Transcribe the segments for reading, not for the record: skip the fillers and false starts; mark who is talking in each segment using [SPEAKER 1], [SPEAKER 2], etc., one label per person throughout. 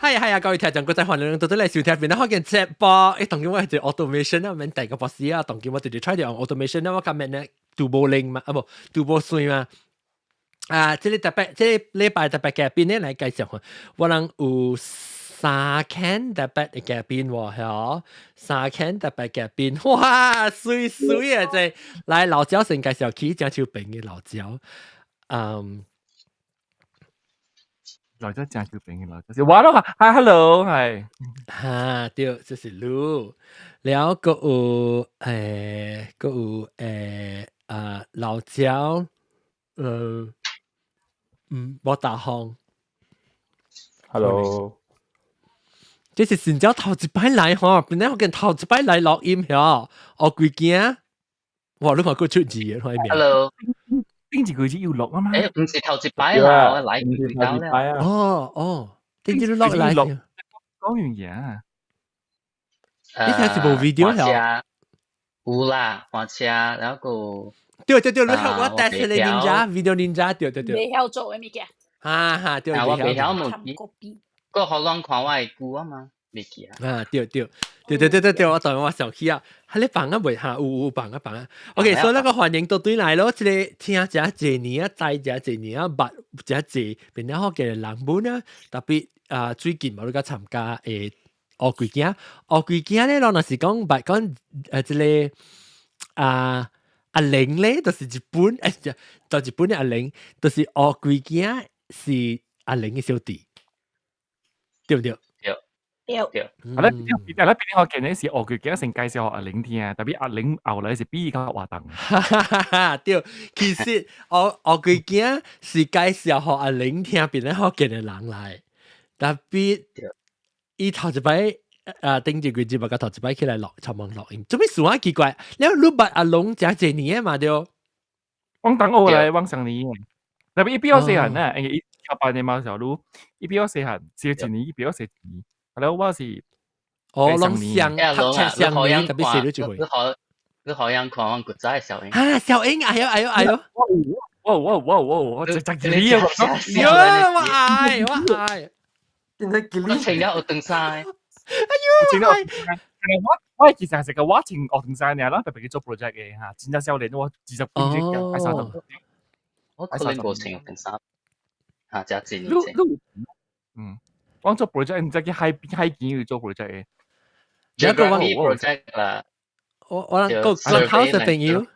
[SPEAKER 1] 係係啊，各位聽眾，各位歡迎到到嚟收聽邊啦，開件直播，當今我係做 automation 啊，免第個博士啊，當今我直接 try 掉 automation 啊，我今日呢杜無零嘛，啊無杜無水嘛。啊，這個特別，這個禮拜特別嘉賓咧來介紹，我人有三間特別嘅嘉賓喎，係三間特別嘉賓，哇，水水啊！這來老焦先介紹起正手邊嘅老焦，嗯。
[SPEAKER 2] 老焦正手邊嘅老焦，我咯，hi hello 係，
[SPEAKER 1] 哈對，這是你，然後閣有閣有啊老焦，莫大方
[SPEAKER 3] ，hello，
[SPEAKER 1] 這是新招頭一擺來吼，本來我見頭一擺來錄音吼，學幾驚，哇！你看佢出字嘅，看名。
[SPEAKER 4] Hello，
[SPEAKER 2] 頂一個月要錄啊嘛？
[SPEAKER 4] 毋是頭一擺啦，我來幾道了。
[SPEAKER 1] 哦哦，頂一錄來。
[SPEAKER 2] 講完嘢。
[SPEAKER 1] 你睇是無 video
[SPEAKER 4] 嚇？有啦，換車，然後個。
[SPEAKER 1] 對對對，你睇我帶出嚟 ninja video ninja，對對對。
[SPEAKER 5] 袂曉做的物件。
[SPEAKER 1] 哈哈，對。
[SPEAKER 4] 啊，我袂曉無記。個好攏看我的歌啊嘛，袂記啊。
[SPEAKER 1] 啊，對對對對對對對，我當我想起啊，喺你放啊未嚇？有有放啊放啊。OK，所以那個歡迎都對來咯，這個聽誠濟年啊，知誠濟年啊，捌誠濟，變了好嘅人本啊，特別啊最近嘛，你個參加烏龜囝，烏龜囝咧，若是講捌講這個啊。阿玲咧，就是日本，就日本的阿玲，就是烏龜囝是阿玲嘅小弟，對唔對？
[SPEAKER 4] 對，
[SPEAKER 5] 對。
[SPEAKER 4] 對。
[SPEAKER 2] 啊，咧，啊咧，邊個見咧是烏龜囝先介紹阿玲聽，特別阿玲後來是比較活動。
[SPEAKER 1] 哈哈哈哈對，其實烏龜囝是介紹予阿玲聽，變咧福建的人來，特別伊頭一擺。啊，頂住幾節目，甲頭一擺起來錄，尋問錄音，做咩事啊？奇怪，你你捌阿龍誠濟年的嘛對？
[SPEAKER 2] 往等我來，往上年，特別伊比我細漢啊，因為伊跳班的嘛時候，伊比我細漢，細一年，伊比我細一年。後來我是
[SPEAKER 1] 哦，攏相讀冊相年，特別細你一歲。
[SPEAKER 4] 你好像看我古早的小英。
[SPEAKER 1] 啊，小英，哎呦哎呦哎呦！
[SPEAKER 2] 哇哇哇哇哇！就就你啊！
[SPEAKER 1] 喲，我愛我愛，
[SPEAKER 4] 我穿了學長衫。
[SPEAKER 1] 哎呦！
[SPEAKER 2] 我其實係個我穿學長衫爾啦，特別去做 project 嘅嚇，真正少年我20幾歲，愛30。
[SPEAKER 4] 我可能無穿學長衫，嚇，真濟年前。
[SPEAKER 2] 嗯，我做 project 毋知去海邊海邊去做 project 嘅。
[SPEAKER 1] 有一個我
[SPEAKER 4] project 啦，
[SPEAKER 1] 我個 Clubhouse 嘅朋友。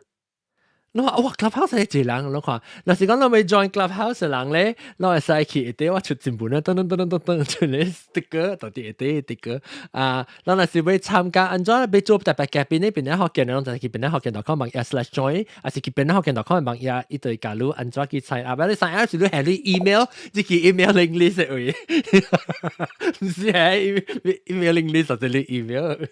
[SPEAKER 1] 你話哇，Clubhouse 係濟人，你看，若是講你欲 join Clubhouse 嘅人咧，你會使去下底我出前本咧，噔噔噔噔噔噔，出嚟 sticker，到底下底 sticker 啊，咱若是欲參加，按怎欲做特別嘉賓咧，邊咧福建人就去邊咧福建 .com 網頁 /join，還是去邊咧福建 .com 網頁伊就會加入按怎去 sign up，你 sign up 是你係你 email，你去 emailing list 位，毋是係 emailing list 就是你 email。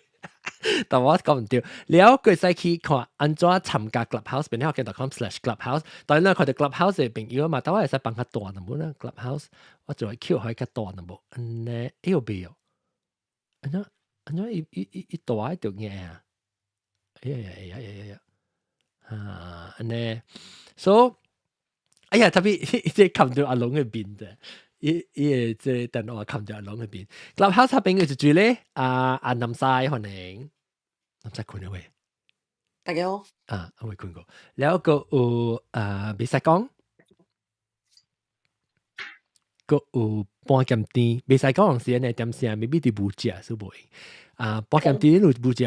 [SPEAKER 1] 但我講毋對，了佢使去看按怎參加 Clubhouse，邊咧福建 .com/clubhouse。當然啦，看到 Clubhouse 嘅朋友嘛，但我會使幫較大淡薄啦。Clubhouse 我就會 Q 開較大淡薄，按呢，哎呦袂哦，按怎按怎伊伊伊伊大一條嘢啊？哎呀呀呀呀呀！啊，按呢，so 哎呀，特別這看到阿龍嘅面啫。伊伊個這電話看到阿龍嘅面。Clubhouse 朋友就住咧，阿阿南西歡迎，南西困了未？
[SPEAKER 6] 大家好。
[SPEAKER 1] 啊，我未困過。แล้ว個有啊，袂使講，個有半鹹甜，袂使講是安尼點聲，未必佇無食是無？啊，半鹹甜你有無食？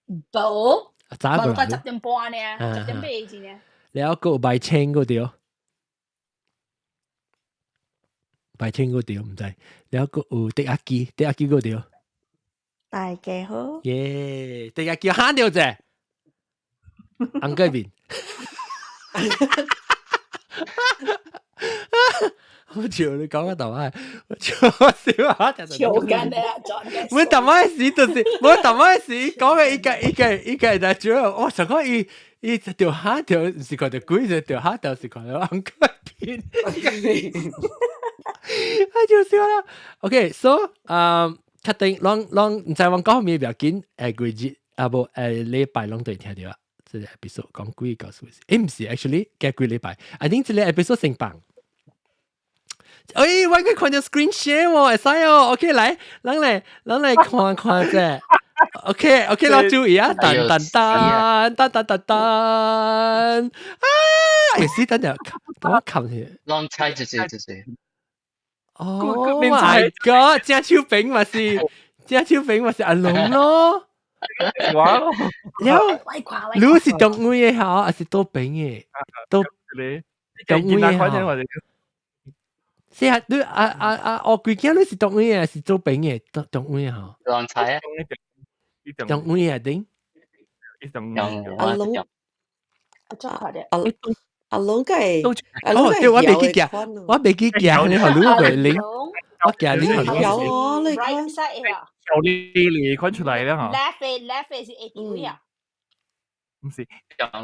[SPEAKER 5] 無，
[SPEAKER 1] 早過來。
[SPEAKER 5] 10點半呢，10點八字呢。
[SPEAKER 1] แล้ว個有白青個對。白青個對，毋知。了閣有迪亞基，迪亞基個對。
[SPEAKER 7] 大家好。
[SPEAKER 1] 耶，迪亞基喊著者，紅個面。好笑你講個頭啊！我笑啊！
[SPEAKER 5] 笑緊你啊，撞嘅。
[SPEAKER 1] 我頭擺時就是，我頭擺時講嘅一個一個一個在主要，我想講伊伊條蝦條毋是看著鬼，就條蝦條是看著紅個面。太搞笑啦！OK，so，確定攏攏毋知阮講咩袂要緊，幾日啊無禮拜攏都會聽著啊。這個 episode 講鬼故事，毋是，actually 過幾禮拜，I think 這個 episode 先放。哎，我佢看到 screen share 喎，會使哦。OK，來，咱來，咱來看看者。OK，OK，เรา注意啊，噔噔噔噔噔噔噔，啊！哎，死等陣，等我撳先。
[SPEAKER 4] 攏猜就是就是。
[SPEAKER 1] Oh my god！正手柄嘛是，正手柄嘛是阿龍咯。
[SPEAKER 2] 我咯。
[SPEAKER 1] 了，你是中位的吼，還是倒邊的？倒
[SPEAKER 2] 中位的吼。
[SPEAKER 1] 是啊，你啊啊啊，我規件你是中位的，還是左邊的？中中位吼。
[SPEAKER 4] 亂猜啊！
[SPEAKER 1] 中位啊，頂。
[SPEAKER 7] 阿龍，
[SPEAKER 5] 阿
[SPEAKER 7] 阿龍個，
[SPEAKER 1] 哦，對，我袂記行，我袂記行，你予你個零，我行你予你。
[SPEAKER 7] 有哦，你
[SPEAKER 5] right side 啊。
[SPEAKER 2] 有呢呢款出來啦嚇。
[SPEAKER 5] Left left 是下位啊。
[SPEAKER 2] 唔是，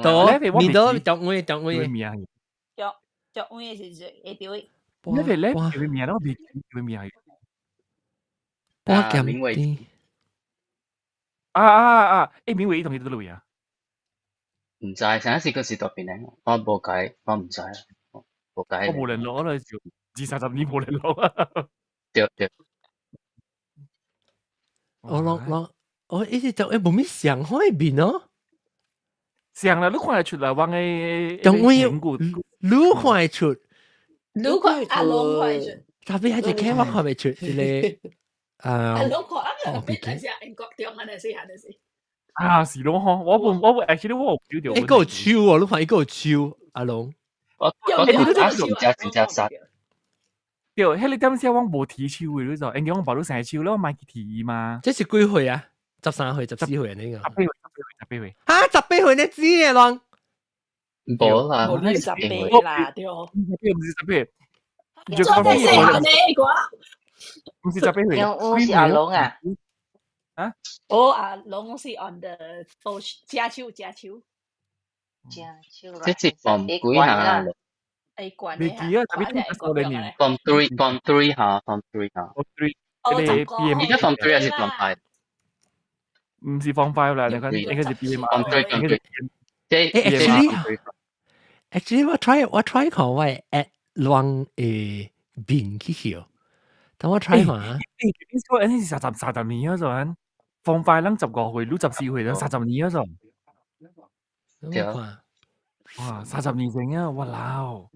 [SPEAKER 1] 左面左中位中位。
[SPEAKER 5] 中中位是下位。
[SPEAKER 2] left left 叫名我未記叫名。
[SPEAKER 1] 我鹹啲。
[SPEAKER 2] 啊啊啊！誒，明偉同佢佗位啊？
[SPEAKER 4] 毋知，上一次佢是佗邊咧，我無解，我毋知，無解。
[SPEAKER 2] 我無聯絡，我就二三十年無聯絡啊。
[SPEAKER 4] 對對。
[SPEAKER 1] 我攏攏，我一直就誒無咩上海面哦。
[SPEAKER 2] 上啦，你看得出來，我嘅
[SPEAKER 1] 中位，你看得出，
[SPEAKER 5] 你看阿龍看得出，
[SPEAKER 1] 特別係隻我看袂出，這個啊，
[SPEAKER 5] 阿龍看啊，別等下，英國中啊，那是還是。
[SPEAKER 2] 啊，是咯，嗬，我無我無，actually 我有丟掉。
[SPEAKER 1] 一個手哦，你看一個手，阿龍。
[SPEAKER 4] 我我我是真真正殺。
[SPEAKER 2] 對，彼個點時我無提手的，你就，因為我爸你生手，你莫去提伊嘛。
[SPEAKER 1] 這是幾歲啊？13歲、14歲那個。
[SPEAKER 2] 十八歲，十八歲。
[SPEAKER 1] 哈，十八歲你知嘅啷？
[SPEAKER 4] 無啦，
[SPEAKER 5] 無十八啦，對。
[SPEAKER 2] 唔是十八。
[SPEAKER 5] 做咩細漢呢個？
[SPEAKER 2] 唔是十八歲。
[SPEAKER 3] 我是阿龍啊。
[SPEAKER 2] 啊？
[SPEAKER 5] 哦，阿龍是 on the 左正手，正手。
[SPEAKER 3] 正手。
[SPEAKER 4] 這是 form 幾下？
[SPEAKER 5] 會關
[SPEAKER 2] 未記啊，特別係年。
[SPEAKER 4] Form three，form three 嚇，form three 嚇。
[SPEAKER 2] Form three。你 B M
[SPEAKER 4] 而家 form three 還是 form five？
[SPEAKER 2] 唔是 form five 啦，你講應該是 B M。
[SPEAKER 4] Form three，form three。即係
[SPEAKER 1] actually，actually 我 try 我 try 看我 add 亂誒面去曉，等我 try 看。
[SPEAKER 2] 誒，你講你是三十年嗰陣，form five 咱15歲，你14歲，咱三十年嗰陣。
[SPEAKER 4] 對。
[SPEAKER 2] 哇，三十年前啊，哇老，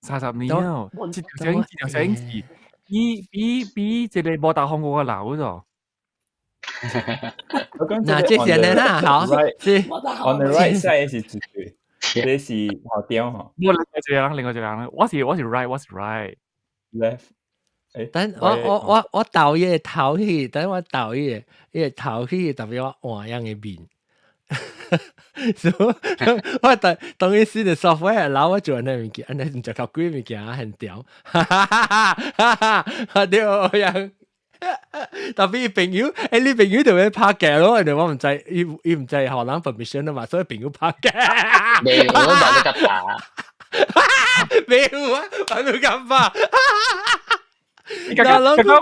[SPEAKER 2] 三十年啊，這條聲這條聲是比比比這個無大風閣較老咗。
[SPEAKER 1] 嗱，這是呢啦，好，是
[SPEAKER 6] On the right side 是幾歲？這是好屌吼。
[SPEAKER 2] 我另外一個人，另外一個人，我是 right，我是 right。
[SPEAKER 6] Left。
[SPEAKER 1] 等我我我我導伊個頭去，等我導伊個伊個頭去，特別我換樣的面。所以我當當伊時的 software 老我做那物件，按呢毋食頭鬼物件很屌，哈哈哈哈哈！對樣。特別朋友，欸，你朋友就會拍嘅咯，人哋我毋知，伊伊毋知予人 permission 啊嘛，所以朋友拍嘅。
[SPEAKER 4] 沒有，我冇得打。
[SPEAKER 1] 沒有啊，我都敢拍。
[SPEAKER 2] 你剛剛剛剛我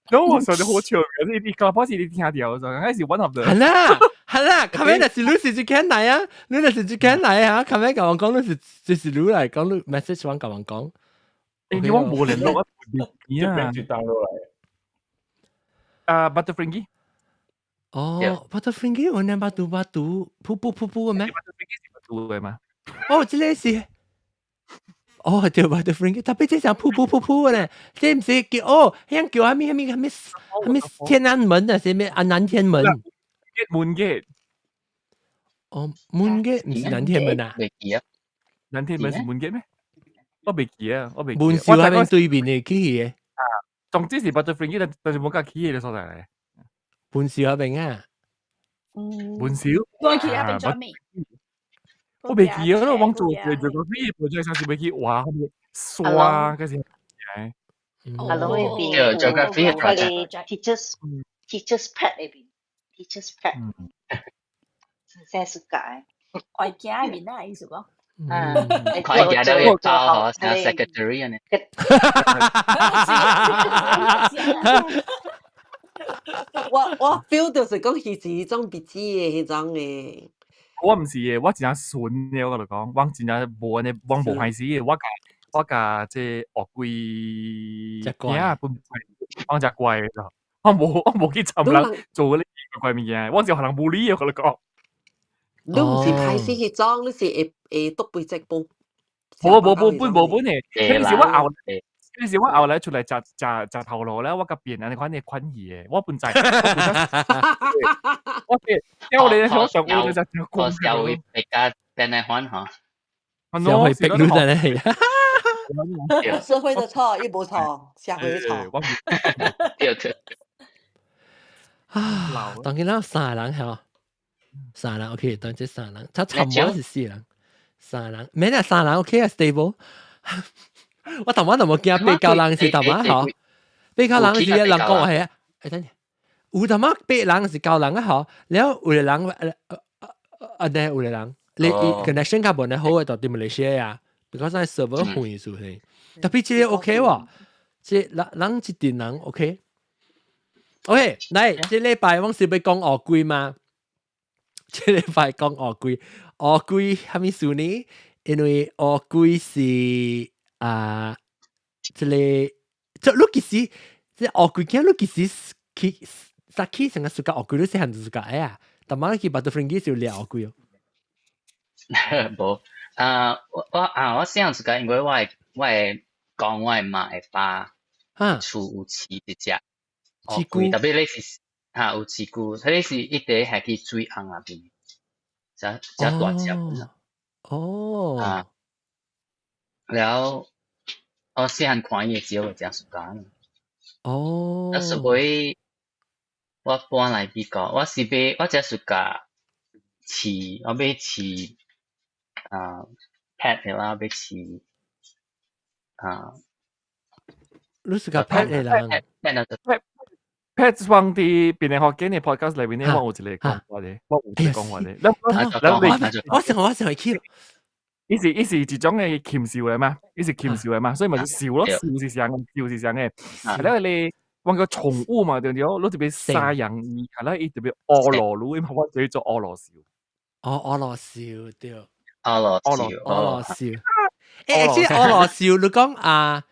[SPEAKER 2] 講，我說的好笑，你你剛開始你聽到的時候，剛開始 one of the
[SPEAKER 1] 係啦係啦，後尾就是你是一間來啊，你就是一間來啊，後尾共我講你是就是你來講你 message 我共我講，
[SPEAKER 2] 欸，我無聯絡啊，
[SPEAKER 6] 你啊，就 download 來。
[SPEAKER 2] 啊，Butterfingers。
[SPEAKER 1] 哦，Butterfingers 有兩百度百度，瀑布瀑布嘅咩
[SPEAKER 2] ？Butterfingers 是百度嘅嗎？
[SPEAKER 1] 哦，這個是。哦，對，Butterfingers，特別這像瀑布瀑布嘅咧，這毋是叫哦，響叫啥物啥物啥物啥物天安門啊，啥物啊南天門。
[SPEAKER 2] 門 gate。
[SPEAKER 1] 哦，門 gate 毋是南天門啊？
[SPEAKER 4] 袂記啊。
[SPEAKER 2] 南天門是門 gate 咩？我袂記啊，我袂記。
[SPEAKER 1] 門市那邊對面的起嘅。
[SPEAKER 2] 啊，總之是 Butterfingers，但但是冇甲起嘅所在嚟。
[SPEAKER 1] 門市那邊啊？
[SPEAKER 5] 嗯。
[SPEAKER 2] 門市。
[SPEAKER 5] 我去那邊做咩？
[SPEAKER 2] 我袂記啊，我做做做個飛，做做上次袂記，哇，後面刷嗰時。
[SPEAKER 3] 阿龍那邊
[SPEAKER 4] 對，做個飛
[SPEAKER 3] 有個 teachers pet 那邊，teachers pet，真正是解。
[SPEAKER 5] 外景那邊啊，意思講。
[SPEAKER 3] 嗯，
[SPEAKER 4] 快行到會走嗬，像 secretary 按呢。
[SPEAKER 7] 我我 feel 就是講伊是彼種鼻子的彼種的。
[SPEAKER 2] 我毋是的，我真正純的，我共你講，我真正無按呢，我無歹勢的，我共我共這鱷龜
[SPEAKER 1] 食怪
[SPEAKER 2] 囝本我食怪的，我無去參人做嗰啲怪怪物件，我是予人 bully 我共你講。
[SPEAKER 7] 你毋是歹勢彼種，你是會會篤背脊煲。
[SPEAKER 2] 無無無本無本的，彼個是我後，
[SPEAKER 4] 對
[SPEAKER 2] 彼個是我後來出來食食食頭路咧，我共變按呢款的款去的，我本在，我本身我是屌你，我上有就食
[SPEAKER 4] 個社會比較變來款吼，
[SPEAKER 1] 社會逼你真係。
[SPEAKER 7] 社會的錯，伊無錯，社會的錯。
[SPEAKER 2] 我
[SPEAKER 4] 對對。
[SPEAKER 1] 啊，當然啦，三個人係三人 OK，當這三人，他差唔多是四人，三人，免啊，三人 OK 啊，stable。我頭晚就冇驚八九人是頭晚嗬，八九人是人講話係啊，誒等陣，有頭晚八人是九人啊嗬，了有個人啊，對，有個人，你 connection 較無呢好嘅，到佇馬來西亞，because 咱 server 遠數係，特別這個 OK 喎，這人人一陣人 OK。OK，來，這禮拜我是欲講烏龜嘛？這禮拜講烏龜，烏龜啥物事呢？因為烏龜是啊，這個這你其實這烏龜囝，你其實去早起成個暑假烏龜，你細漢就暑假啊？但係去 Batu Ferringhi 是有掠烏龜哦。
[SPEAKER 4] 無啊，我啊，我細漢時間，因為我會講我的媽的爸厝有飼一隻烏龜，特別你是哈有飼龜，彼個是一直下去水甕內邊，遮遮大隻本。
[SPEAKER 1] 哦。
[SPEAKER 4] 啊，了我細漢看伊的時候，會誠 suka。啊，所以我搬來美國，我是欲我誠 suka 飼，我欲飼啊 pet 的啦，欲飼啊。
[SPEAKER 1] 你 suka pet 的人
[SPEAKER 4] ？pet
[SPEAKER 2] pet 放佇變成福建的 podcast 內面，我有一個講法的，我有一個講法的。
[SPEAKER 1] 我想去。
[SPEAKER 2] 伊是一種的禽獸的嘛，伊是禽獸的嘛，所以咪是獸咯，獸是啥個？獸是啥個？係咧，你揾個寵物嘛，對唔對？你特別飼養伊，係咧，伊特別惡羅魯，因為我叫做惡羅獸。
[SPEAKER 1] 哦，惡羅獸對。
[SPEAKER 4] 惡羅獸，
[SPEAKER 1] 惡羅獸。誒，即係惡羅獸，你講啊？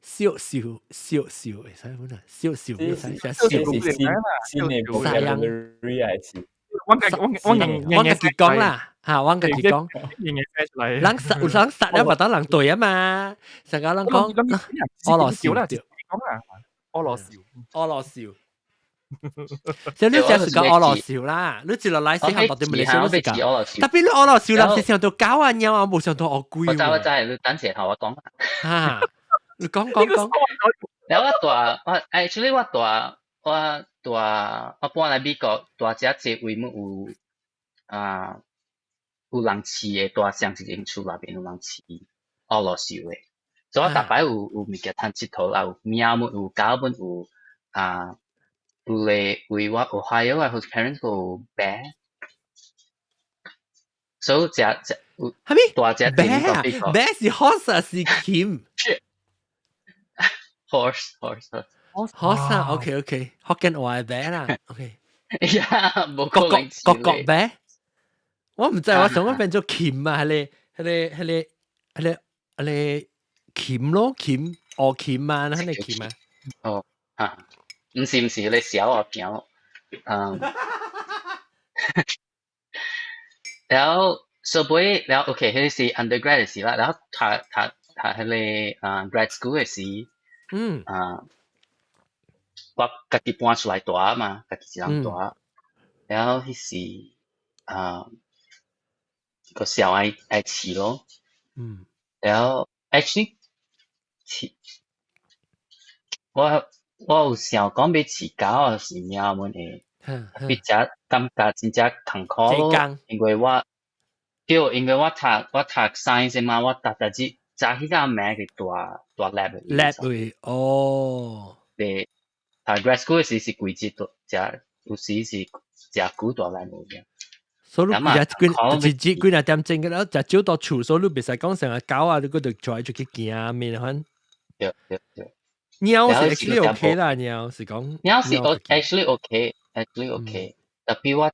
[SPEAKER 1] 小獸小獸會使本啊？小獸會使寫
[SPEAKER 6] 小是新新的 vocabulary 還是？
[SPEAKER 2] 我我
[SPEAKER 1] 我家己講啦，嚇我家己講。人殺有人殺了，無當人對啊嘛。成個人講惡羅獸對。
[SPEAKER 2] 講啊，惡羅獸，
[SPEAKER 1] 惡羅獸。所以你就是講惡羅獸啦，你一落來細漢到底咪嚟想你是講，特別你惡羅獸人是想到狗啊貓啊，無想到烏龜。
[SPEAKER 4] 我知我知，你等陣頭我講。
[SPEAKER 1] 嚇！你講講講。
[SPEAKER 4] 了我蹛我 actually 我蹛我搬來美國蹛遮濟位物有啊有人飼的，蹛上一間厝內邊有人飼惡羅獸的，所以我逐擺有物件通𨑨迌啦，有貓物有，狗物有啊，有咧為我 Ohio 的 host parents 有 bear，所以遮遮有
[SPEAKER 1] 啥物
[SPEAKER 4] 蹛遮
[SPEAKER 1] bear bear 是 horse 還是禽
[SPEAKER 4] ？horse horse
[SPEAKER 1] horse 啊，OK OK，福建話的 bear 啦，OK。
[SPEAKER 4] 呀，無
[SPEAKER 1] 國
[SPEAKER 4] 可能
[SPEAKER 1] 國國國 bear，我毋知，我想講變做禽啊，彼個彼個彼個彼個彼個禽咯，禽烏禽啊，彼個禽啊。
[SPEAKER 4] 哦，啊，毋是毋是，你小我驚，嗯，然後所尾了 OK，彼是 undergrad 的時啦，然後讀讀讀彼個啊 grad school 的時，啊，我家己搬出來蹛嘛，家己一人蹛，然後彼時啊，個小愛愛飼咯，然後 actually 飼，我有想講欲飼狗還是貓物的，比較感覺真正艱苦咯，因為我對，因為我讀 science 嘛，我逐逐日早起到暝去蹛蹛 lab 的
[SPEAKER 1] lab 位哦，
[SPEAKER 4] 對，讀 grad school 時是規日都食，有時是食久蹛 lab 嘅。
[SPEAKER 1] 所以你幾一日幾若點鐘個了，食少到厝，所以你袂使講成日狗啊，你閣就出出去行面款。
[SPEAKER 4] 對對對。
[SPEAKER 1] 貓是 actually OK 啦，貓是講。
[SPEAKER 4] 貓是 actually OK，actually OK。特別我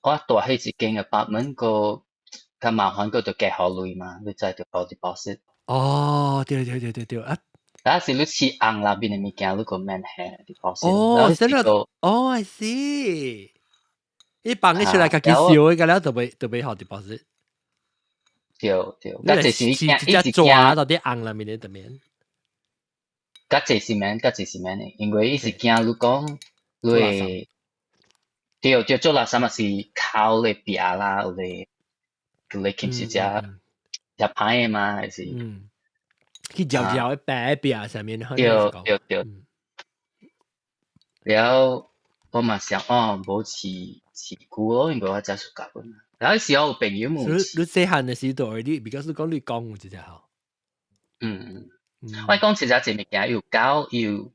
[SPEAKER 4] 蹛彼一間 apartment 個較麻煩，閣著加予錢嘛，你知著交 deposit。
[SPEAKER 1] 哦，對對對對對啊！
[SPEAKER 4] 但是你飼甕內面的物件，你個免還 deposit。
[SPEAKER 1] 哦，真係，哦，I see。伊放你出來家己燒的，個了就袂就袂予 deposit。
[SPEAKER 4] 對對，較濟是伊驚，
[SPEAKER 1] 伊是抓到佇甕內面的裡面。
[SPEAKER 4] 較濟是免，較濟是免的，因為伊是驚你講你會對對做垃圾嘛是口咧壁啦，有咧有咧禽獸食食歹的嘛，還是？
[SPEAKER 1] 嗯，去嚼嚼的白壁上面。
[SPEAKER 4] 對對對。了我嘛想哦，無飼飼龜咯，因為我才暑假本。然後時候有朋友問，
[SPEAKER 1] 你你細漢的時候，你比較是講你講有一隻吼。
[SPEAKER 4] 嗯嗯，我講一隻隻物件，有狗，有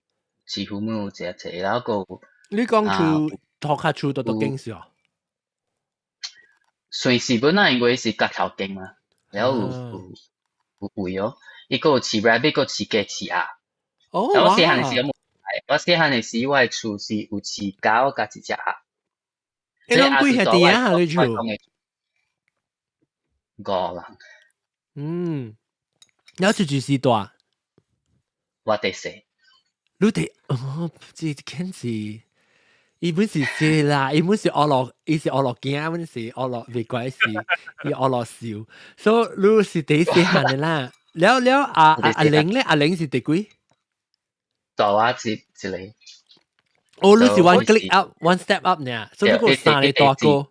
[SPEAKER 4] 飼父母有一隻隻，然後閣
[SPEAKER 1] 你講厝托較厝都都間是哦？
[SPEAKER 4] 算是本來因為是角頭間嘛，然後有有有位哦，伊閣有飼 rabbit，閣飼雞飼鴨。
[SPEAKER 1] 哦，
[SPEAKER 4] 我細漢的時候，我細漢的時，我的厝是有飼狗佮一隻鴨。
[SPEAKER 1] 你攏幾兄弟啊？你厝？
[SPEAKER 4] 五人。
[SPEAKER 1] 嗯，你厝就是大。
[SPEAKER 4] 我第細。
[SPEAKER 1] 你第哦，這肯是，伊本是這啦，伊本是惡樂，伊是惡樂囝，本是惡樂未關事，伊惡樂笑，所以你是第細漢的啦。了了阿阿阿玲咧，阿玲是第幾？
[SPEAKER 4] 大我一一個。
[SPEAKER 1] 哦，你是 one click up，one step up 呢？所以你個三個大哥，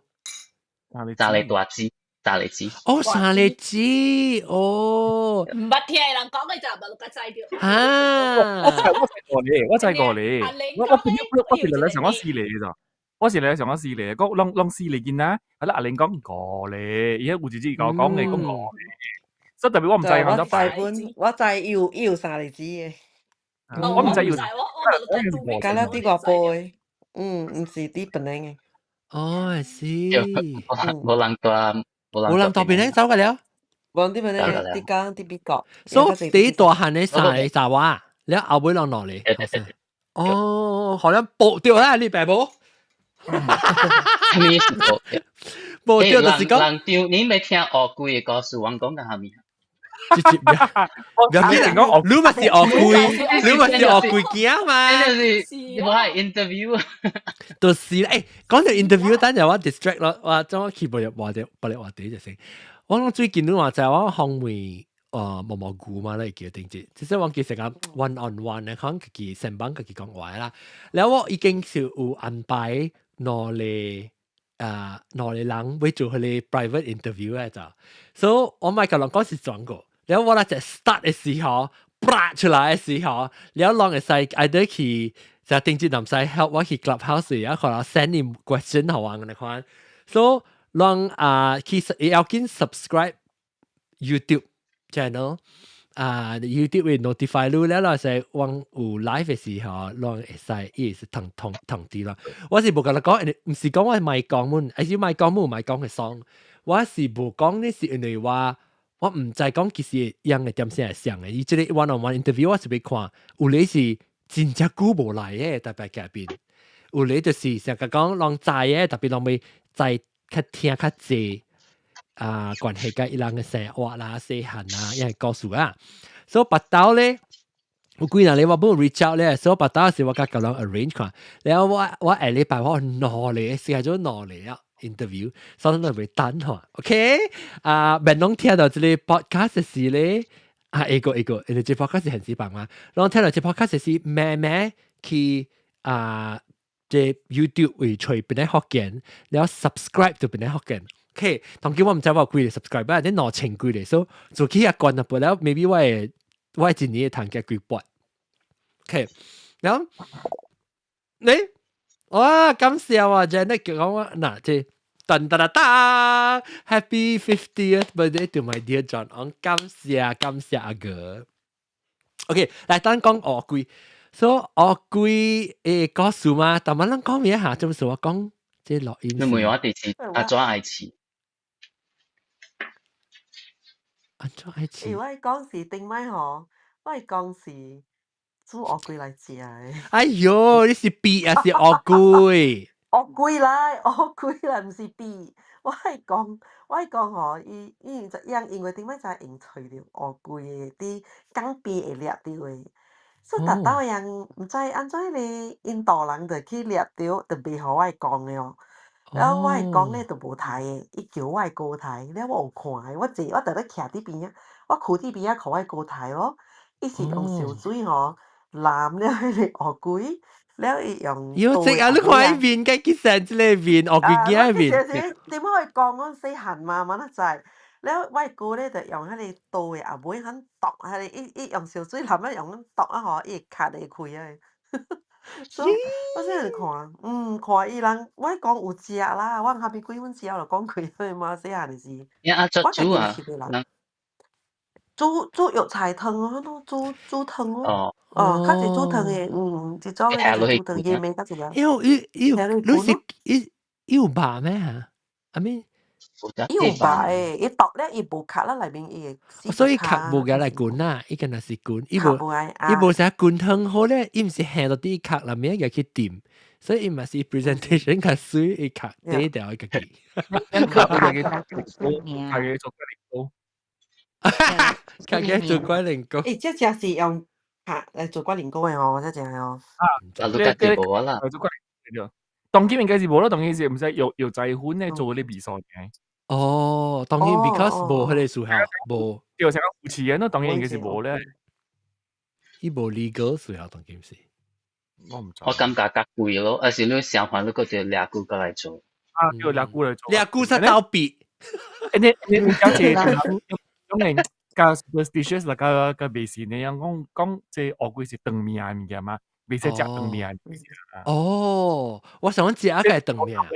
[SPEAKER 4] 三個大姊，三個姊。
[SPEAKER 1] 哦，三個姊，哦。
[SPEAKER 5] 毋捌聽人講嘅就無個知著。
[SPEAKER 1] 啊！
[SPEAKER 2] 我知我知過你，我知過你。我我我我是嚟上我四個咋？我是嚟上我四個，講攏攏四個囡仔，啊啦阿玲講五個，伊有一隻講講嘅講五個，所以特別我毋知
[SPEAKER 7] 我知本，我知伊有伊有三個姊的。
[SPEAKER 2] 我毋知有，
[SPEAKER 5] 我
[SPEAKER 7] 敢若佇外埔的，嗯，毋是佇檳城的。
[SPEAKER 1] 哦，是。
[SPEAKER 4] 無人蹛，
[SPEAKER 1] 無人蹛檳城走個了。
[SPEAKER 7] 無人佇檳城，佇講佇美國。
[SPEAKER 1] 所以第一大漢的三個查某，了後尾攏兩個。哦，好像報掉啦，你爸母。
[SPEAKER 4] 啥物是報掉？
[SPEAKER 1] 報掉就是講。
[SPEAKER 4] 人丟，你欲聽烏龜的故事，我講緊啥物？
[SPEAKER 1] 直接不要緊講，你嘛是烏龜，你嘛是烏龜囝嘛？
[SPEAKER 4] 就是我係 interview。
[SPEAKER 1] 就是誒，講到 interview，等陣我 distract 咯，我將我去不入話題，不入話題就先。我講最近你話就係我訪問毛毛菇嘛，你記定住，即係我其實講 one on one 咧，可能自己成班自己講話啦。然後我已經是有安排兩個啊兩個人會做佢哋 private interview 嘅就，所以我咪共人講是轉過。然後我那隻 start 的時候，啪出來的時候，然後人會使 either 去就定住唔使 help 我去 clubhouse，然後可能 send 你 question 予我來看，所以人啊其實要緊 subscribe YouTube channel 啊，YouTube 會 notify 你了啦，是我有 live 的時候，人會使伊是通通通知啦。我是無共你講，毋是講我莫講滿，還是莫講滿莫講會爽。我是無講呢，是因為我。我毋知講其實樣的點先會像的，伊這個 one on one interview 我是欲看，有咧是真正久無來的特別嘉賓，有咧就是成日講攏知的，特別攏欲知較聽較濟啊，關係佮伊人的生活啦、細漢啦，伊個故事啊。所以腹兜咧，有幾若日我無 reach out 咧，所以腹兜是我共人 arrange 看，然後我我下禮拜我兩個，是做兩個啊。interview，所以都會等吼，OK？啊，免攏聽到這個 podcast 時咧，啊，一個一個，因為這 podcast 是現時版嘛，攏聽到這 podcast 是慢慢去啊，這 YouTube 會揣檳城福建，然後 subscribe 就檳城福建。OK，當今我毋知我有幾個 subscribe，你2000幾個，所以做起也關了，不了，maybe 我會我一年會通加幾百。OK，然後你哇，感謝啊，Janet 講我嗱這。噔噔噔噔，Happy 50th birthday to my dear John！我感謝感謝阿哥。OK，來等講烏龜，所以烏龜誒故事嘛，但係咱講咩下？就是我講這錄音。
[SPEAKER 4] 你問我第時按怎愛飼？
[SPEAKER 1] 按怎愛飼？
[SPEAKER 7] 欸，我講是頂擺吼，我講是煮烏龜來食的。
[SPEAKER 1] 哎喲，你是鱉還是烏龜？
[SPEAKER 7] 惡鬼來，惡鬼來，毋是比。我係講吼，伊伊就樣，因為頂擺才用揣著烏龜的佇江邊會掠著的，所以逐兜人毋知按怎彼个印度人就去掠著，就袂予我講的哦。了我的講咧就無刣的，伊叫我的哥刣，了我有看的，我坐我佇咧徛佇邊仔，我跍佇邊仔看我的哥刣咯。伊是用燒水吼淋了彼个烏龜，了伊用
[SPEAKER 1] 喲，這啊，你看伊面該幾善，這個面烏龜囝面。
[SPEAKER 7] 啊，點解會講講細漢嘛，嘛哪知？了我的哥咧就用彼个刀的後尾肯剁，彼个伊伊用燒水淋啊，用剁啊吼，伊會卡會開啊。所以我細漢看，看伊人，我講有食啦，我下邊幾阮食就講開嘛，細漢的時。
[SPEAKER 4] 你啊，做
[SPEAKER 7] 我家
[SPEAKER 4] 煮啊？
[SPEAKER 7] 己是的人。煮煮藥材湯哦，煮煮湯哦。哦，較濟煮湯的，一種的較濟煮湯，椰味較濟啦。
[SPEAKER 1] 因為伊伊你是伊伊有肉咩嚇？I mean，
[SPEAKER 7] 伊有肉的，伊剁了伊無殼啦，內面伊會。
[SPEAKER 1] 所以殼無夾來滾啦，伊敢若是滾，伊無伊無啥滾湯好咧，伊毋是下落啲殼內面入去掂，所以伊嘛是 presentation 較媠，伊殼底掉伊家己。
[SPEAKER 2] 殼會嘅做龜苓膏，
[SPEAKER 1] 較嘅做龜苓膏。
[SPEAKER 7] 欸，這只是用殼來做龜苓膏的吼，這只哦。
[SPEAKER 2] 啊，
[SPEAKER 4] 啊，你家己無啦。
[SPEAKER 2] 做龜苓膏，當今應該是無啦，當今是毋使藥藥材粉咧做嗰啲味素嘅。
[SPEAKER 1] 哦，當然 because 無彼個時候無，
[SPEAKER 2] 對，成個扶持嘅，那當然應該是無咧。
[SPEAKER 1] 伊無 legal 時候當今是。
[SPEAKER 2] 我毋知。
[SPEAKER 4] 我感覺較貴咯，還是你相反，你閣就掠龜過來做。
[SPEAKER 2] 啊，叫掠龜來做。
[SPEAKER 1] 掠龜煞倒閉。
[SPEAKER 2] 欸，你你講這種嘅較 superstitious 啦，較較迷信的樣講講，這烏龜是長命的物件嘛，袂使食長命的物件。
[SPEAKER 1] 哦，我想講食個長命。
[SPEAKER 2] 有陣時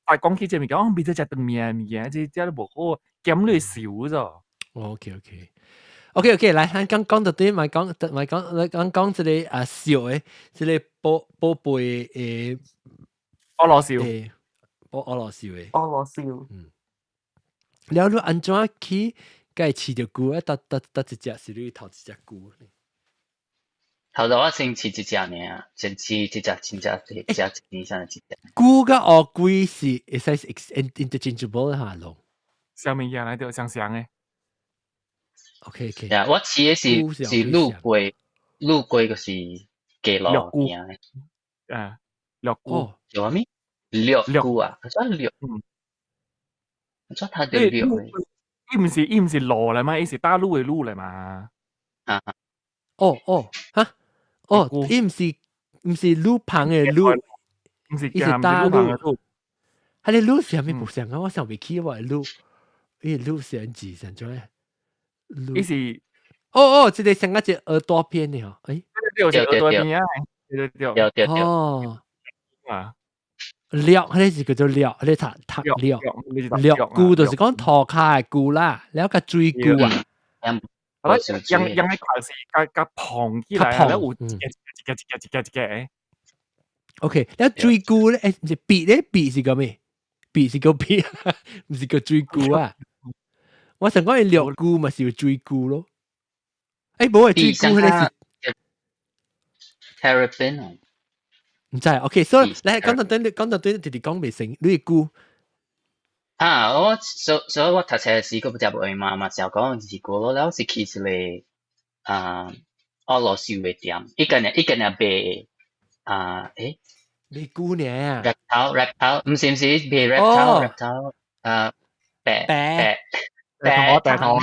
[SPEAKER 2] 但講起這物件，講袂使食長命的物件，這這都無好，減你壽咗。
[SPEAKER 1] OK，來，咱講講到對，咪講咪講，來講講這个啊笑的，這个寶寶貝的
[SPEAKER 2] 菠蘿燒，
[SPEAKER 1] 菠蘿燒的，
[SPEAKER 7] 菠蘿燒。
[SPEAKER 1] 了你按怎去？該飼著龜啊？得得得一隻是你頭一隻龜。
[SPEAKER 4] 頭頭我先飼一隻爾，先飼一隻真正一隻一年先一隻。
[SPEAKER 1] 龜佮烏龜是會使 interchangeable 哈攏。
[SPEAKER 2] 啥物件來著相像的。
[SPEAKER 1] OK。
[SPEAKER 4] 呀，我飼的是是陸龜，陸龜就是雞螺
[SPEAKER 2] 龜。啊，綠龜。
[SPEAKER 4] 叫啥物？綠龜啊？怎綠？怎讀著綠？
[SPEAKER 2] 伊毋是螺來嘛？伊是大陸的陸來嘛？
[SPEAKER 4] 啊。
[SPEAKER 1] 哦哦，哈，哦，伊毋是鹿旁的鹿，
[SPEAKER 2] 毋是，
[SPEAKER 1] 伊是大陸。彼个鹿是啥物無相啊？我想袂起我的鹿，伊鹿是按字啥怎咧？
[SPEAKER 2] 伊是，
[SPEAKER 1] 哦哦，這个像個一個耳朵邊的吼，欸，
[SPEAKER 2] 對，是耳朵邊啊，對對
[SPEAKER 4] 對對對。
[SPEAKER 1] 哦，
[SPEAKER 2] 啊，
[SPEAKER 1] 掠，彼个是叫做掠，彼个讀讀掠，掠龜就是講塗跤的龜啦，了佮水龜啊。
[SPEAKER 2] 啊，樣樣的殼是較較膨起來，了有一個一個一個一個一個。
[SPEAKER 1] OK，了水龜咧，欸，毋是鱉咧，鱉是叫咩？鱉是叫鱉，毋是叫水龜啊。我想講伊掠龜嘛是有水龜咯。欸，無誒，水龜彼個是
[SPEAKER 4] Terrapin 啊。
[SPEAKER 1] 毋知，OK，所以來講到對，講到對，直直講袂成，你龜。
[SPEAKER 4] 啊，我所所以我讀冊時，閣食無閒嘛，嘛是講是龜咯，了是去一个啊，俄羅斯的店，伊干若賣啊，欸，
[SPEAKER 1] 賣龜爾
[SPEAKER 4] ，reptile reptile，毋是賣 reptile reptile，啊，白
[SPEAKER 1] 白
[SPEAKER 2] 白白頭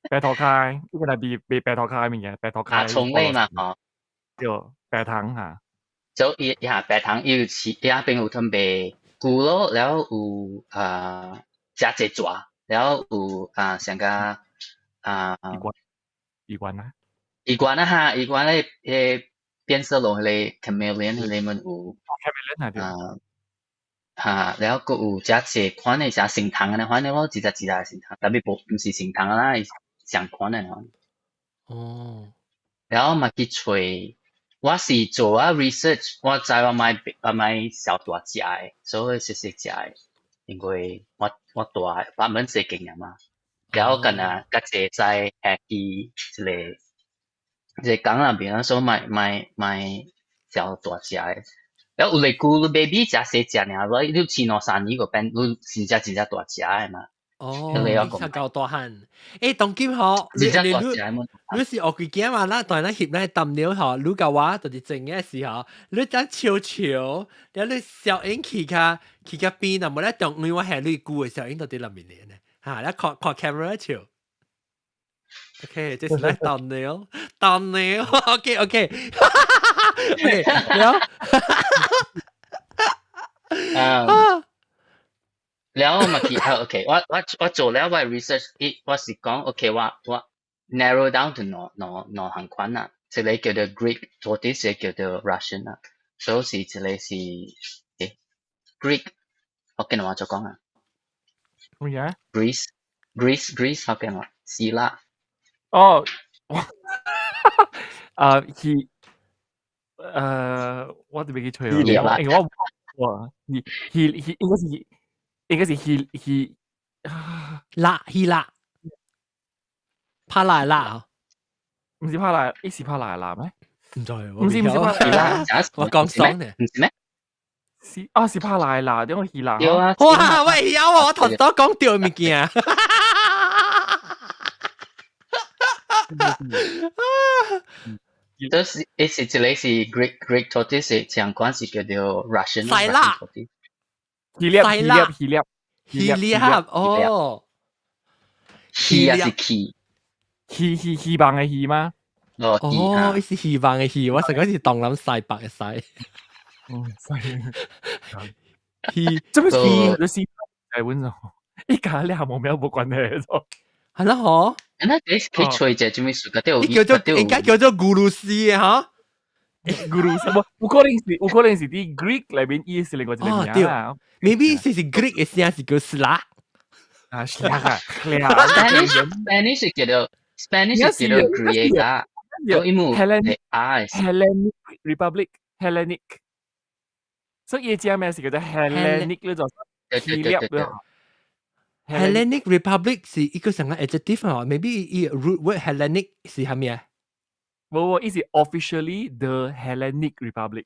[SPEAKER 2] 白頭開，伊個係賣賣白頭開物件，白頭開。
[SPEAKER 4] 啊，蟲類嘛，吼，
[SPEAKER 2] 對，白糖哈。
[SPEAKER 4] 就伊伊白糖伊有飼，伊遐邊有通賣龜咯，了有啊，食濟蛇，了有啊，像個啊，
[SPEAKER 2] 魚丸啊，
[SPEAKER 4] 魚丸啊哈，魚丸咧，彼變色龍彼个 chameleon 彼个們有，
[SPEAKER 2] 啊，
[SPEAKER 4] 哈，了閣有遮濟款的，像成蟲按呢款的咯，一隻一隻成蟲，但是無毋是成蟲啦，相款的款。
[SPEAKER 1] 哦，
[SPEAKER 4] 了嘛去揣，我是做啊 research，我知我莫我莫小大隻的，所以細細隻的，因為我我大把門細間爾嘛，了敢若較濟使下去一个一个港那邊啊，所以莫莫莫小大隻的，然後有嚟顧你 baby 食細隻爾，你飼兩三年個變，你真正真正大隻的嘛。
[SPEAKER 1] 哦，
[SPEAKER 4] 你
[SPEAKER 1] 較夠大漢。欸，當今吼，你你你是學幾件嘛？咱當咱翕咱淡料吼，你佮我就是正嘅時候，你等笑笑，了你小影去較去較邊，若無咧中因為我係你舊的小影都佇內面呢。嚇，你看看 camera 笑。OK，這是咱淡料，淡料。OK，了。
[SPEAKER 4] 啊。了嘛其他 OK，我做了我 research，伊我是講 OK，我 narrow down to 兩項款啊，一個叫做 Greek tortoise，一個叫做 Russian 啊，所以是一個是Greek，福建話就講啊。
[SPEAKER 2] 乜嘢
[SPEAKER 4] ？Greece Greece Greece 福建話，希臘。
[SPEAKER 2] 哦，啊，希，我都未記錯啊，因為我我希希希應該是。應該是希希
[SPEAKER 1] 臘希臘，帕拉臘啊？
[SPEAKER 2] 唔是帕拉，伊是帕拉臘咩？
[SPEAKER 1] 唔知，
[SPEAKER 2] 唔是唔是帕拉
[SPEAKER 4] 臘，
[SPEAKER 1] 我講爽呢，
[SPEAKER 4] 唔是咩？
[SPEAKER 2] 是啊，是帕拉臘，點解希臘？
[SPEAKER 4] 對啊！
[SPEAKER 1] 哇，喂，有我頭先講對物件。
[SPEAKER 4] 就是伊是一個是 Greek tortoise，相關是叫做 Russian
[SPEAKER 1] 西臘。
[SPEAKER 2] 希臘希臘希臘
[SPEAKER 1] 希臘哦，
[SPEAKER 4] 希也是希，
[SPEAKER 2] 希希希望的希嗎？
[SPEAKER 4] 哦，
[SPEAKER 1] 哦，伊是希望的希，我成個是當諗西北的西。
[SPEAKER 2] 哦，西。
[SPEAKER 1] 希，
[SPEAKER 2] 這麼希就是台灣哦，伊佮你冇咩無關係咗。
[SPEAKER 1] 係啦，嗬。
[SPEAKER 4] 那你去吹者做咩事？嗰啲
[SPEAKER 1] 叫做應該叫做俄羅斯的哈。
[SPEAKER 2] 俄羅斯，無有可能是有可能是佇 Greek 內面伊是另外一個名啦。
[SPEAKER 1] Maybe 是 Greek 的聲是叫斯拉。
[SPEAKER 2] 啊，是啊，
[SPEAKER 4] Spanish Spanish 叫做 Spanish 叫做 Griega，有一幕
[SPEAKER 2] Hellenic
[SPEAKER 4] 啊
[SPEAKER 2] Hellenic Republic Hellenic，所以伊隻名是叫做 Hellenic 呢就希臘咯。
[SPEAKER 1] Hellenic Republic 是一個成個 adjective 啊，maybe 伊 root word Hellenic 是啥物啊？
[SPEAKER 2] 無無，伊是 officially the Hellenic Republic。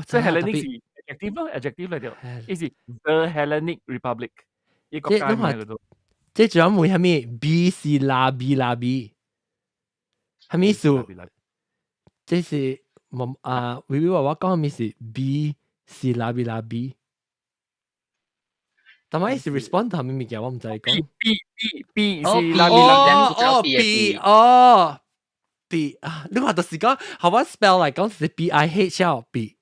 [SPEAKER 1] 所
[SPEAKER 2] 以 Hellenic 是 adjective 咯，adjective 嚟著，伊是 the Hellenic Republic。伊國家名叫做。
[SPEAKER 1] 這主要問啥物？B 是拉 B 拉 B，啥物意思？這是我啊，微微話我講啥物是 B 是拉 B 拉 B。但係伊是 respond 啥物物件，我毋知講。
[SPEAKER 2] B B B 是拉 B
[SPEAKER 1] 哦哦 B 哦 B 啊！你話就是講，好我 spell 嚟講是 B I H 哦 B。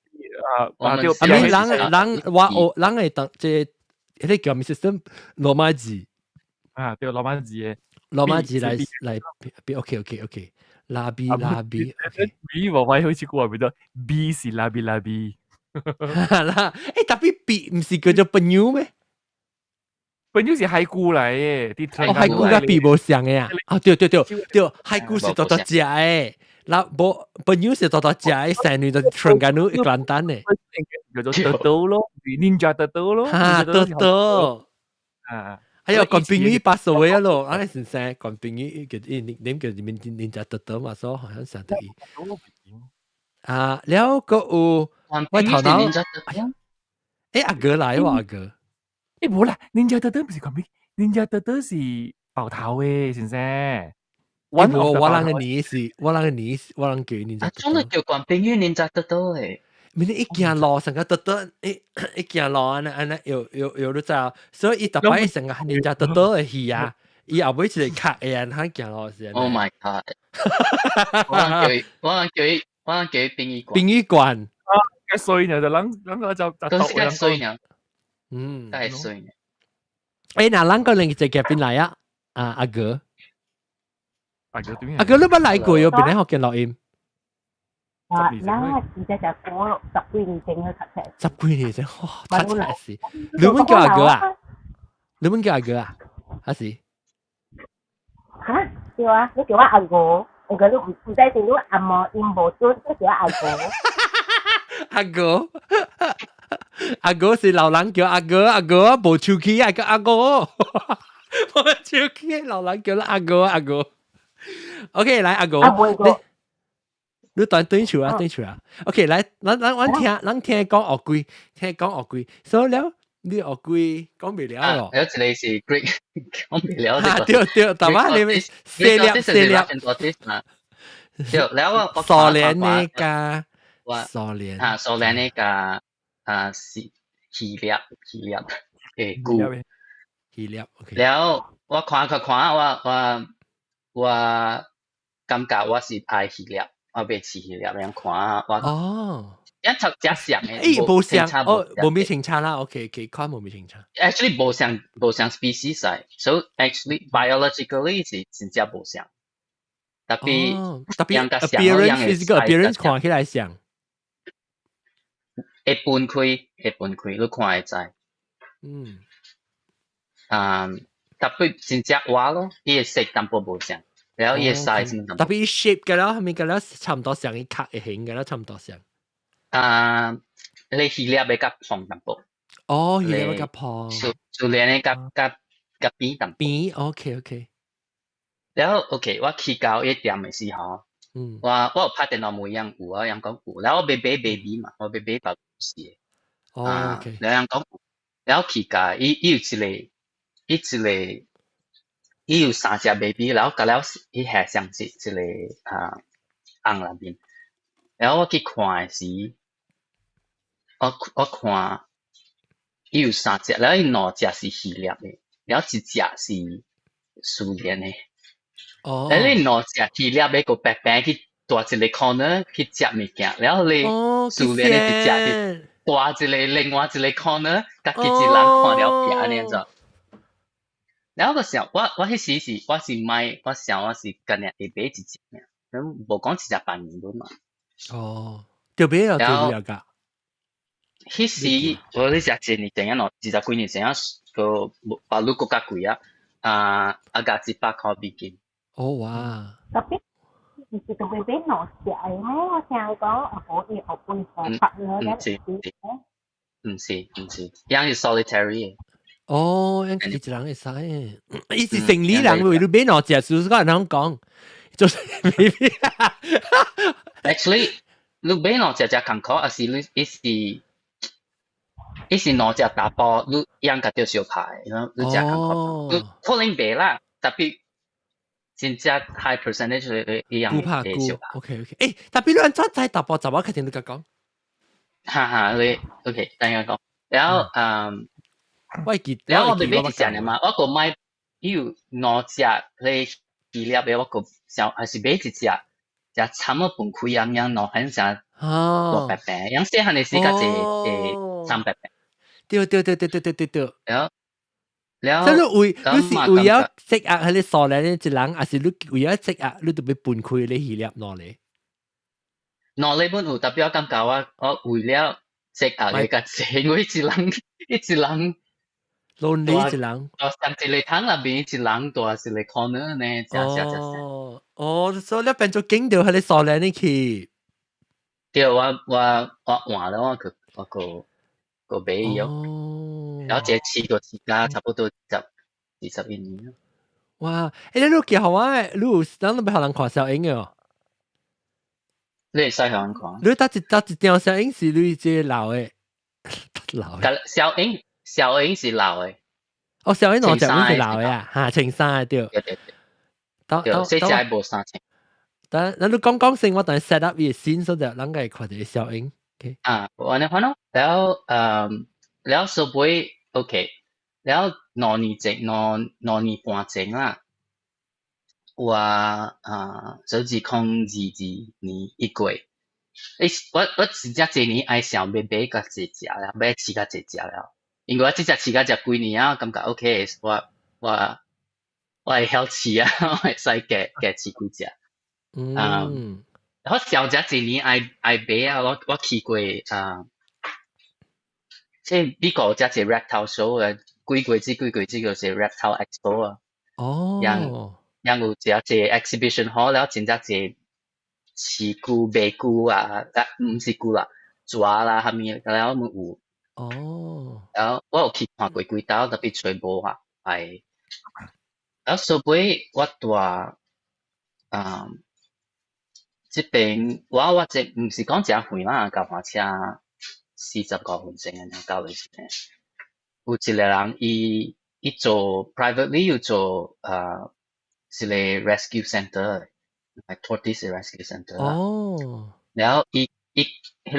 [SPEAKER 2] 啊啊對。
[SPEAKER 1] 啊，咪人人我學人會當這彼個叫咩 system 羅馬字。
[SPEAKER 2] 啊，對，羅馬字嘅。
[SPEAKER 1] 羅馬字來來 B OK OK OK 拉 B 拉 B。
[SPEAKER 2] B 無話好似講話變咗 B 是拉 B 拉 B。
[SPEAKER 1] 啦，欸，但 B 毋是叫做朋友咩？
[SPEAKER 2] 朋友是海龜來的，佇
[SPEAKER 1] 哦，海龜佮 B 無相的啊！啊，對對對對，海龜是大大隻的，那無朋友是大大隻的，生女就 Terengganu 吉蘭丹的。
[SPEAKER 2] 叫做 turtle 咯，Ninja turtle 咯，
[SPEAKER 1] 哈，turtle。
[SPEAKER 2] 啊，
[SPEAKER 1] 哎呦，關冰魚八十位啊咯，啊，你先生關冰魚叫伊 nickname 叫 Ninja turtle 嘛，所以好像成得伊。啊，了閣有我頭腦，欸，阿哥來喎，阿哥。
[SPEAKER 2] 欸，無啦，Ninja turtle 毋是關冰，Ninja turtle 是爆頭的先生。
[SPEAKER 1] 我我人的年是，我人的年是，我人叫 Ninja。
[SPEAKER 4] 啊，種都叫關冰魚 Ninja turtle 的。
[SPEAKER 1] 明你一行路成個 turtle，一一行路按呢按呢又又又你知啊，所以伊逐擺成個 Ninja turtle 的戲啊，伊後尾一個卡的人，他行路時。
[SPEAKER 4] Oh my god！我人叫伊，我人叫伊，我人叫伊殯儀館。
[SPEAKER 1] 殯儀館。
[SPEAKER 2] 啊，較衰呢，就人人個就就
[SPEAKER 4] 都是較衰呢。
[SPEAKER 1] 嗯，
[SPEAKER 4] 較衰呢。
[SPEAKER 1] 欸，那咱個另一個邊來啊？啊，阿哥。
[SPEAKER 2] 阿哥點？
[SPEAKER 1] 阿哥你捌來過喲？邊咧福建錄音？
[SPEAKER 8] 啊，那而家就過十幾年前去讀冊。
[SPEAKER 1] 十幾年前，哇，太真是。你們叫阿哥啊？你們叫阿哥啊？還是？
[SPEAKER 8] 嚇？對啊，你叫我阿哥，我講你毋毋知是你阿毛音無準，你叫我阿哥。
[SPEAKER 1] 阿哥，阿哥是老人叫阿哥，阿哥無手機啊，叫阿哥，無手機，老人叫阿哥，阿哥。OK，來阿哥，你你等對厝啊，對厝啊。OK，來，咱咱阮聽，咱聽講烏龜，聽講烏龜，所以了，你烏龜講袂了咯。
[SPEAKER 4] 有一個是 Greek 講袂了這個。
[SPEAKER 1] 對對，但係你四粒四粒。
[SPEAKER 4] 對，了我
[SPEAKER 1] 蘇聯的加蘇聯
[SPEAKER 4] 啊，蘇聯的加啊是希臘希臘嘅龜。
[SPEAKER 1] 希臘，OK。
[SPEAKER 4] 了我看看看，我我我感覺我是愛希臘，我欲飼希臘樣看我。
[SPEAKER 1] 哦。
[SPEAKER 4] 一頭只像嘅，
[SPEAKER 1] 誒，無像哦，無咩清楚啦，OK，看無咩清楚。
[SPEAKER 4] Actually 無像無像 species 嚟，so actually biologically 是真正無像。特別
[SPEAKER 1] 特別 appearance physical appearance 看起來像。
[SPEAKER 4] 會分開，會分開，你看會知。啊，特別真正活咯，伊的色淡薄無像，然後伊的 size
[SPEAKER 1] 特別 shape 嘅啦，係咪嘅啦，差唔多像，伊殼的形嘅啦，差唔多像。
[SPEAKER 4] 啊，你希臘的較胖淡薄。
[SPEAKER 1] 哦，希臘的較胖。
[SPEAKER 4] 蘇蘇聯的較較較扁淡薄。
[SPEAKER 1] 扁，OK。
[SPEAKER 4] 然後 OK，我去到伊店的時候，我我有拍電話問𪜶有啊，𪜶講有，然後我欲買 baby 嘛，我欲買白死的。
[SPEAKER 1] 哦，OK。
[SPEAKER 4] 然後𪜶講有，然後去到伊伊有一個，伊一個，伊有三隻 baby，然後甲了伊下上一一個啊甕內面，然後我去看的時，我我看伊有三隻，然後伊兩隻是希臘的，然後一隻是蘇聯的。
[SPEAKER 1] 哦。
[SPEAKER 4] 然後你兩隻希臘的個白白去蹛一個 corner 去食物件，然後你蘇聯的一隻去蹛一個另外一個 corner，家己一人看了拚按呢怎。然後個時候，我我彼時是我是買，我想我是今日會買一隻爾，咁無講一隻半年嘛。
[SPEAKER 1] 哦，就買了就買了㗎。
[SPEAKER 4] 彼時我咧食一年前啊，二十幾年前啊，個別路閣較貴啊，啊啊價一百箍美金。
[SPEAKER 1] 哦哇！
[SPEAKER 8] 特別是特別買兩隻的咩？我聽講阿婆伊學本學拍了，
[SPEAKER 4] 毋是毋是毋是，樣是 solitary。
[SPEAKER 1] 哦，𪜶家己一人會使，伊是生理人，為你買兩隻，就是講人講，就是 maybe。
[SPEAKER 4] Actually，你買兩隻隻艱苦，還是你伊是伊是兩隻查埔，你養甲著相拍，你你食艱苦，你可能袂啦，特別真正 high percentage 伊樣會相拍。
[SPEAKER 1] OK OK，誒，特別你按怎知查埔查某確定你共講？
[SPEAKER 4] 哈哈，你 OK，等下講，然後嗯。
[SPEAKER 1] 我記，
[SPEAKER 4] 然後我欲買一隻爾嘛，我閣買有兩隻咧希臘的，我閣想還是買一隻，隻慘啊分開樣樣兩很像大白白，樣細漢的時較濟會慘白白。
[SPEAKER 1] 對對對對對對對對。
[SPEAKER 4] 然後，然後，
[SPEAKER 1] 所以你為你是為了積壓彼個蘇聯的一人，還是你為了積壓你就欲分開咧希臘兩個？
[SPEAKER 4] 兩個本有，特別我感覺我我為了積壓的較濟，因為一人一人。
[SPEAKER 1] lonely 一人，
[SPEAKER 4] 蹛上一个窗內面一人蹛一個 corner 呢，正正正。
[SPEAKER 1] 哦，哦，所以你變做經到彼個蘇聯的去。
[SPEAKER 4] 對，我我我換了，我去我閣閣買伊哦。然後這飼個飼甲差不多十二十一年。
[SPEAKER 1] 哇！欸，你寄予我，你有咱都欲予人看小影的哦。
[SPEAKER 4] 你會使予人看。
[SPEAKER 1] 你搭一搭一張小影是你這老的，老的。
[SPEAKER 4] 小影。小影是老的。
[SPEAKER 1] 哦，小影兩隻是老的啊，哈，穿衫的對。
[SPEAKER 4] 對對對。對，細隻無衫穿。
[SPEAKER 1] 但咱你講講先，我等 set up 伊個先，所以咱個看一個小影。
[SPEAKER 4] 啊，按呢款咯，然後嗯，然後收尾 OK，然後兩年前，兩兩年半前啦，我啊，就2022年1月，欸，我我真正這年愛想欲買較濟隻啦，欲飼較濟隻了，因為我這隻飼甲這幾年啊，感覺 OK，我我我會曉飼啊，我會使加加飼幾隻。嗯，我小隻一年愛愛買啊，我我去過啊，這美國有遮一個 reptile show 啊，幾月至幾月至就是 reptile expo 啊。
[SPEAKER 1] 哦。
[SPEAKER 4] 樣樣有遮濟 exhibition hall 了，真正濟飼龜、賣龜啊，啊，毋是龜啦，蛇啦，啥物了攏有。
[SPEAKER 1] 哦。
[SPEAKER 4] 然後我有去看過幾兜，特別揣無啊，愛。然後收尾我蹛啊。這邊我這毋是講誠遠啦，交盤車45分鐘按呢到的時陣，有一個人伊做 privately 有做一個 rescue center，like tortoise rescue center 啦。然後伊彼個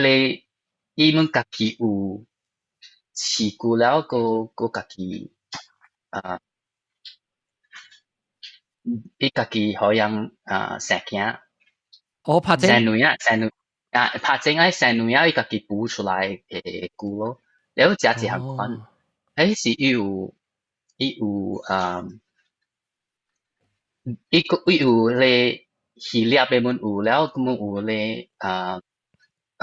[SPEAKER 4] 伊們家己有飼過了，閣家己伊家己予人生囝。
[SPEAKER 1] 哦，拍精。
[SPEAKER 4] 生卵啊，生卵啊，拍精愛生卵啊，伊家己孵出來的龜咯。了食一項款，彼時伊有彼個魚粒的阮有，了阮有彼個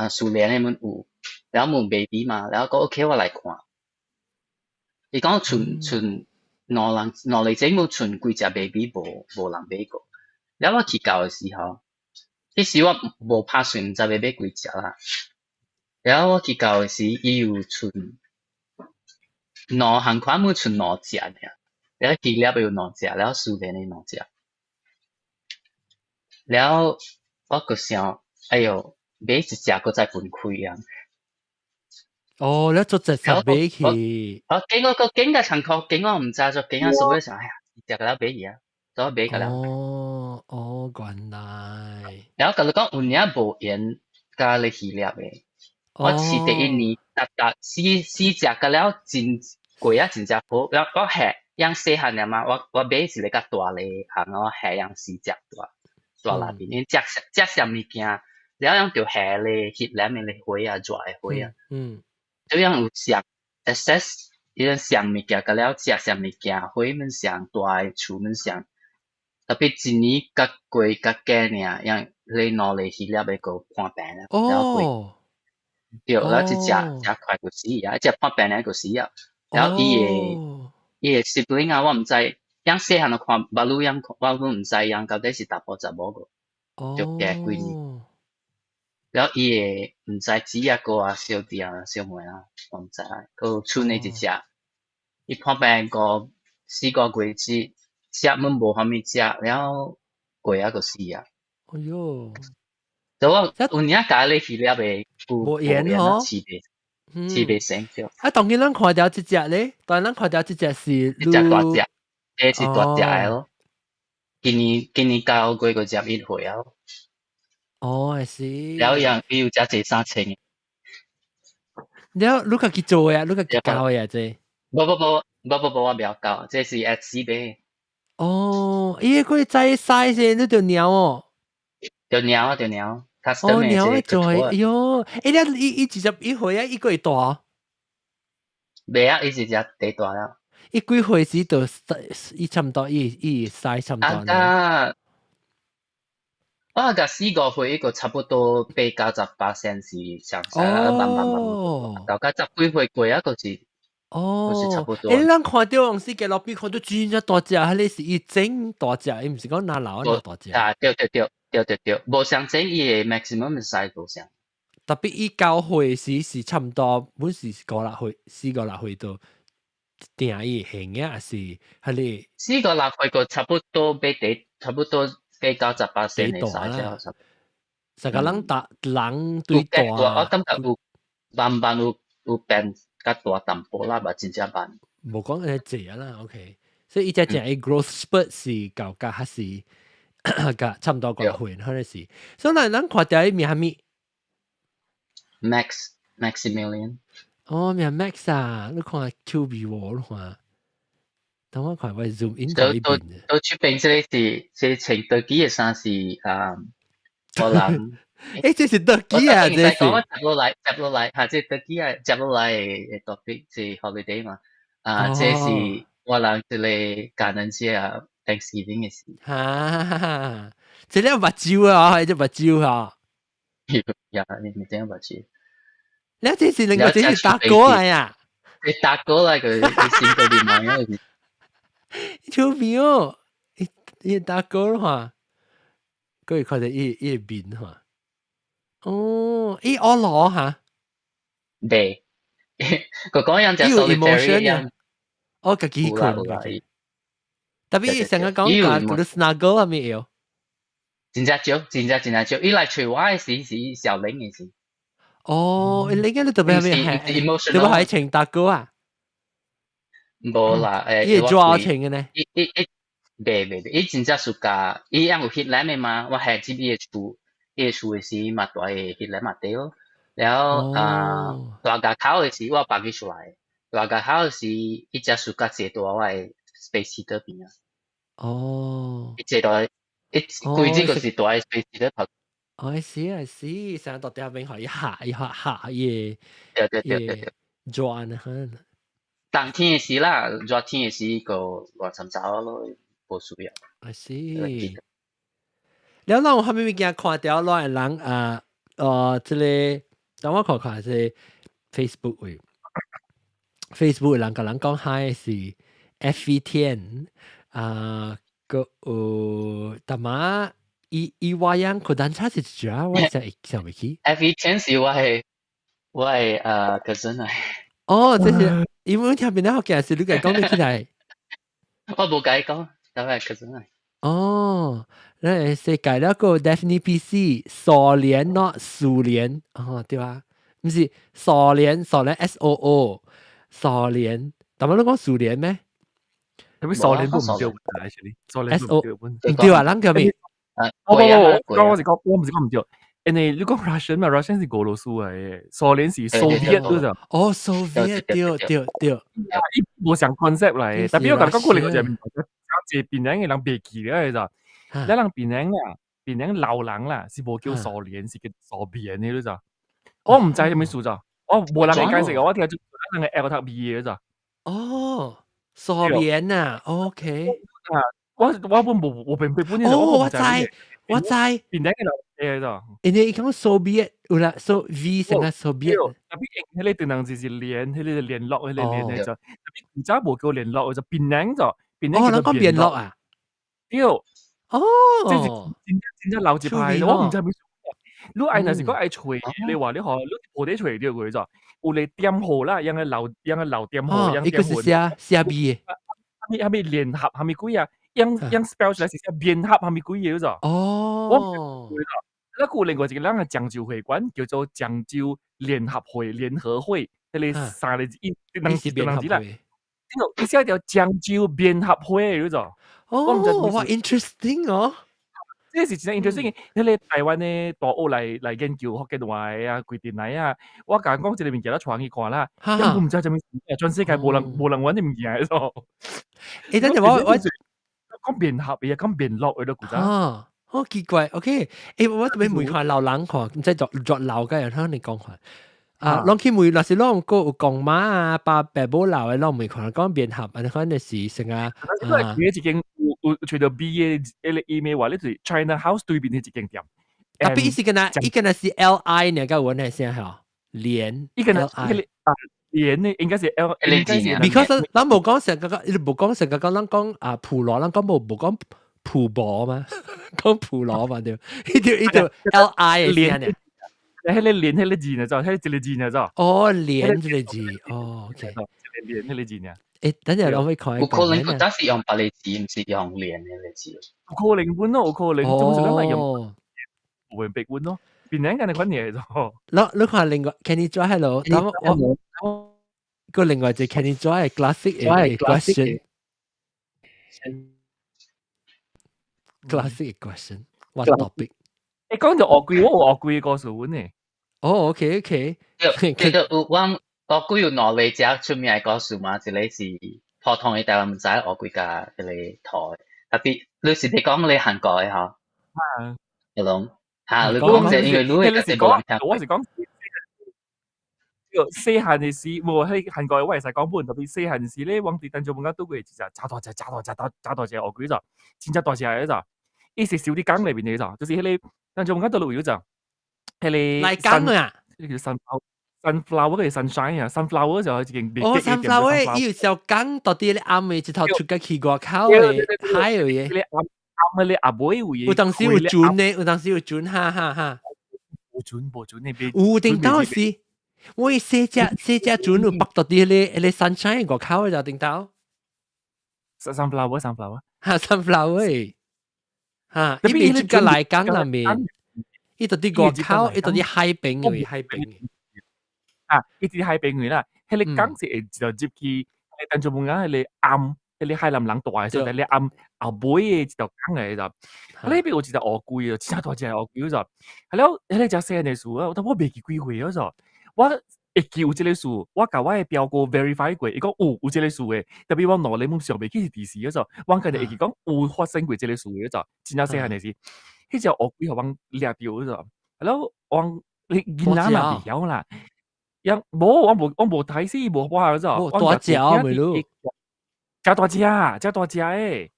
[SPEAKER 4] 蘇聯的阮有，了問 baby 嘛，了講 OK 我來看。伊講賰賰兩人2日前無賰幾隻 baby 無人買過。了我去到的時候，彼時我無拍算，毋知欲買幾隻啦。了我去到的時，伊有賰兩項款，物賰兩隻爾。了魚粒有兩隻，了蘇聯的兩隻。了我閣想，哎喲，買一隻閣再分開啊。
[SPEAKER 1] 哦，你做隻十買去。
[SPEAKER 4] 我見我個見個殘酷，見我毋知就見我所以想，哎呀，一隻個了買去啊，都買個了。
[SPEAKER 1] 哦，原來。
[SPEAKER 4] 然後共你講有影無緣佮你魚粒的。我飼第一年，逐逐四四隻個了真過啊，真正好。然後我下養細漢爾嘛，我買一個較大个項，我下養四隻大大內面，因食食啥物件，了樣就下咧翕兩面的花啊，熱的花啊。這樣有上 assess 伊個上物件，佮了食啥物件，花們上大的樹們上，特別一年較過較緊爾，樣你兩个魚粒的閣破病了，了過。對，了一隻隻快就死啊，一隻破病了就死啊。然後伊的 sibling 啊，我毋知，樣細漢就看，目睭樣我攏毋知樣到底是查埔查某個，就加幾年。了伊會毋知姊啊哥啊小弟啊小妹啊，我毋知，閣賰的一隻，伊破病5、4個月只食阮無啥物食，了過啊就死啊。
[SPEAKER 1] 哎喲！
[SPEAKER 4] 所以我有影共你魚粒的有
[SPEAKER 1] 無緣吼，
[SPEAKER 4] 飼袂成對。
[SPEAKER 1] 啊，當然咱看著這隻咧，當然咱看著這隻是
[SPEAKER 4] 一隻大隻，這是大隻的咯。今年9月個11歲啊。
[SPEAKER 1] 哦，是。
[SPEAKER 4] 了樣伊有遮濟3000。
[SPEAKER 1] 了，你家己做的啊？你家己教的啊？這？
[SPEAKER 4] 無無無無無無，我袂曉教，這是 Etsy 買。
[SPEAKER 1] 哦，伊個知 size 你就鳥哦。
[SPEAKER 4] 就鳥啊，就鳥。
[SPEAKER 1] 哦，鳥做，哎喲，欸，你伊21歲啊，伊個會大？
[SPEAKER 4] 袂啊，伊是隻第大啦。
[SPEAKER 1] 伊幾歲時就伊差唔多，伊 size 差唔多。
[SPEAKER 4] 啊，我甲4、5歲，伊個差不多80-90%是上細啦，慢慢慢慢，到甲十幾歲過啊，個是。
[SPEAKER 1] 哦，
[SPEAKER 4] 差不多。
[SPEAKER 1] 欸，咱看著往時嘅路邊看到真正大隻，彼個是伊整大隻，伊毋是講拿老拿大隻。
[SPEAKER 4] 啊，對對對對對對，無相整伊的 maximum size 無相。
[SPEAKER 1] 特別伊9歲時是差唔多，本是5、6歲，4、5、6歲都定伊形啊，還是彼個？4、
[SPEAKER 4] 5、6歲個差不多欲第，差不多80-90%的 size。
[SPEAKER 1] 成個人大人對大。
[SPEAKER 4] 我感覺有慢慢有變較大淡薄啦，嘛真正慢。
[SPEAKER 1] 無講會濟啊啦，OK。所以伊只只 growth spurt 是到甲還是甲差唔多5歲，可能是。所以咱看著伊名啥物
[SPEAKER 4] ？Max Maximilian。
[SPEAKER 1] 哦，名 Max 啊，你看 Q 味喎，你看。等我看我 zoom in 到呢邊。
[SPEAKER 4] 到出邊這個是這穿德基的衫是啊，荷蘭。
[SPEAKER 1] 欸，這是德基啊，這是。
[SPEAKER 4] 我接落來，接落來，嚇，這德基啊，接落來的 topic 是 holiday 嘛。啊，這是我人這個感恩節啊，Thanksgiving 的時。
[SPEAKER 1] 哈，這個目睭啊，這目睭哈。
[SPEAKER 4] 呀，你你這樣目睭。
[SPEAKER 1] 你這是另外這是大哥來呀？
[SPEAKER 4] 你大哥來個，你先個面嘛，因為。
[SPEAKER 1] 出名哦，伊伊大哥哈，佢看到伊伊面哈。哦，伊惡老哈？
[SPEAKER 4] 袂，佢講樣隻 solitary 樣。
[SPEAKER 1] 哦，家己困。特別伊成日講講佢 snuggle 係咪有？
[SPEAKER 4] 真正少，真正真正少。伊來揣我的時是小玲的時。
[SPEAKER 1] 哦，你個你特別係咩？特別係情大哥啊？
[SPEAKER 4] 無啦，
[SPEAKER 1] 伊會抓情嘅呢？
[SPEAKER 4] 伊伊伊，袂袂袂，伊真正暑假，伊樣有翕來的嘛，我係接伊的厝，伊的厝的時嘛蹛佇翕來嘛對咯。然後啊，大家口的時我放佢出來，大家口的時，伊只暑假坐佇我的 space heater 邊啊。伊坐佇，伊規日就是蹛佇 space heater 頭。
[SPEAKER 1] 哦，I see I see，成日到底邊可以下一下下伊
[SPEAKER 4] 對對對對對。
[SPEAKER 1] 轉哈。
[SPEAKER 4] 冬天的時啦，熱天的時個亂參雜咯，無需要。
[SPEAKER 1] I see。了，咱有啥物物件看著亂的人啊？這個等我看看是 Facebook 位，Facebook 人共人講 hi 是 F 天啊，個有淡仔伊伊我樣佢單車是一隻，我真會想袂起。
[SPEAKER 4] F 天是我的cousin 來。
[SPEAKER 1] 哦，這是因為聽邊咧學嘅是你家講得起來。
[SPEAKER 4] 我無共伊講，但係 cousin 來。
[SPEAKER 1] 哦，那世界那個 Daphne PC 蘇聯 not 蘇聯，哦對吧？毋是蘇聯，蘇聯 S O O，蘇聯，但係你講蘇聯咩？
[SPEAKER 2] 係咪蘇聯都唔對？actually，蘇聯
[SPEAKER 1] S O 唔對啊，咱叫咩？
[SPEAKER 2] 哦不不，我是講，我唔是講唔對。因為你講 Russian 嘛，Russian 是俄羅斯嚟嘅，蘇聯是 Soviet 對咋？
[SPEAKER 1] 哦，Soviet 對對對。
[SPEAKER 2] 伊無相 concept 嚟，特別我感覺可能就係這檳城嘅人袂記得咋？咱人檳城啦，檳城老人啦，是無叫蘇聯，是叫蘇聯嘅咋？我唔知啥物事咋，我無人會解釋，我聽就咱人嘅 L 讀 B 嘅咋？
[SPEAKER 1] 哦，蘇聯啊，OK。
[SPEAKER 2] 啊，我本無無明白本
[SPEAKER 1] 哦，我知我知。
[SPEAKER 2] 檳城嘅人嘅咋？
[SPEAKER 1] 因為伊講 Soviet 有啦，so V 成個 Soviet。
[SPEAKER 2] 特別迄個當人就是聯，彼個聯絡，彼個聯嘅就，特別古早無叫聯絡，就檳城就檳城
[SPEAKER 1] 哦，咱講聯絡啊？
[SPEAKER 2] 對。
[SPEAKER 1] 哦。
[SPEAKER 2] 這是真正真正老一派，我毋知啥物。你愛若是講愛揣，你話你吼，你無得揣著過咋？有個點號啦，樣個老樣個老點號，樣
[SPEAKER 1] 伊個是寫寫 B 的。
[SPEAKER 2] 啥物啥物聯合，啥物鬼啊？樣樣 spell 出來是寫聯合，啥物鬼嘢咋？
[SPEAKER 1] 哦。
[SPEAKER 2] 那有另外一個咱個漳州會館，叫做漳州聯合會、聯合會，彼個三個字，一兩字兩字啦。伊寫條漳州聯合會，你做。
[SPEAKER 1] 哦，哇，interesting 哦！
[SPEAKER 2] 這個是真 interesting。彼個台灣的大學來研究福建話的啊，規定來啊，我共講這個物件，我帶去看啦，我毋知啥物事，全世界無人玩這物件的。
[SPEAKER 1] 欸，等陣我
[SPEAKER 2] 講聯合的，講聯絡的都古早。
[SPEAKER 1] 啊，好奇怪，OK，欸，我特別問看老人看，毋知作作老嘅人向你講看。啊，攏去問，若是攏個有公媽啊、爸爸母老的攏問看，講聯合，按呢款就是成啊。
[SPEAKER 2] 啊，一間有有揣著 B 的彼個 email 話，你就是 China House 對面的一間店。
[SPEAKER 1] 特別伊是敢若，伊敢若是 L I 呢個文係先吼，連
[SPEAKER 2] 伊敢若啊，連的應該是 L，應該是。
[SPEAKER 1] Because 咱無講成個個，伊無講成個講，咱講啊普羅，咱講無講普羅嘛，講普羅嘛對，伊就伊就 L I
[SPEAKER 2] 連。彼個連彼個字呢？就彼個一個字呢？就
[SPEAKER 1] 哦，連這個字，哦，OK，
[SPEAKER 2] 連彼個字呢？
[SPEAKER 1] 欸，等陣我會看。
[SPEAKER 4] 有可能佢當時用別個字，毋是用連彼個字。
[SPEAKER 2] 有可能本咯，有可能，總是咱來用無明白本咯，變兩個款嘢就。
[SPEAKER 1] 你你看另外，Kenny Joy hello，等我我個另外一個 Kenny Joy classic 的 question，classic question，what topic？
[SPEAKER 2] 欸，講到烏龜，我有烏龜故事阮呢。
[SPEAKER 1] 哦，OK OK，
[SPEAKER 4] 對，對對，有阮烏龜有兩個隻出名的故事嘛，一個是普通的台灣毋知烏龜佮彼個兔的，特別你是佇講咧韓國的吼？
[SPEAKER 2] 啊，
[SPEAKER 4] 阿龍，哈，你講者，因為你會是講，
[SPEAKER 2] 我是講，細漢的時，無彼韓國的我會使講本，特別細漢時咧，往佇陳松文拄過一隻誠大隻、誠大隻、誠大隻烏龜咋，真正大隻的咋，伊是收佇缸內面的咋，就是彼個陳松文佗落位有隻，彼個
[SPEAKER 1] 來缸啊，
[SPEAKER 2] 彼個叫 sunflower 個 sunshine 啊，sunflower 就係一間
[SPEAKER 1] 哦，sunflower 伊有小缸到底咧暗暝一頭出個去外口的海的，
[SPEAKER 2] 暗暗的阿尾位，
[SPEAKER 1] 有當時有船的，有當時有船，哈哈哈。
[SPEAKER 2] 無船無船那邊
[SPEAKER 1] 有頂到時，我細隻細隻船有北到啲咧，咧 sunshine 外口的就頂到。
[SPEAKER 2] sunflower sunflower
[SPEAKER 1] 哈 sunflower。嚇，伊袂這個內江那邊，伊就佇外口，伊就佇海邊嘅，海邊。
[SPEAKER 2] 啊，伊佇海邊位啦，彼個港是會就入去，但就無講彼個暗，彼個海南人住的所在，咧暗後尾的一條港來就，啊，彼邊有一隻烏龜哦，真大隻烏龜就，啊了，彼個誠細漢的事啊，但我袂記幾歲了就，我會記有這个事，我共我的表哥 verify 過，伊講有這个事的，tapi 我腦裡面想袂起是佇時了就，我家己會記講有發生過這个事的就，真正細漢的時，彼隻烏龜予阮掠著了就，啊了，阮你囡仔嘛袂曉啦。樣無，我無睇死，無我就，
[SPEAKER 1] 大隻未咯？
[SPEAKER 2] 誠大隻，誠大隻的，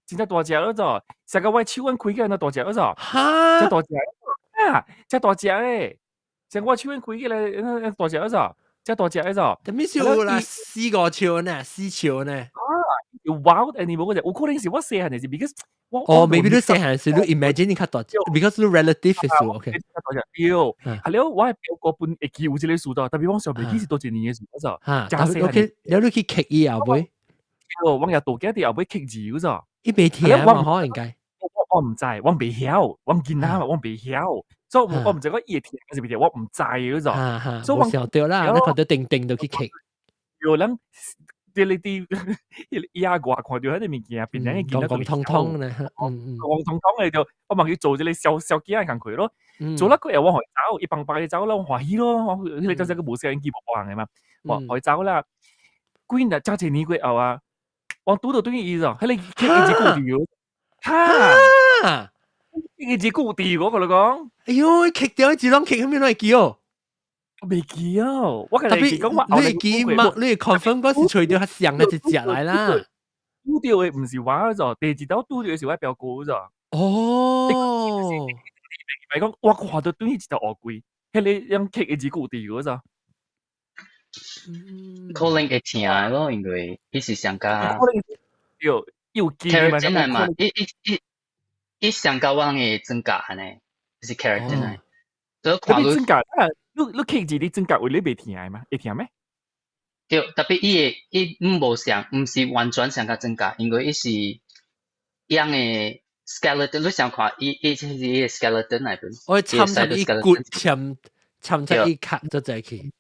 [SPEAKER 2] 真正大隻了就，成個我手腕開起來那大隻了就，誠大隻啊，誠大隻的，成我手腕開起來那大隻了就，誠大隻的就。
[SPEAKER 1] 啥物事有啦？四個笑呢，四笑呢？
[SPEAKER 2] 啊，有 wild animal 嗰隻，有可能是我細漢的時，because
[SPEAKER 1] 哦，maybe 你細漢時你 imagine 你較大隻，because 你 relative 的數，OK。
[SPEAKER 2] 對，啊了，我的表哥本會記有這个事的，tapi 我想袂起是佗一年的事就。
[SPEAKER 1] 嚇，OK，了你去磕伊後尾？
[SPEAKER 2] 哦，我也大囝佇後尾磕字嗰陣。
[SPEAKER 1] 伊袂疼嘛？嗬，應該。
[SPEAKER 2] 我毋知，我袂曉，我囡仔嘛，我袂曉，所以我毋知講伊會疼還是袂疼，我毋知嗰陣。所以
[SPEAKER 1] 我想著啦，你看到定定就去磕。
[SPEAKER 2] 有人佇咧佇野外看著彼个物件，平常的囡仔
[SPEAKER 1] 講通通咧，
[SPEAKER 2] 講通通的就我嘛去做這个小小囝的工課咯。做了過後我予伊走，伊放放伊走了，我歡喜咯。我彼個陣時閣無攝影機無別項的嘛，我予伊走啦。幾日真濟年過後啊，我拄著對伊咯，彼个磕伊一句掉，哈，伊一句掉，我共你講。
[SPEAKER 1] 哎喲，磕掉一攏磕啥物攏會記哦？
[SPEAKER 2] 我袂記哦，我共你講，
[SPEAKER 1] 你會記嗎？你會 confirm 嗰時揣著較像的一隻來啦。
[SPEAKER 2] 拄著的毋是我就，第二道拄著的是我表哥就。
[SPEAKER 1] 哦。
[SPEAKER 2] 咪講我看著對一隻烏龜，彼个樣磕伊一句掉嗰陣。
[SPEAKER 4] 可能會疼咯，因為伊是上加。
[SPEAKER 2] 可能對，有記
[SPEAKER 4] keratin 嘛，伊伊伊伊上加阮的指甲按呢，是 keratin 來。所以看
[SPEAKER 2] 你指甲，你磕字你指甲位你袂疼的嗎？會疼咩？
[SPEAKER 4] 對，tapi 伊的伊毋無像，毋是完全像共指甲，因為伊是樣的 skeleton，你想看伊伊是伊的 skeleton 來本。
[SPEAKER 1] 我摻摻伊骨摻摻在伊殼做在去。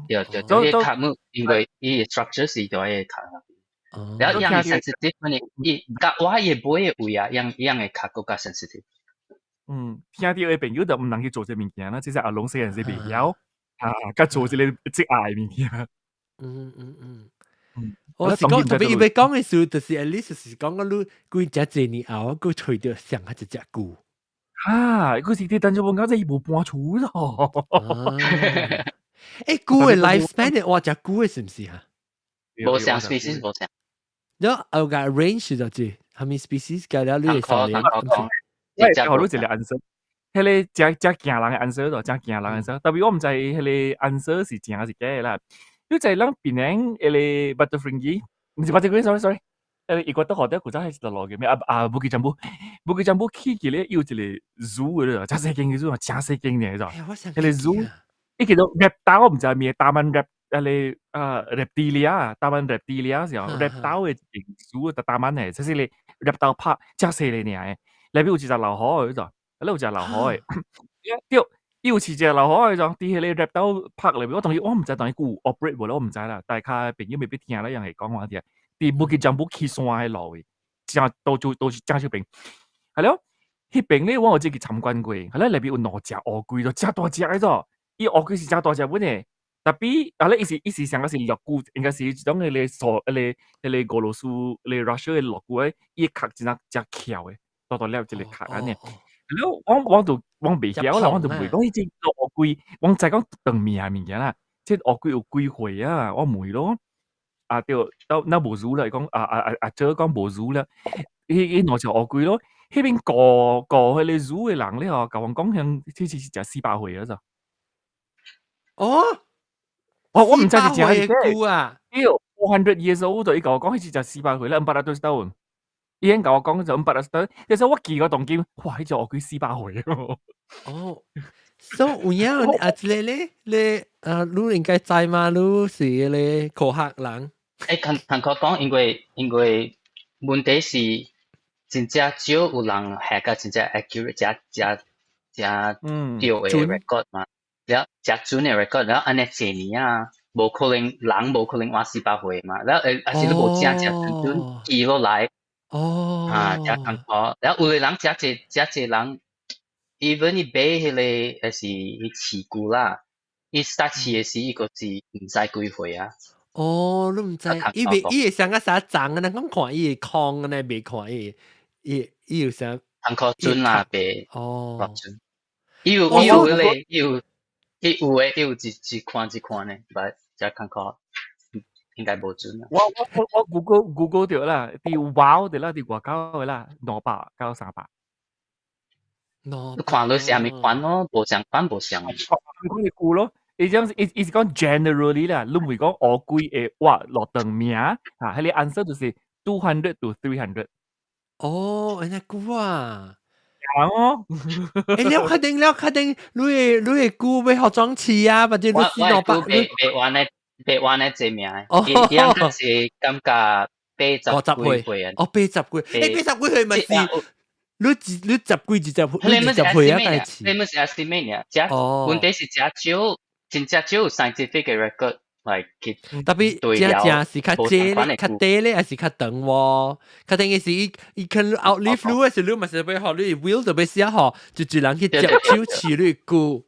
[SPEAKER 4] 對對，對，伊殼木，因為伊的 structure 是佇伊殼那邊。然後樣 sensitive，伊佮我伊尾的位啊，樣樣的殼閣較 sensitive。
[SPEAKER 2] 嗯，聽著的朋友就毋通去做這物件啦，這是阿龍細漢時袂曉，啊，佮做這個職業的物件。
[SPEAKER 1] 我是講 tapi 伊欲講的時，就是 at least 是講講你幾隻濟年後，閣揣著上較一隻龜。
[SPEAKER 2] 啊，佢是佇陳小文講這伊無搬厝咯。
[SPEAKER 1] 欸，龜的 lifespan 的哇，隻龜的是毋是啊？
[SPEAKER 4] 無相 species 無相。
[SPEAKER 1] 了後個 range 就是，啥物 species 加了你會少年？
[SPEAKER 2] 我會予你一個 answer，彼个誠誠驚人的 answer 就誠驚人的 answer，tapi 我毋知彼个 answer 是真還是假的啦。你知咱檳城彼个 Batu Ferringhi，毋是 Batu Ferringhi，sorry sorry，彼個伊個倒予底古早彼一條路叫咩？啊啊，Bukit Jambul，Bukit Jambul 起起咧有一個 zoo 的，誠細間的 zoo，誠細間的，彼個 zoo，伊叫做 reptile，毋知咩 Taman rep，彼个啊 reptilia，Taman reptilia 是哦，reptile 的一間 zoo 就 taman 的，這是咧 reptile park，誠細个爾的。內面有一隻老虎的，嗰度，有一隻老虎的，對，伊有飼一隻老虎的，種佇彼个 reptile park 內面，我當時我毋知當時有 operate 無咧，我毋知啦。大家朋友未必聽咧，樣會講我聽。佇 Bukit Jambul 起山彼路位，正都就都是正小邊。係了，彼邊咧我有走去參觀過，係咧內面有兩隻烏龜，都誠大隻的咾，伊烏龜是誠大隻本的，tapi 啊咧伊是伊是上個是綠龜，應該是一種彼个蘇彼个彼个俄羅斯彼个 Russia 的綠龜，伊殼真正誠翹的。大大粒一個殼按呢，了我我就我袂曉啦，我就袂講彼隻烏龜，我知講長命的物件啦，這烏龜有幾歲啊？我問咯，啊對，到那無輸啦，伊講啊啊啊啊姐講無輸啦，彼彼兩隻烏龜咯，彼邊顧顧彼個 zoo 的人咧吼，共阮講向這是食400歲啊咋？
[SPEAKER 1] 哦，
[SPEAKER 2] 我毋知是真還是假
[SPEAKER 1] 啊？
[SPEAKER 2] 對，400 years old 就伊共我講，彼是食四百歲啦，400 tahun。伊先共我講就400 tahun，其實我記個當今，哇！彼隻烏龜四百歲
[SPEAKER 1] 哦，所以有影啊，這个咧，你啊，你應該知嘛？你是彼個科學人。
[SPEAKER 4] 欸，坦坦白講，因為問題是，真正少有人係個真正 accurate 真真真對嘅 record 嘛，了真準嘅 record，了按呢濟年啊，無可能人無可能活400歲嘛，了還是你無正正準準記落來，啊，真艱苦，了有個人真濟真濟人，even 伊買彼個還是伊飼龜啦，伊 start 飼嘅時，伊個是毋知幾歲啊。
[SPEAKER 1] 哦，你毋知，伊未伊會像個啥長啊？咱講看伊會空呢，未看伊，伊伊有啥？
[SPEAKER 4] 參考準啦，袂準。伊有伊有彼個，伊有伊有誒，伊有一一款一款的，但真艱苦，應該無準啦。
[SPEAKER 2] 我 Google 著啦，佇 wow 著啦，佇外口的啦，200到300。
[SPEAKER 1] 你
[SPEAKER 4] 看你是啥物款咯，無相款無相。
[SPEAKER 2] 看款的龜咯。伊種伊伊是講 generally 啦，你毋會講烏龜會活落長命，嚇，彼個 answer 就是 200 to 300。
[SPEAKER 1] 哦，按呢久啊！
[SPEAKER 2] 哦，
[SPEAKER 1] 欸，了確定了確定，你的龜欲予怎飼啊？或者你死200？
[SPEAKER 4] 袂活呢，袂活呢濟命，伊伊應該是感覺80幾歲啊。
[SPEAKER 1] 哦，80幾，欸，80幾歲嘛是？你你十幾二十，你20歲啊？開始。
[SPEAKER 4] 你們是 estimate 爾，這問題是誠少。真正少有 scientific 嘅 record 來去
[SPEAKER 1] 特別真正是較濟咧，較短咧，還是較長喎？較長嘅是伊伊可能 outlive 你嘅時，你嘛是欲予你 will 就欲寫予，就一人去接手飼你龜。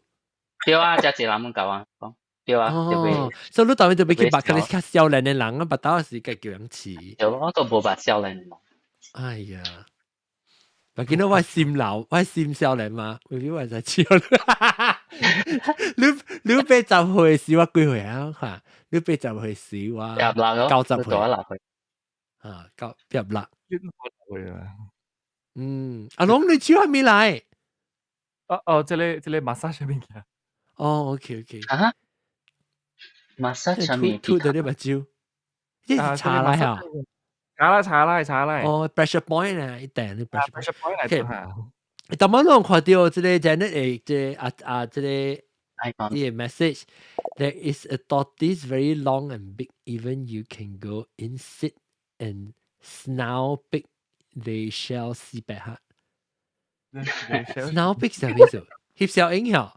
[SPEAKER 4] 對啊，誠濟人問共我講，對啊，
[SPEAKER 1] 哦，所以你當然就欲去捌可能較少年嘅人啊，捌到時該叫人飼。
[SPEAKER 4] 對，我都無捌少年人。
[SPEAKER 1] 哎呀！我見到我心老，我心少年嘛，未必我在笑。你你80歲時我幾歲啊？嚇！你八十歲時我90歲。啊，96。嗯，阿龍你手還未來？
[SPEAKER 2] 哦哦，這個這個 massage 物件。
[SPEAKER 1] 哦，OK OK。
[SPEAKER 4] 啊？massage 啥物？
[SPEAKER 1] 吐到你目睭，這是茶來嚇。
[SPEAKER 2] 查啦查啦查啦。
[SPEAKER 1] 哦，pressure point 啊，一定你
[SPEAKER 2] pressure point 來嚇。
[SPEAKER 1] 逐擺攏看著這個 Janet 的這個啊啊這個伊個 message，there is a tortoise very long and big, even you can go in sit and snout big, they shell 四百哈。snout big 啥意思？翕小影響，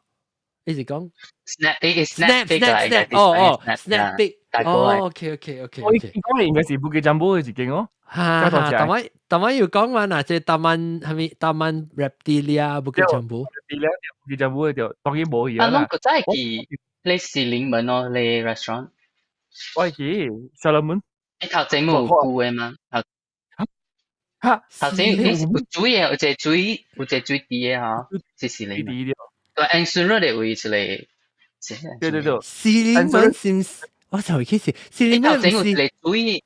[SPEAKER 1] 你是講
[SPEAKER 4] snap big
[SPEAKER 1] snap snap snap 哦哦 snap big 哦 OK OK OK
[SPEAKER 2] 我講應該是 Bukit Jambul 的一間哦。
[SPEAKER 1] 哈哈，逐擺逐擺有講嘛，若這 Taman 啥物 Taman Reptilia Bukit Jambul。
[SPEAKER 2] Reptilia Bukit Jambul 就當然無去啦。
[SPEAKER 4] 啊，攏閣早會記你士林門哦，你 restaurant。
[SPEAKER 2] 我會記小龍門。
[SPEAKER 4] 你頭前有龜的嗎？頭
[SPEAKER 2] 哈，
[SPEAKER 4] 頭前你是有水的，有一個水，有一個水池的吼，是士林門。對，安順路的位一個。
[SPEAKER 2] 對對對。
[SPEAKER 1] 士林門是毋是？我就會記是士林門
[SPEAKER 4] 是。頭前有一個水。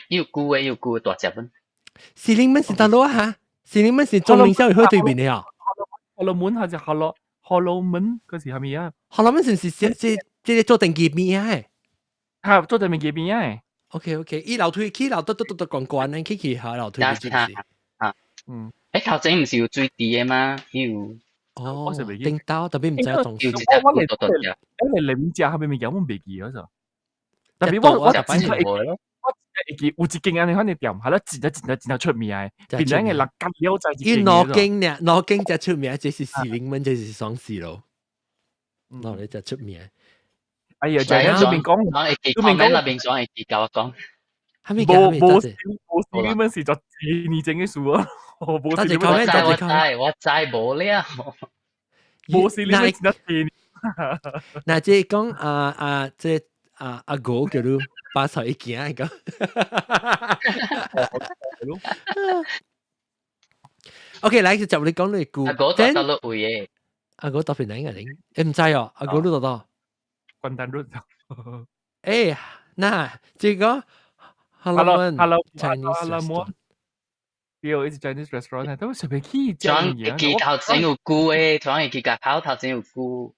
[SPEAKER 4] 有龜的，有龜大隻本。
[SPEAKER 1] 士林門是佗落哈？士林門是中明消委會對面的啊。
[SPEAKER 2] 荷羅門還是荷羅荷羅門？嗰是啥物啊？
[SPEAKER 1] 荷羅門是毋是這這這個做電機邊啊？
[SPEAKER 2] 哈，做電機邊啊
[SPEAKER 1] ？OK OK，伊樓梯起樓嘟嘟嘟嘟懸懸，起去下樓梯就是。
[SPEAKER 4] 啊，嗯。欸，頭前毋是有水池的嗎？有。
[SPEAKER 1] 哦，頂兜特別毋知影裝
[SPEAKER 4] 有一隻
[SPEAKER 2] 我嚟我嚟林家後面物件，我袂記咗就。特別我我只會我會記有一間按呢款的店，係啦，真正真正真正出名的，變成個人夾了在一
[SPEAKER 1] 伊兩間呢，兩間才出名，這是士林門，這是雙喜樓。喏，你才出名。
[SPEAKER 2] 哎呀，就喺對面講，
[SPEAKER 4] 對面講那邊講會記共我講。
[SPEAKER 2] 無無無士林門是十幾年前的事啊，無士林門。
[SPEAKER 4] 我知我知我知無了。
[SPEAKER 2] 無士林門是十幾年。
[SPEAKER 1] 那這講啊啊，這啊阿哥叫你把手一驚個。OK，來就你講你故。
[SPEAKER 4] 阿哥到佗落位的？
[SPEAKER 1] 阿哥到邊哪個人？欸，毋知哦，阿哥你佗佗？
[SPEAKER 2] 關丹路。
[SPEAKER 1] 欸，那這個 Hello
[SPEAKER 2] Hello Hello 對，是 Chinese restaurant，都隨便去食
[SPEAKER 4] 物件。記頭前有龜的，突然會記夾口頭前有龜。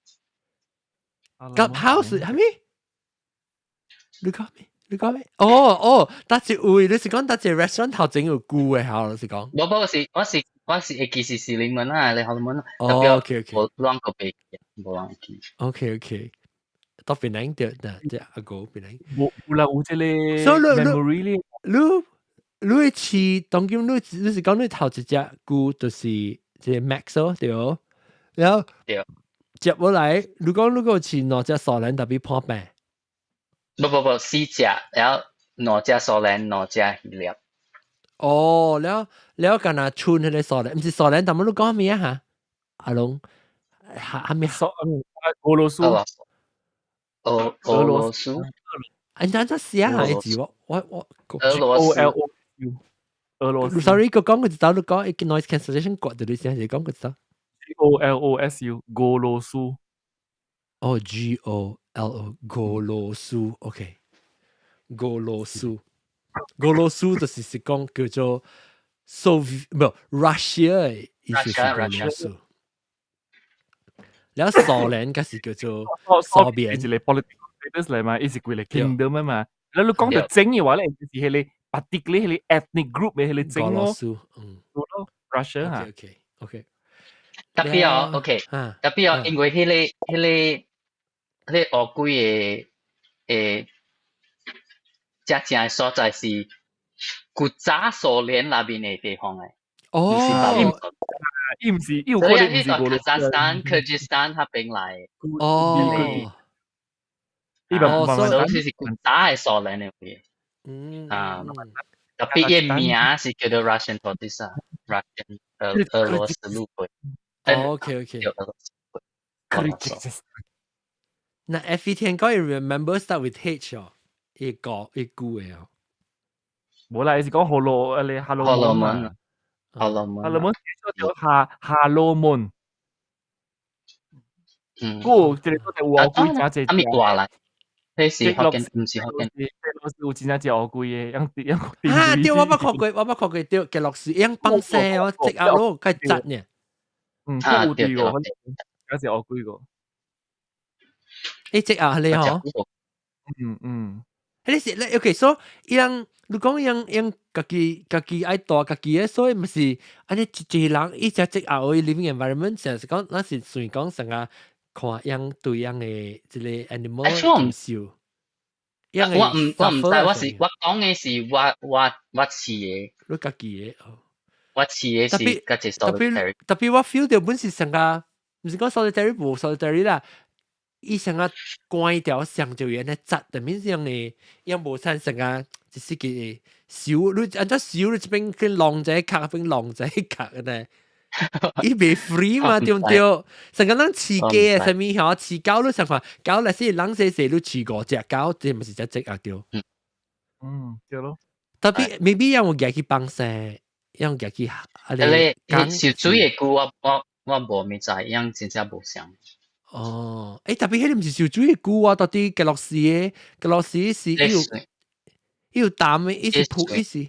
[SPEAKER 1] 夾口是啥物？你講咩？你講咩？哦哦，佗一位，你是講佗一個 restaurant 頭前有龜的，好，你是講？
[SPEAKER 4] 無無是，我是我是會記是士林門啊，你後門。
[SPEAKER 1] 哦，OK OK。
[SPEAKER 4] 無亂個袂記，無人記。
[SPEAKER 1] OK OK。到檳榔對，嗱，這阿哥檳榔。
[SPEAKER 2] 無有啦，有這個 memory 咧。
[SPEAKER 1] 你你飼當今你是講你頭一隻龜就是這個 Max 咯，對無？然後
[SPEAKER 4] 對。
[SPEAKER 1] 接落來，如果你閣飼兩隻蘇聯 tapi 破病？
[SPEAKER 4] 不不不，四隻，然後兩隻蘇聯，兩隻魚粒。
[SPEAKER 1] 哦，了了，敢若剩彼個蘇聯，毋是蘇聯，但麼你講咩啊？哈，阿龍，哈哈咩？
[SPEAKER 2] 蘇俄羅斯。
[SPEAKER 4] 俄羅斯。
[SPEAKER 1] 按怎寫啊？字我
[SPEAKER 4] 俄羅斯。
[SPEAKER 2] O L O U。俄羅斯。
[SPEAKER 1] Sorry，閣講過一道，你講一個 noise cancellation 割著你先，是講過一道。
[SPEAKER 2] O L O S U，俄羅斯。
[SPEAKER 1] 哦，G O L O，俄羅斯，OK，俄羅斯，俄羅斯就是講叫做 Soviet，無 Russia 的意思是俄羅斯。了蘇聯閣是叫做蘇聯。
[SPEAKER 2] 一個 political status 嚟嘛，伊是規個 kingdom 啊嘛。你講到種的話咧，就是彼個 particular 彼個 ethnic group 的彼個種咯。
[SPEAKER 1] 俄羅斯，嗯。
[SPEAKER 2] 咯，Russia 嚇。
[SPEAKER 1] OK，OK。
[SPEAKER 4] Tapi 哦，OK， tapi 哦，因為彼個烏龜的真正的所在是古早蘇聯那邊的地方的。
[SPEAKER 1] 哦。
[SPEAKER 2] 伊毋是，伊有可能毋是俄羅斯。
[SPEAKER 4] 卡扎斯坦、克吉斯坦彼邊來。
[SPEAKER 1] 哦。
[SPEAKER 2] 伊嘛
[SPEAKER 4] 所以是古早的蘇聯的位。啊，tapi 伊名是叫做 Russian tortoise 啊，Russian 俄羅斯陸龜。
[SPEAKER 1] OK。那 F 聽講 remember start with H 哦，一個一句的哦。
[SPEAKER 2] 無啦，伊是講荷羅，你哈羅門。
[SPEAKER 4] 哈羅門。
[SPEAKER 2] 哈羅門叫哈哈羅門。
[SPEAKER 4] 嗯。
[SPEAKER 2] 個這個都係烏龜真濟。
[SPEAKER 4] 啊，咪掛來。彼是福建，毋是福建。
[SPEAKER 2] 極樂寺有真正隻烏龜的，樣樣
[SPEAKER 1] 啊，對，我捌看過，我捌看過，對，極樂寺樣放生，我直壓咯，較窒呢。
[SPEAKER 2] 嗯，有對個，嗰隻烏龜個。
[SPEAKER 1] 欸，這壓你吼？
[SPEAKER 2] 嗯嗯。
[SPEAKER 1] 彼是咧，OK，所以伊人你講樣樣家己愛帶家己的，所以毋是按呢一個人伊只隻鴨的 living environment，成是講，咱是算講成個看樣對樣的這個 animal 感受。
[SPEAKER 4] 我毋知，我是我講的是我飼的。
[SPEAKER 1] 你家己的哦。
[SPEAKER 4] 我飼的是家己 solitary。
[SPEAKER 1] Tapi 我 feel 到本是成個，毋是講 solitary 無 solitary 啦。伊成個關掉上就原來窒，但面上的，伊無產成個就是個手，你按怎手你這邊去弄這殼，邊弄這殼呢？伊袂 free 嘛，對毋對？成個咱飼雞啊，啥物吼，飼狗你想看，狗若是人細細，你飼五隻狗，這毋是隻隻啊對？
[SPEAKER 2] 嗯，對咯。
[SPEAKER 1] Tapi maybe 讓我舉去放生，讓舉去啊
[SPEAKER 4] 你受水的龜我無物知，樣真正無相。
[SPEAKER 1] 哦，欸，tapi 彼個毋是受水的龜啊，到底極樂寺的極樂寺是伊有伊有淡的，伊是鋪伊是。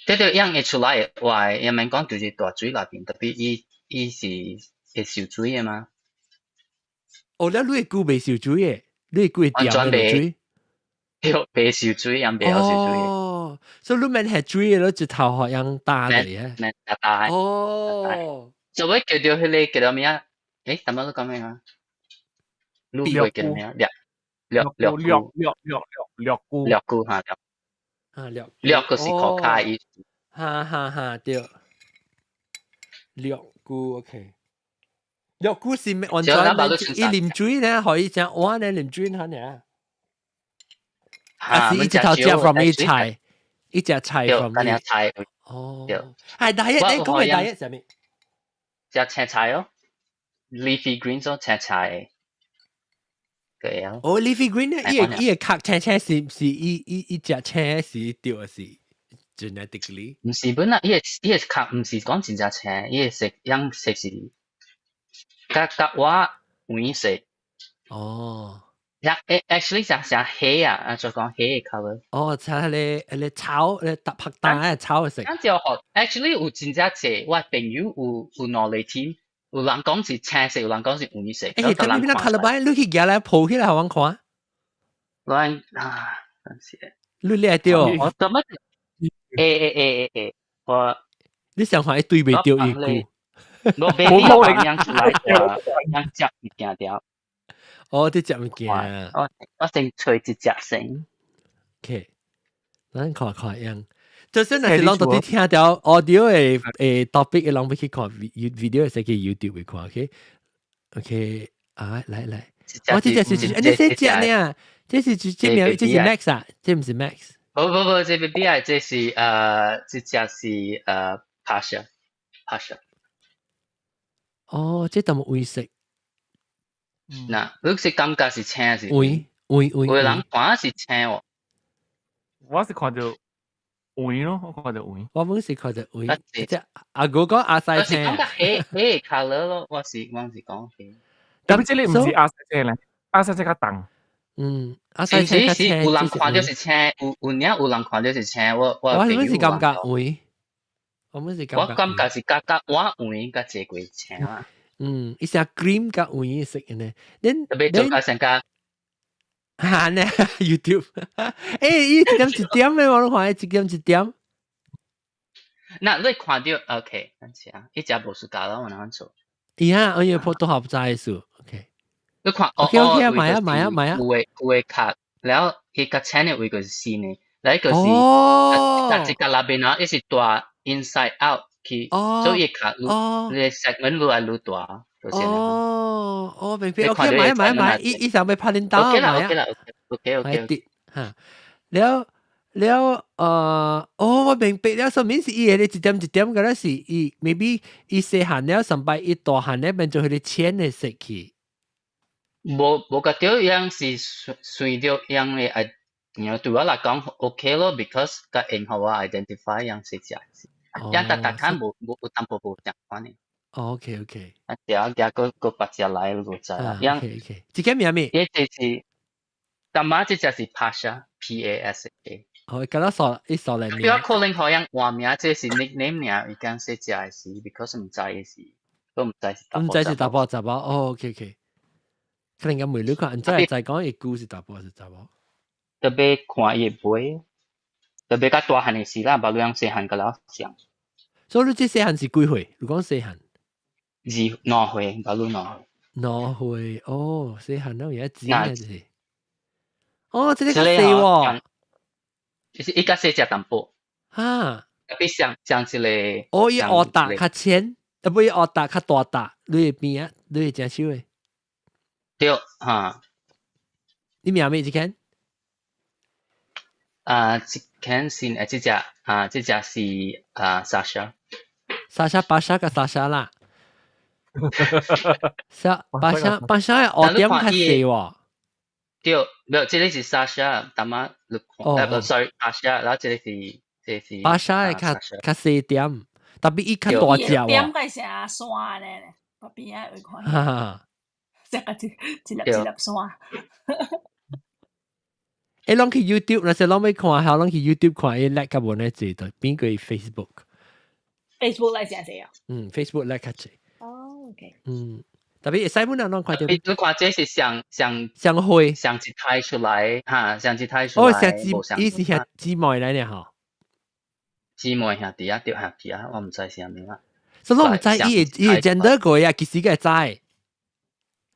[SPEAKER 4] 對對，樣會出來的話，也免講就是大水內邊，tapi 伊是會受水的嘛？
[SPEAKER 1] 哦，了你的龜袂受水的，你的龜會掂的水？
[SPEAKER 4] 對，袂受水，樣袂曉受水。
[SPEAKER 1] 哦，所以你免下水的，你一頭予樣焦的耶？
[SPEAKER 4] 免焦焦。
[SPEAKER 1] 哦。
[SPEAKER 4] 所以叫做彼個叫做咩啊？欸，頭先你講咩啊？你會叫咩啊？掠掠掠
[SPEAKER 2] 掠掠掠掠龜。
[SPEAKER 4] 掠龜哈，掠。
[SPEAKER 1] 啊，掠
[SPEAKER 4] 掠個是可卡意。
[SPEAKER 1] 哈哈哈，對。掠龜 OK。掠龜是完全伊啉水呢，可以食碗呢啉水哈呢。啊，是伊一頭食 from 伊菜，伊食菜 from
[SPEAKER 4] 伊菜。
[SPEAKER 1] 哦。係 diet，你講嘅 diet 係咩？
[SPEAKER 4] 食青菜哦，leafy greens 哦，青菜。對啊。
[SPEAKER 1] 哦，leafy green 咧，伊個殼青青是伊食青是對是 genetically。
[SPEAKER 4] 毋是本來伊個殼毋是講真正青，伊個色樣色是較較我黃色。
[SPEAKER 1] 哦。
[SPEAKER 4] 呀，actually 像像黑啊，啊就講黑的 colour。
[SPEAKER 1] 哦，像彼個草，彼個搭拍單的草的色。
[SPEAKER 4] 咁就學，actually 有真正濟，我朋友有兩個 team，有人講是青色，有人講是黃色。
[SPEAKER 1] 欸，這邊邊 colour 版，你去舉來抱起來，予阮看。
[SPEAKER 4] 我啊，等時。
[SPEAKER 1] 你掠著？
[SPEAKER 4] 我做乜？欸欸欸欸欸，我。
[SPEAKER 1] 你想看伊對袂著伊句？
[SPEAKER 4] 我 baby 樣出來，樣食物件掉。
[SPEAKER 1] 哦，你食物件。
[SPEAKER 4] 我先揣一隻先。
[SPEAKER 1] OK，咱看看樣。就算若是攏到底聽著 audio 的 topic，攏欲去看 video，會使去 YouTube 去看，OK？OK，啊，來來，我這隻是，你這隻呢？這是這名，這是 Max 啊？這毋是 Max？
[SPEAKER 4] 不不不，這 baby 啊，這是這隻是Pasha Pasha。
[SPEAKER 1] 哦，這淡薄黃色。
[SPEAKER 4] 嗱，你是感覺是青是？
[SPEAKER 1] 黃黃黃。
[SPEAKER 4] 有人看是青喎。
[SPEAKER 2] 我是看著黃咯，我看著黃。
[SPEAKER 1] 我本是看著黃。這阿哥講阿西青。
[SPEAKER 4] 我是感覺黑黑 color 咯，我是講黑。
[SPEAKER 2] 但係這裡毋是阿西青咧，阿西青較重。
[SPEAKER 1] 嗯，阿西青較青。
[SPEAKER 4] 有人看著是青，有有影有人看著是青，我
[SPEAKER 1] 我本是感覺黃。我本是感覺。
[SPEAKER 4] 我感覺是較較我黃較濟過青啊。
[SPEAKER 1] 嗯，伊是 cream 佮黃色的呢。恁
[SPEAKER 4] 特別做較成較。
[SPEAKER 1] 哈呢 YouTube，欸，伊一點一點的，我攏看伊一點一點。
[SPEAKER 4] 那你看著 OK，等下，伊只無暑假啦，我哪做？
[SPEAKER 1] 伊啊，我有普通話不知意思，OK。
[SPEAKER 4] 你看
[SPEAKER 1] ，OK OK 啊，買啊買啊買啊。
[SPEAKER 4] 有的卡，然後伊較淺的位就是新的，來個是，但這個那邊啊，伊是大 inside out 去，所以卡愈，你 segment 愈來愈大。
[SPEAKER 1] 哦哦，明白。OK，買啊買啊買，伊伊想欲拍恁兜
[SPEAKER 4] 買啊。OK 啦 OK OK OK。
[SPEAKER 1] 哈，了了，哦，我明白了，說明是伊個一點一點，敢若是伊，maybe 伊細漢了，上擺伊大漢了變做彼個淺的色去。
[SPEAKER 4] 無無覺著樣是隨著樣的啊，然後對我來講 OK 咯，because 較會予我 identify 樣是隻是，樣逐逐看無無有淡薄無相款的。
[SPEAKER 1] OK OK。
[SPEAKER 4] 啊，對啊，加閣閣別隻來無知啦。
[SPEAKER 1] OK OK，這個名咩？
[SPEAKER 4] 這這是，淡仔這隻是 Pasha，P A S A。
[SPEAKER 1] 哦，敢若數伊數來名。
[SPEAKER 4] 比較可能好像換名，這是 nickname 爾，伊講細隻的時，because 毋知是，都毋知是。
[SPEAKER 1] 毋知是查埔查某，哦，OK OK。可能講問你看，毋知知講伊故是查埔是查某。
[SPEAKER 4] 特別看伊的尾，特別較大漢的時啦，無兩細漢佮了像。
[SPEAKER 1] 所以你這細漢是幾歲？如講細漢？
[SPEAKER 4] 二兩歲，無兩歲。
[SPEAKER 1] 兩歲哦，細漢攏會知啊，就是。哦，這個較細喎。
[SPEAKER 4] 就是伊較細隻淡薄。
[SPEAKER 1] 哈。
[SPEAKER 4] 特別像像一個。
[SPEAKER 1] 哦，伊烏達較淺，啊不，伊烏達較大達，你的邊啊，你會誠少的。
[SPEAKER 4] 對，哈。
[SPEAKER 1] 你名咩？這間？
[SPEAKER 4] 啊，這間是這隻啊，這隻是啊，Sasha。
[SPEAKER 1] Sasha 巴沙佮 Sasha 啦。沙巴沙巴沙的烏點較細喎。
[SPEAKER 4] 對，沒有，這個是 Sasha，淡仔你看，不，sorry，Sasha，然後這個是這是。
[SPEAKER 1] 巴沙的較較細點，特別伊較大隻喎。
[SPEAKER 5] 點個成山咧，邊仔會看。
[SPEAKER 1] 哈哈。
[SPEAKER 5] 這個一一粒一粒山。
[SPEAKER 1] 欸，攏去 YouTube，若是攏欲看，好攏去 YouTube 看，伊 like 較無呢濟，就變過 Facebook。
[SPEAKER 5] Facebook like 誠濟啊？
[SPEAKER 1] 嗯，Facebook like 較濟。
[SPEAKER 5] 哦，OK。
[SPEAKER 1] 嗯，特別會使本人攏看著。
[SPEAKER 4] 你看這是上上
[SPEAKER 1] 上歲
[SPEAKER 4] 上一胎出來，哈，上一胎出來。
[SPEAKER 1] 哦，上姊，伊是兄姊妹來呢吼。
[SPEAKER 4] 姊妹兄弟啊，對兄弟啊，我毋知是啥物啊。
[SPEAKER 1] 所以我毋知伊會伊會 gender 過啊，其實個會知。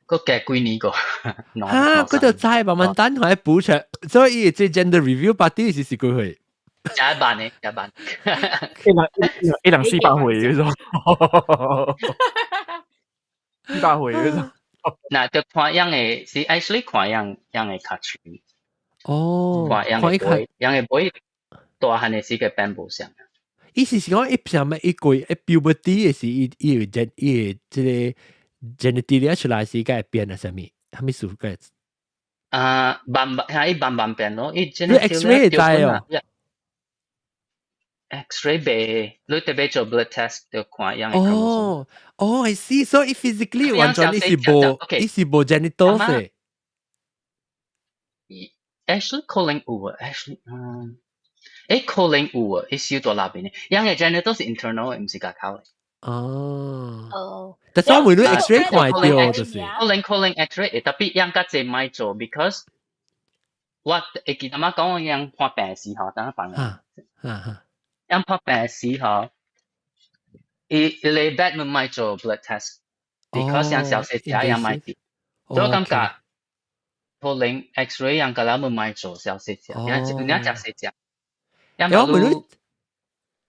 [SPEAKER 4] 閣加幾年個。
[SPEAKER 1] 哈，佢就知慢慢等佢補出，所以伊這 gender reveal party 是幾歲？
[SPEAKER 4] 食一萬的，一萬。
[SPEAKER 2] 一人一人400歲嗰種，400歲嗰種。
[SPEAKER 4] 那就看樣的，是 actually 看樣樣的較喙。
[SPEAKER 1] 哦，
[SPEAKER 4] 看樣的尾，樣的尾大漢的時個變無相。
[SPEAKER 1] 意思是講伊啥物伊過伊 puberty 的時，伊伊有這伊的這個 genitalia 出來時，該會變啊啥物？啥物事該？
[SPEAKER 4] 啊，慢慢，嚇伊慢慢變咯，伊
[SPEAKER 1] 你 X-ray 會知哦。
[SPEAKER 4] X-ray 袂，你特別做 blood test 就看樣的。
[SPEAKER 1] 哦，哦，I see，所以 physically 完全伊是無，伊是無 genitals 的。
[SPEAKER 4] Actually 可能有啊，actually，嗯，誒可能有啊，伊小到那邊的，樣的 genitals 是 internal 的，毋是外口的。
[SPEAKER 1] 哦。
[SPEAKER 5] 哦。
[SPEAKER 1] 但是我問你 X-ray 看會著就是。
[SPEAKER 4] 可能可能 X-ray 會特別樣較濟莫做，because 我會記得媽講我樣看病時吼，等下放。
[SPEAKER 1] 啊啊。
[SPEAKER 4] 樣看病時吼，伊伊個 vet 們莫做 blood test，because 樣小細隻樣莫做，所以我感覺可能 X-ray 樣個咱們莫做小細隻，有影食細隻。因
[SPEAKER 1] 我問你，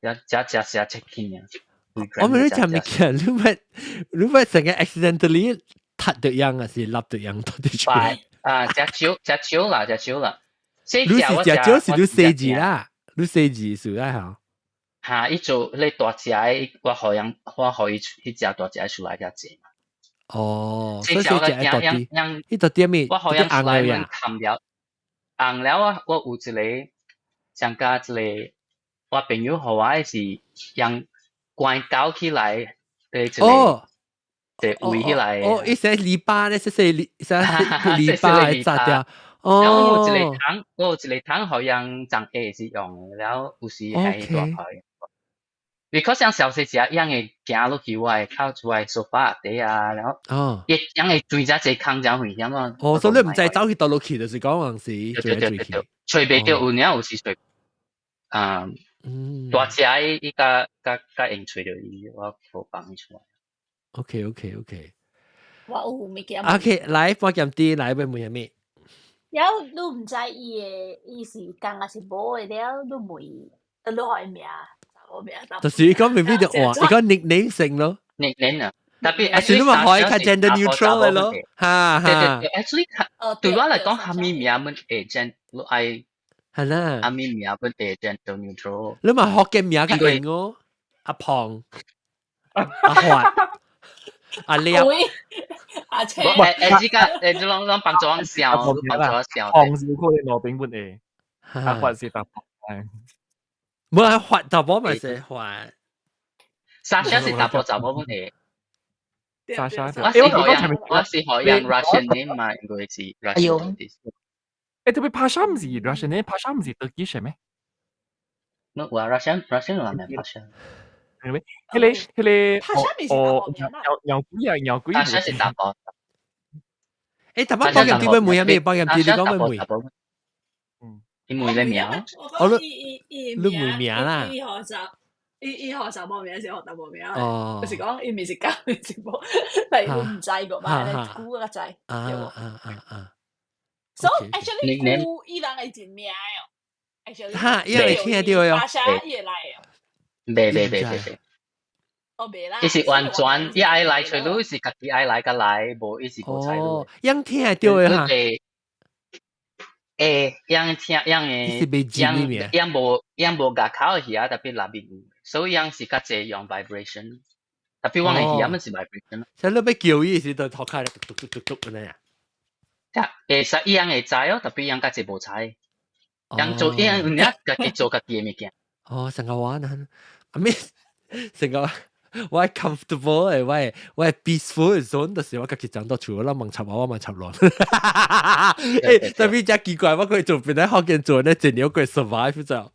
[SPEAKER 4] 一食食食 check in 啊。
[SPEAKER 1] 我問你食物件，你捌成個 accidentally 踢到樣啊，是立到樣到啲出來？
[SPEAKER 4] 啊，食少食少啦，食少啦。
[SPEAKER 1] 你是食少是你細字啦，你細字數啦嚇。
[SPEAKER 4] 嚇！伊做你大隻的，我予人我予伊彼隻大隻出來遮濟嘛。
[SPEAKER 1] 哦，所以細隻愛大啲，伊大啲咩？
[SPEAKER 4] 我予人出來阮冚了，紅了啊！我有一個上加一個我朋友予我的是用關勾起來的一個，一個圍起來。
[SPEAKER 1] 哦，伊寫籬笆咧，細細籬，細籬笆會紮掉。
[SPEAKER 4] 哦，然後我有一個桶，我有一個桶予人長下是用的，然後有時還大塊。because 像小細隻，樣會行落去我的靠厝的沙發底啊，然後伊樣會鑽遮濟空遮危險啊。
[SPEAKER 1] 哦，所以你毋知走去佗落去，就是講人是
[SPEAKER 4] 對對對對，揣袂著有影有時揣啊，大隻的伊較較較會揣著伊，我無放伊出來。
[SPEAKER 1] OK。
[SPEAKER 5] 我有物件。
[SPEAKER 1] OK，來半劍啲，來欲問啥物？
[SPEAKER 5] 了，你毋知伊的伊是公抑是母的了，你問伊，你予伊名，查某名。
[SPEAKER 1] 就是伊講 maybe 就換，伊講 nickname 先咯。
[SPEAKER 4] nickname 啊，特別
[SPEAKER 1] 啊，是你嘛可以較 gender neutral 的咯，哈哈。
[SPEAKER 4] 對對對，actually 對我來講，啥物名阮會 gen，你愛
[SPEAKER 1] 係啦，
[SPEAKER 4] 啥物名阮會 gender neutral。
[SPEAKER 1] 你嘛福建名較用哦，阿胖、阿發、阿廖、
[SPEAKER 5] 阿青。
[SPEAKER 4] 誒誒，這個誒，你攏攏幫助我笑，幫助我笑。
[SPEAKER 2] 胖是有可能路邊本會，阿發是查埔。
[SPEAKER 1] 無阿發查埔嘛是發。
[SPEAKER 4] 沙沙是查埔查某本會。
[SPEAKER 2] 沙沙，
[SPEAKER 4] 我是予用，我是予用 Russian name 嘛，應該是 Russian。
[SPEAKER 2] 誒，特別 Pasha 毋是 Russian name，Pasha 毋是 Turkish 咩？
[SPEAKER 4] 乜話 Russian Russian 話咩 Pasha？
[SPEAKER 2] 係咪？彼個哦，鳥鳥鬼啊，鳥鬼。
[SPEAKER 4] Pasha 是查埔。
[SPEAKER 1] 誒，特別包劍啲會問咩？包劍啲你講咩問？
[SPEAKER 2] 嗯，
[SPEAKER 4] 你問你名？
[SPEAKER 1] 哦，你你問名啦。
[SPEAKER 5] 伊學習，伊伊學查某名是學查某名，
[SPEAKER 1] 哦，
[SPEAKER 5] 就是講伊毋是公，毋是母，但係毋知個嘛，你估個知。
[SPEAKER 1] 啊啊啊啊！
[SPEAKER 5] So actually 估伊人會真名哦。
[SPEAKER 1] 哈，伊會聽著喲。
[SPEAKER 5] 巴沙伊會來哦。
[SPEAKER 4] 袂袂袂袂袂。
[SPEAKER 5] 哦，袂啦。
[SPEAKER 4] 伊是完全伊愛來揣你，是家己愛來甲來，無伊是無揣你。
[SPEAKER 1] 哦，樣聽會著的哈。
[SPEAKER 4] 會，樣聽樣的，樣樣無樣無咬口的耳，特別內面有，所以樣是較濟用 vibration。特別我的耳仔是 vibration。
[SPEAKER 1] 所以你欲叫伊時，就塗開嘟嘟嘟嘟嘟按呢啊。
[SPEAKER 4] 會使伊樣會知哦，特別樣較濟無知。樣做樣有影家己做家己的物件。
[SPEAKER 1] 哦，成個我呢，I mean 成個我 comfortable 的，我 peaceful 的 zone，就是我家己講到厝，我問插我，我問插亂。欸，特別真奇怪，我可以做邊咧福建做咧，盡量過 survive 就。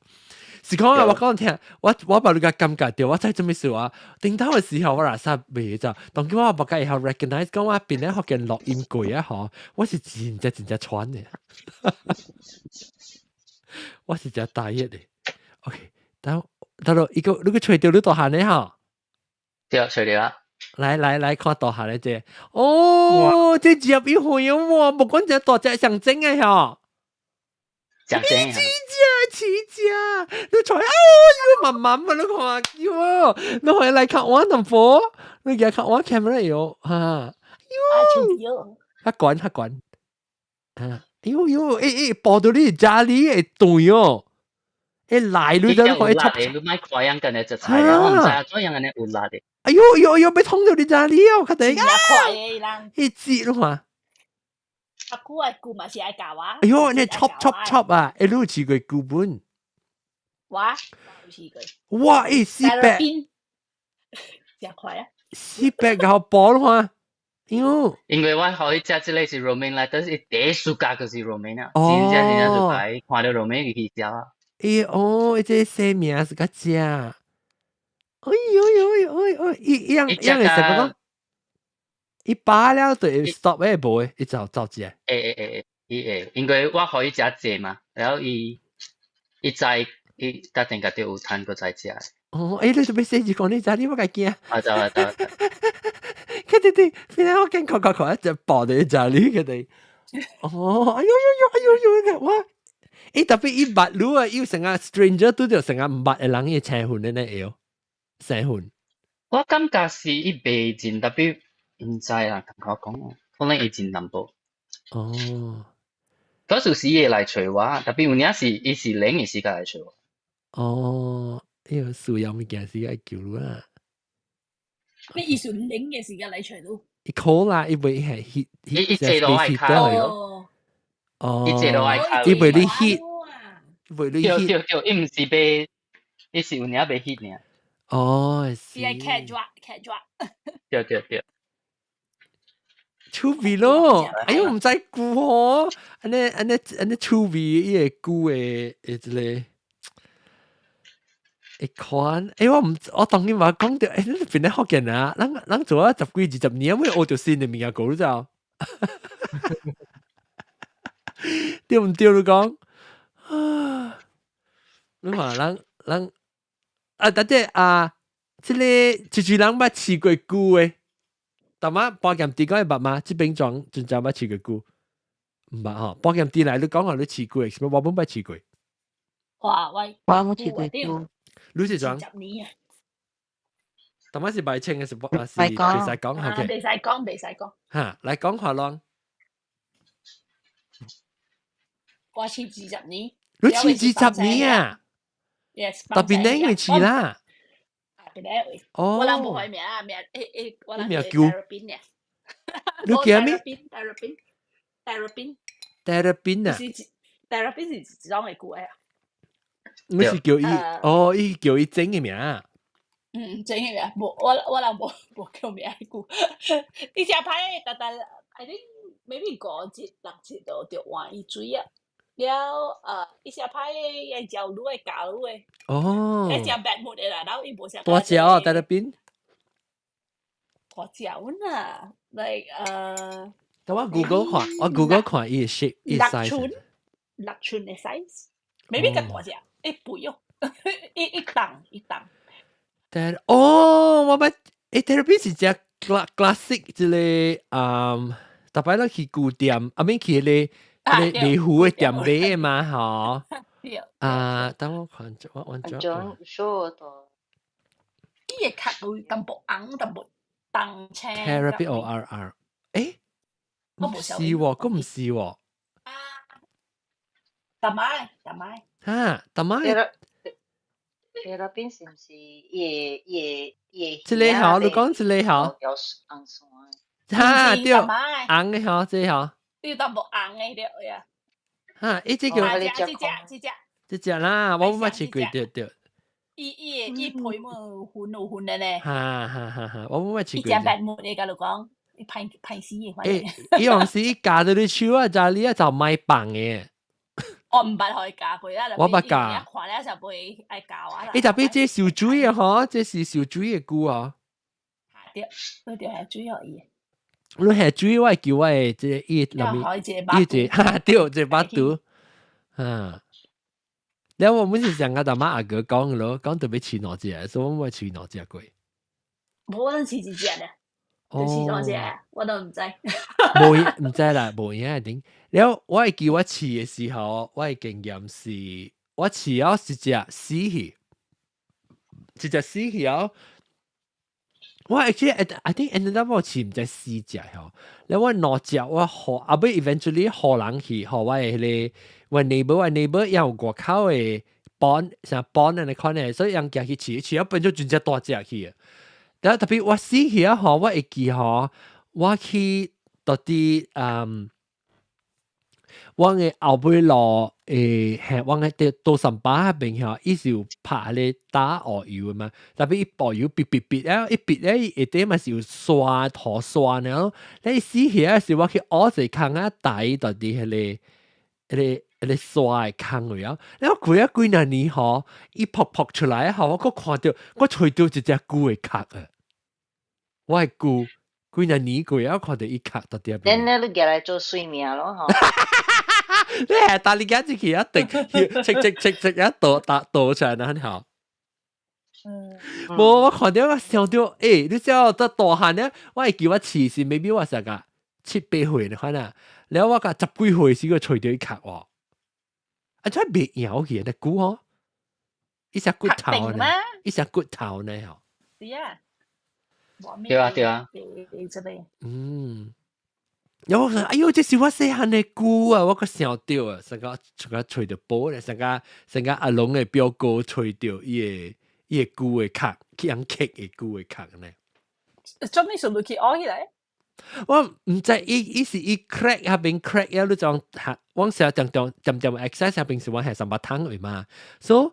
[SPEAKER 1] 是講啊，我講聽，我把你個感覺到，我知做咩事啊？頂頭的時候我垃圾袂就，當今我無甲會曉 recognize 講我邊咧福建錄音過啊嗬，我是真正真正喘的，我是真大熱的。OK，等等落一個你個揣著你大漢的吼。
[SPEAKER 4] 對，揣著啦。
[SPEAKER 1] 來來來，看大漢的這，哦，這入一回喎，無管這大隻上真的吼。
[SPEAKER 4] 上真
[SPEAKER 1] 起只起只，你揣哦，喲慢慢嘛，你看喲，你可以來看我淡薄，你來看我 camera 喲，哈，喲，較懸較懸，啊，喲喲，欸欸，抱到你家裡會斷哦，會來你就可以插。
[SPEAKER 4] 你莫看樣跟你就菜啊，我毋知影做樣按呢有力的。
[SPEAKER 1] 哎喲喲喲，欲捅著你家裡哦，較定
[SPEAKER 5] 啊，
[SPEAKER 1] 一支咯嘛。
[SPEAKER 5] 阿久的久嘛是愛教我。
[SPEAKER 1] 哎喲，你 chop chop chop 啊！欸，你有試過舊本？
[SPEAKER 5] 我有試過。
[SPEAKER 1] 哇！欸，400，
[SPEAKER 5] 真快啊！400
[SPEAKER 1] 個包咯嘛，喲。
[SPEAKER 4] 因為我予伊食這個是 romaine lettuce，伊第一暑假就是 romaine 啊，真正真正就來看著 romaine 就去食啊。
[SPEAKER 1] 欸哦，這個名是較正。哎呦呦呦呦呦！伊伊樣樣會食個？伊飽了就會 stop 誒，無會，伊就走食。
[SPEAKER 4] 會會會會，伊會，因為我予伊食濟嘛，然後伊伊知伊逐定家己有趁閣再食。
[SPEAKER 1] 哦，欸，你做咩寫字講你知，你我家驚。
[SPEAKER 4] 啊，走啊走。
[SPEAKER 1] 佢哋哋，邊個我驚看看看，一隻抱佇食你佢哋。哦，哎呦呦呦，哎呦呦，我，欸，特別伊捌你啊，伊成個 stranger 拄著成個毋捌的人，伊青雲的呢會生雲。
[SPEAKER 4] 我感覺是伊袂真特別，毋知啦，同我講，可能伊真淡薄。
[SPEAKER 1] 哦。
[SPEAKER 4] 多數時伊會來揣我，特別有影是伊是冷的時間來揣我。
[SPEAKER 1] 哦，伊有需要物件時愛求你啊。
[SPEAKER 5] 咩意思？冷嘅時間嚟揣你？
[SPEAKER 1] 伊 call 啦，伊袂係 hit。
[SPEAKER 4] 伊坐落愛卡
[SPEAKER 5] 哦。
[SPEAKER 1] 哦。
[SPEAKER 4] 伊坐落愛卡。
[SPEAKER 1] 伊袂你 hit，袂你 hit。
[SPEAKER 4] 對對對，伊毋是欲，伊是有影欲 hit 爾。
[SPEAKER 1] 哦，是。
[SPEAKER 5] 伊係劇抓劇抓。
[SPEAKER 4] 對對對。
[SPEAKER 1] 趣味咯，哎喲，毋知龜吼，按呢按呢按呢趣味，伊個龜的的這個。會款，欸，我毋，我當然嘛講著，欸，你邊咧福建啊？咱咱做咗十幾二十年，會學著新的物件過，你知道？對毋對？你講，啊，你看咱咱啊，等陣啊，這個一濟人捌飼過龜的，淡仔保險店講會捌嗎？這邊裝真正捌飼過龜，毋捌吼。保險店來你講話你飼龜，是毋我本捌飼過。
[SPEAKER 5] 哇喂，
[SPEAKER 9] 我冇飼過龜。
[SPEAKER 1] 你是裝？
[SPEAKER 5] 十年啊！
[SPEAKER 1] 淡仔是白清的是不？啊是袂使講，OK。
[SPEAKER 5] 袂使講，袂使講。
[SPEAKER 1] 哈，來講下啷。
[SPEAKER 5] 我飼二十年。
[SPEAKER 1] 你飼二十年啊？
[SPEAKER 5] Yes。
[SPEAKER 1] 特別你因為飼啦。
[SPEAKER 5] 特別咧，
[SPEAKER 1] 哦。
[SPEAKER 5] 我人無開名啊，名誒誒，我人
[SPEAKER 1] 名叫。
[SPEAKER 5] Terrapin 呢？
[SPEAKER 1] 你叫咩
[SPEAKER 5] ？Terrapin，Terrapin。
[SPEAKER 1] Terrapin 啊
[SPEAKER 5] ？Terrapin 是一種的龜啊。
[SPEAKER 1] 我是叫伊，哦，伊叫伊整的名。
[SPEAKER 5] 嗯，整的名，無我我人無無叫名龜。伊誠歹，逐逐，I think maybe 五節六節就著換伊水啊。了，伊誠歹愛嚼愈愛咬愈的。
[SPEAKER 1] 哦。
[SPEAKER 5] 伊誠 bad mood 的啦，然後伊無啥。
[SPEAKER 1] 大隻哦，Terrapin。
[SPEAKER 5] 大隻啊，like
[SPEAKER 1] 等我 Google 看，我 Google 看伊的 shape，伊 size。
[SPEAKER 5] 6寸，6寸的 size，maybe 較大隻，一倍哦，一一檔一檔。
[SPEAKER 1] 但哦，我捌，欸，Terrapin 是隻 classic 這個，嗯，逐擺咱去舊店，啊免去彼個彼個迷糊的店買的嘛，吼。啊，等我看，我按怎。
[SPEAKER 3] 種數多。
[SPEAKER 5] 伊的殼有淡薄紅，淡薄重青。
[SPEAKER 1] Terrapin O R R，欸，毋是喎，閣毋是喎。
[SPEAKER 5] 啊，淡仔，淡仔。
[SPEAKER 1] 哈，淡仔。
[SPEAKER 3] Terrapin 是毋是伊個伊個伊個？
[SPEAKER 1] 這個吼，你講這個吼。
[SPEAKER 3] 有紅線。
[SPEAKER 1] 哈，對，紅的吼，這個吼。
[SPEAKER 5] 有淡薄紅的對呀。
[SPEAKER 1] 哈，伊這叫。
[SPEAKER 5] 這隻這隻這隻。
[SPEAKER 1] 這隻啦，我捌飼過，對對。
[SPEAKER 5] 伊伊伊皮毛粉有粉的咧。
[SPEAKER 1] 哈哈哈哈，我捌飼過。
[SPEAKER 5] 伊誠白木的，共你講，伊歹歹死的。
[SPEAKER 1] 欸，伊往時伊咬到你手啊，就你啊就莫放的。
[SPEAKER 5] 我毋捌予伊咬過啊，
[SPEAKER 1] 我捌咬。
[SPEAKER 5] 看了就袂愛咬啊。
[SPEAKER 1] 欸，特別這受水的吼，這是受水的龜哦。
[SPEAKER 5] 對，你著係水予伊。
[SPEAKER 1] 你係水，我會叫我的這個伊內面，伊一個哈對，這個腹肚，哈。了我每次上個大媽阿哥講咯，講特別飼兩隻，所以我捌飼兩隻過。
[SPEAKER 5] 無，我攏飼一隻咧，就飼兩隻，我都毋知。
[SPEAKER 1] 無毋知啦，無影一定。了我會記我飼的時候，我的經驗是，我飼了一隻死去，一隻死去了。我 actually I think ended up 我飼毋知四隻吼，了我兩隻我予後尾 eventually 予人去，予我的彼個我 neighbor 我 neighbor 也有外口的 pond 像 pond 按呢款的，所以𪜶行去飼，飼了變做真正大隻去。但特別我死去啊吼，我會記吼，我去到底嗯。我的後尾路誒，我的佇多三巴彼邊吼，伊是有拍彼個打烏油的嘛，特別伊烏油嗶嗶嗶啊，伊嗶咧下底嘛是有沙塗沙爾，你死去啊時我去挖一個空仔台到佇彼個彼個彼個沙的空位啊，了過啊幾若年吼，伊噗噗出來吼，我閣看著，我揣著一隻龜的殼啊，我的龜幾若年過啊，我看著伊殼到佇遐邊。
[SPEAKER 3] 恁你舉來做水命咯吼。
[SPEAKER 1] 你係打你家自己一定，切切切切一倒打倒出來那好。無，我看著我想著，欸，你知道到大漢咧，我會記我飼是 maybe 我成個七八歲的款啊，了我甲十幾歲時個揣著伊殼喎。啊，真係袂搖去，那龜吼，伊隻骨頭呢，伊隻骨頭呢吼。
[SPEAKER 5] 是啊。
[SPEAKER 4] 對啊對啊。
[SPEAKER 5] 這邊。
[SPEAKER 1] 嗯。有我哎喲，這是我細漢的龜啊！我閣想著啊，成個成個揣著寶咧，成個成個阿龍的表哥揣著伊个龜的殼，去人刻的龜的殼呢。
[SPEAKER 5] 做咩數去挖起來？
[SPEAKER 1] 我毋知伊伊是伊 crack 彼邊 crack 了，你種我成日常常漸漸 access 彼邊是我係三百湯位嘛，所以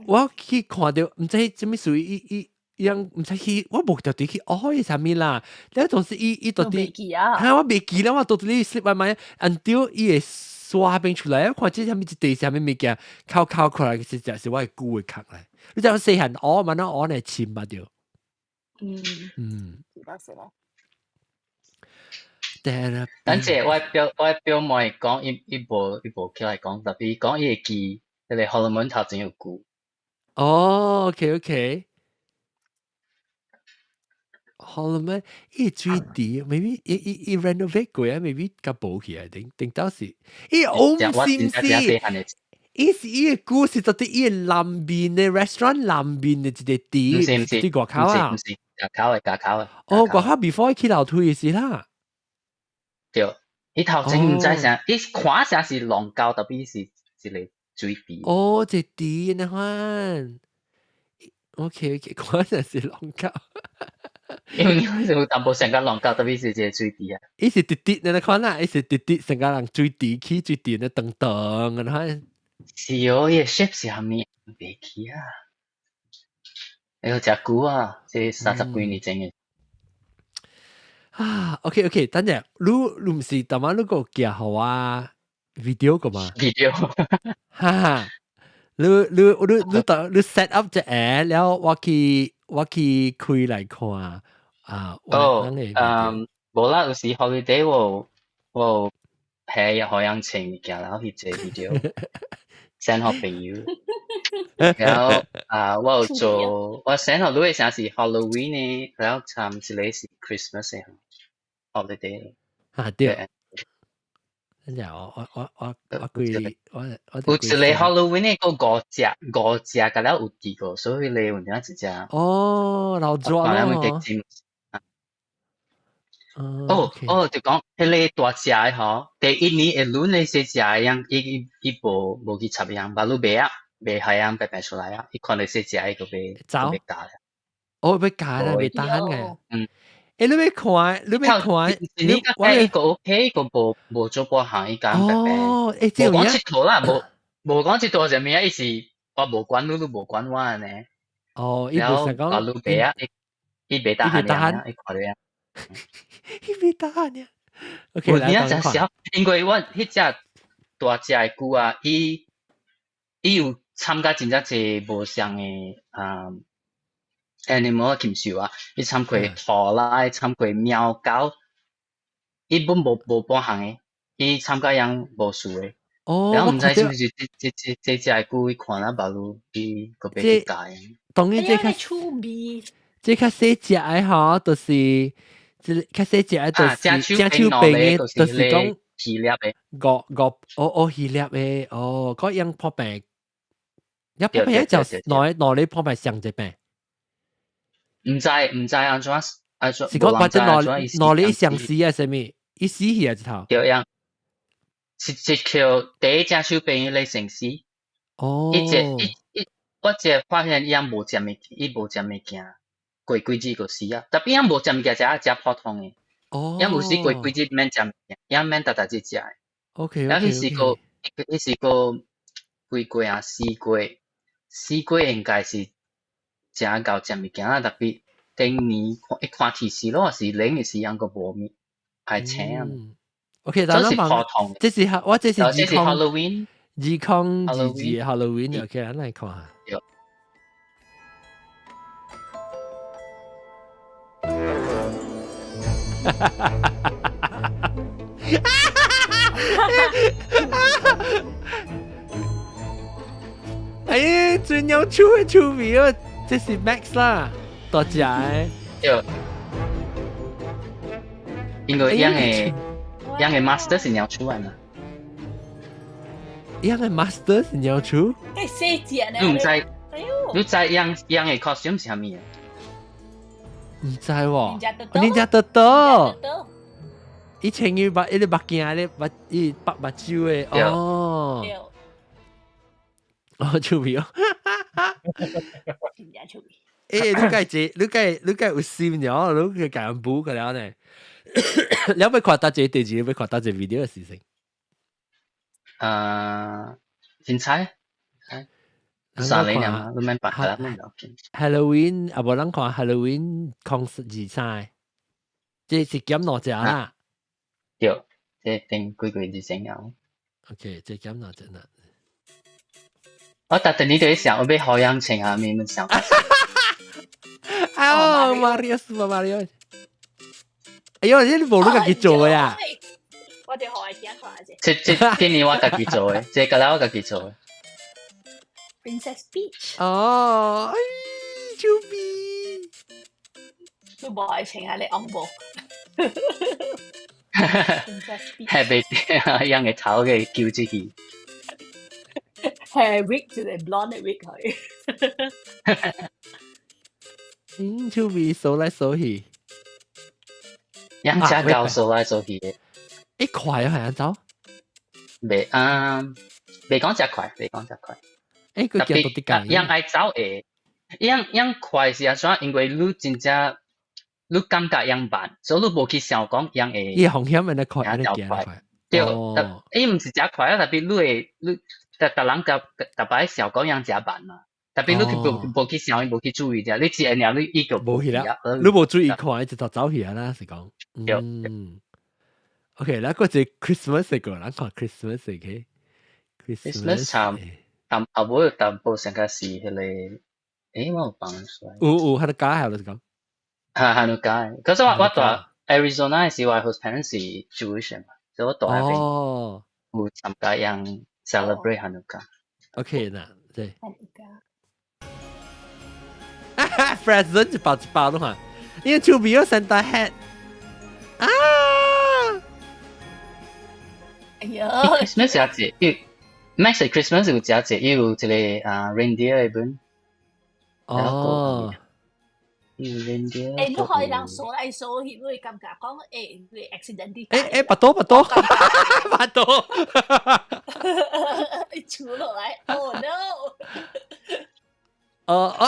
[SPEAKER 1] 我去看著毋知啥物事伊伊。伊毋知去，我無特別去學伊啥物啦。了總是伊伊到底，嚇我袂記啦，我到底 slip my mind，until 伊會刷邊出來，我看這啥物一地啥物物件，敲敲過來，其實是我的龜的殼來。你知我細漢學嘛，那學來深嘛著。
[SPEAKER 5] 嗯。
[SPEAKER 4] 等陣我表妹講，伊伊無伊無起來講，特別講伊會記，彼个荷爾蒙頭前有龜。
[SPEAKER 1] 哦，OK OK。Holloman 伊水池，maybe 伊伊伊 renovate 過啊，maybe 較無去啊，頂頂到時伊我毋是毋是，伊是伊个故事到底伊南面的 restaurant 南面的一個池，佇外口啊，
[SPEAKER 4] 毋是外口的，外口的。
[SPEAKER 1] 哦，外口 before 去樓梯時啦。
[SPEAKER 4] 對，伊頭前毋知啥，伊看啥是龍溝，特別是一個水池。
[SPEAKER 1] 哦，一個池那款。OK OK，看啥是龍溝。
[SPEAKER 4] 因為有淡薄成個龍溝，特別是一個水池啊。
[SPEAKER 1] 伊是直直那款啦，伊是直直成個人水池起水池那長長的款。
[SPEAKER 4] 是哦，伊个 shape 是啥物？袂記啊。哎喲，誠久啊，這三十幾年前的。
[SPEAKER 1] 啊，OK OK，等陣，你你毋是逐擺你閣寄予我 video 個嘛
[SPEAKER 4] ？video，
[SPEAKER 1] 哈哈，你你你你你 set up 一個，了我去開來看啊。
[SPEAKER 4] 哦，嗯，無啦，有時 holiday 我我下海洋情物件，然後去做 video，send 予朋友。然後啊，我有做，我 send 予你的啥是 Halloween 呢，然後參一個是 Christmas 的 holiday。
[SPEAKER 1] 啊對。等陣我我我我我規我我
[SPEAKER 4] 有一個 Halloween 的個五隻五隻，甲了有幾個，所以你有影一隻。
[SPEAKER 1] 哦，老抓咯。
[SPEAKER 4] 哦哦，就講彼个大隻的吼，第一年會輪的細隻的樣，伊伊伊無無去插秧，目滷袂啊，袂係樣白白出來啊，伊看到細隻的就欲
[SPEAKER 1] 走，
[SPEAKER 4] 欲咬啦。
[SPEAKER 1] 哦，欲咬啦，袂當嘅。
[SPEAKER 4] 嗯。
[SPEAKER 1] 欸，你欲看，你欲看，
[SPEAKER 4] 你我伊個 OK，個無無做半項，伊敢白白。
[SPEAKER 1] 哦，欸，這
[SPEAKER 4] 無講𨑨迌啦，無無講𨑨迌啥物啊，伊是我無管你，你無管我按呢。
[SPEAKER 1] 哦，伊無想講，
[SPEAKER 4] 目滷白啊，伊伊袂當啊，伊看著啊。
[SPEAKER 1] 伊袂當呢。OK，
[SPEAKER 4] 來，真小，因為我彼隻大隻的龜啊，伊伊有參加真正濟無相的啊 animal 禽獸啊，伊參過兔啦，伊參過貓狗，伊本無無半項的，伊參加樣無事的。
[SPEAKER 1] 哦，
[SPEAKER 4] 然後毋知是毋是這這這這隻的龜，伊看咱目滷，伊閣欲去咬。
[SPEAKER 1] 當然這較
[SPEAKER 5] 趣味，
[SPEAKER 1] 這較細隻的吼，就是這較細隻的，就是正手邊的，就是講
[SPEAKER 4] 魚粒的。
[SPEAKER 1] 五五哦哦魚粒的，哦，嗰樣破病，一破病就兩兩個破病上一病。
[SPEAKER 4] 毋知毋知按怎按怎，
[SPEAKER 1] 是講反正兩兩個相似啊，啥物？伊死去啊，一頭。
[SPEAKER 4] 對樣，是是叫第一隻手邊彼個先死。
[SPEAKER 1] 哦。
[SPEAKER 4] 伊隻伊伊，我只發現伊無食物，伊無食物件，過幾日就死啊。特別伊無食物件，食食普通的。
[SPEAKER 1] 哦。
[SPEAKER 4] 伊有時過幾日免食物件，伊免逐逐日食。
[SPEAKER 1] OK
[SPEAKER 4] 然後彼時個，彼時個幾月啊？四月，四月應該是誠𠢕食物件啊。特別頂年看一看天時咯，是冷的時，猶閣無物愛青啊。
[SPEAKER 1] OK，但
[SPEAKER 4] 這是普通。
[SPEAKER 1] 這是我這是
[SPEAKER 4] 這是 Halloween，
[SPEAKER 1] 2022 Halloween，OK，咱來看下。
[SPEAKER 4] 對。
[SPEAKER 1] 哈哈哈哈哈！哎呀，真有趣的趣味哦！這是 Max 啦，大隻的。
[SPEAKER 4] 對。因為樣的樣的 master 是鳥出來嘛。
[SPEAKER 1] 樣嘅 master 是鳥鼠。
[SPEAKER 5] 計細隻呢？
[SPEAKER 4] 你毋知？你知樣樣嘅 costume 是啥物啊？
[SPEAKER 1] 毋知喎。
[SPEAKER 5] Ninja Turtle。
[SPEAKER 1] Ninja Turtle。伊穿伊目，伊個目鏡咧，目伊白目睭的。哦。哦，趣味哦。
[SPEAKER 5] 真正趣味。
[SPEAKER 1] 欸，你該這，你該你該有心了，你去共人補個了呢？你欲看佗一個第二，欲看佗一個 video 的事情。
[SPEAKER 4] 凊彩，三年啊，你免白啦，免了緊。
[SPEAKER 1] Halloween 啊，無咱看 Halloween 2023，這是減兩隻啦。
[SPEAKER 4] 對，這頂幾個月之前有。
[SPEAKER 1] OK，這減兩隻啦。
[SPEAKER 4] 我特特你對想，我欲好樣穿啊，你們想。
[SPEAKER 1] 啊，Mario Super Mario。哎呦，你無你家己做的啊？
[SPEAKER 5] 我哋學愛聽看下啫。
[SPEAKER 4] 這這今年我家己做的，這個啦我家己做的。
[SPEAKER 5] Princess Peach。
[SPEAKER 1] 哦，哎，趣味。
[SPEAKER 5] 你無愛穿啊？你昂無？Princess Peach。
[SPEAKER 4] 係被樣個頭給揪出去。
[SPEAKER 5] 係 wig 一個 blonde wig 佢。
[SPEAKER 1] 嗯，趣味掃來掃去。
[SPEAKER 4] 樣只狗掃來掃去的。
[SPEAKER 1] 一快啊，係啊，走。
[SPEAKER 4] 未啊，未講真快，未講真快。
[SPEAKER 1] 欸，佢行到啲緊。
[SPEAKER 4] 樣愛走會，樣樣快是按怎？因為你真正你感覺樣慢，所以你無去想講樣會。
[SPEAKER 1] 伊風險會快，會行快。
[SPEAKER 4] 對，伊毋是誠快啊，特別你會你，逐逐人甲逐擺想講樣誠慢嘛。特別你去無無去想，無去注意者，你自然爾你伊就
[SPEAKER 1] 無去啦。你無注意看，就走去啊啦，是講。嗯。OK，咱個一 Christmas 個，咱看 Christmas 嘅。
[SPEAKER 4] Christmas 差淡後尾淡薄上較是彼個，欸，我有放出來。
[SPEAKER 1] 有有，Hanukkah 係就是講。
[SPEAKER 4] 哈，Hanukkah。可是我我蹛 Arizona 時，我 host parents 是 Jewish 嘛，所以我蹛彼邊有參加樣 celebrate Hanukkah。
[SPEAKER 1] OK 嗱，對。Present 一包一包攏看，因為手邊有 Santa hat 啊！
[SPEAKER 5] 哎呀
[SPEAKER 4] ，Christmas 也濟，伊 Max Christmas 有誠濟，伊有一個啊 reindeer 的本。
[SPEAKER 1] 哦。
[SPEAKER 4] 有 reindeer。
[SPEAKER 5] 欸，你可以人數來數去，你會感覺講，欸，你 accident 啲。
[SPEAKER 1] 欸欸，巴肚巴肚，巴肚。
[SPEAKER 5] 你除落來，Oh no！
[SPEAKER 1] 哦啊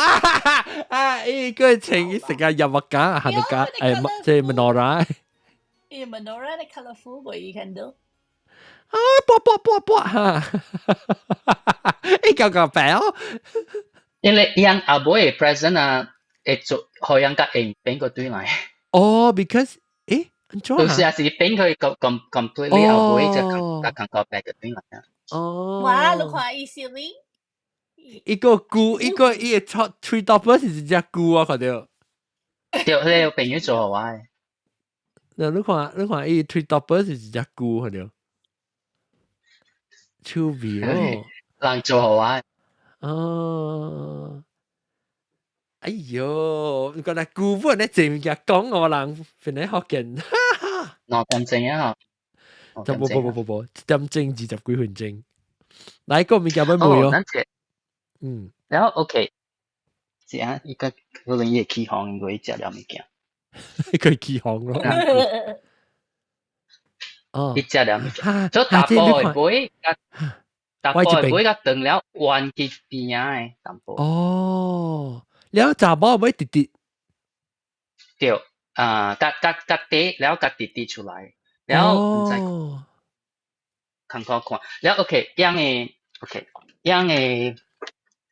[SPEAKER 1] 啊！伊個穿伊成個入物架，行到架，誒，即係 menorah。
[SPEAKER 5] 伊 menorah 的 colourful 無伊看到。
[SPEAKER 1] 啊！啵啵啵啵哈！伊個個白哦。
[SPEAKER 4] 因為樣阿妹 present 啊，會做好樣甲用變個對來。
[SPEAKER 1] 哦，because 誒，
[SPEAKER 4] 就是啊，是變佢 completely 阿妹就甲感覺白個對來啊。
[SPEAKER 1] 哦。
[SPEAKER 5] 哇！你看伊 ceiling。
[SPEAKER 1] 一個龜，一個伊個出 tree topper 是一隻龜啊，看到。
[SPEAKER 4] 對，彼個朋友做予我的。
[SPEAKER 1] 嗱，你看，你看，伊 tree topper 是一隻龜，看到。趣味哦。
[SPEAKER 4] 人做予我的。
[SPEAKER 1] 哦。哎喲，你講來龜本咧這物件講我人，變咧福建。
[SPEAKER 4] 2點鐘啊！
[SPEAKER 1] 就無無無無無，1點鐘20幾分鐘。來個物件欲問哦。嗯，
[SPEAKER 4] 然後 OK，是啊，伊個可能伊會起哄，因為伊食了物件。
[SPEAKER 1] 佢起哄咯。哦，
[SPEAKER 4] 伊食了物件，做大埔的尾，大埔的尾較長了，彎去邊仔的淡薄。
[SPEAKER 1] 哦，了查某尾直直。
[SPEAKER 4] 對，啊，較較較短，了較直直出來，了毋知看看看，了 OK，樣的 OK，樣的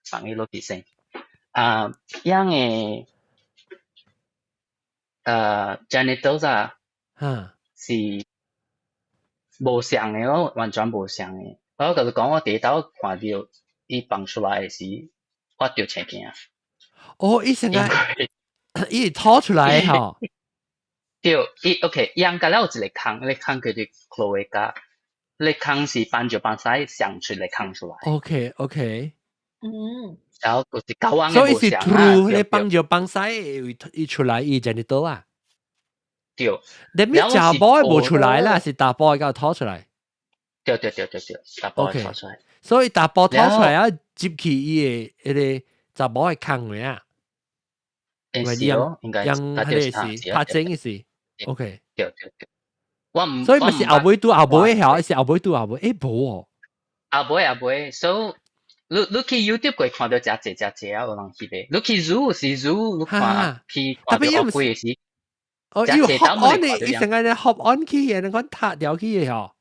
[SPEAKER 4] 放伊落去先，啊，樣的genitals 啊，是無相的哦，完全無相的。我共你講，我第一擺看著伊放出來的時，我著青驚。
[SPEAKER 1] 哦，伊成個伊拖出來吼。
[SPEAKER 4] 對，伊 OK，樣個了有一個空，那個空叫做 cloaca，那個空是放尿放屎上出來空出來。
[SPEAKER 1] OK。
[SPEAKER 4] 然後就是狗王
[SPEAKER 1] 所以是 through 你放尿放屎伊出來伊 genital 啊。
[SPEAKER 4] 對。
[SPEAKER 1] 你咪查某無出來啦，是查埔的共拖出來。
[SPEAKER 4] 對對對對對，查埔的拖出來。
[SPEAKER 1] 所以查埔吐出來啊，接去伊个彼個查某的空位啊。
[SPEAKER 4] 是咯，應該
[SPEAKER 1] 用彼個是拍精的是，OK。
[SPEAKER 4] 對對對。我毋，
[SPEAKER 1] 所以毋是後尾拄後尾曉，是後尾拄後尾，欸無哦。
[SPEAKER 4] 後尾後尾，所以你去 YouTube 會看著誠濟誠濟啊，有人翕的。你去 zoo 是 zoo，你看去看著烏龜的時，
[SPEAKER 1] 哦，伊有 hop on 的，伊成個 hop on 去的，你講踏掉去的吼。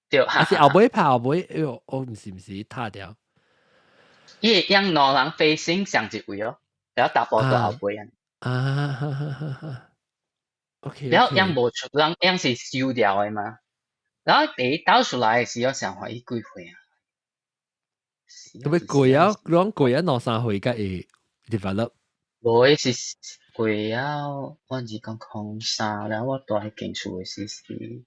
[SPEAKER 4] 對，
[SPEAKER 1] 還是後尾拍後尾，哎喲，哦，毋是毋是踏掉。
[SPEAKER 4] 伊會用兩人 facing 上一位哦，然後查埔佇後尾啊。
[SPEAKER 1] 啊哈哈哈哈。OK。
[SPEAKER 4] 然後樣無出，人樣是收掉的嘛。然後第一倒出來的時候，想看伊幾歲啊？
[SPEAKER 1] 特別過啊，攏過啊兩三歲才會 develop。
[SPEAKER 4] 無，伊是過啊，我2003，然後我蹛彼間厝的時是，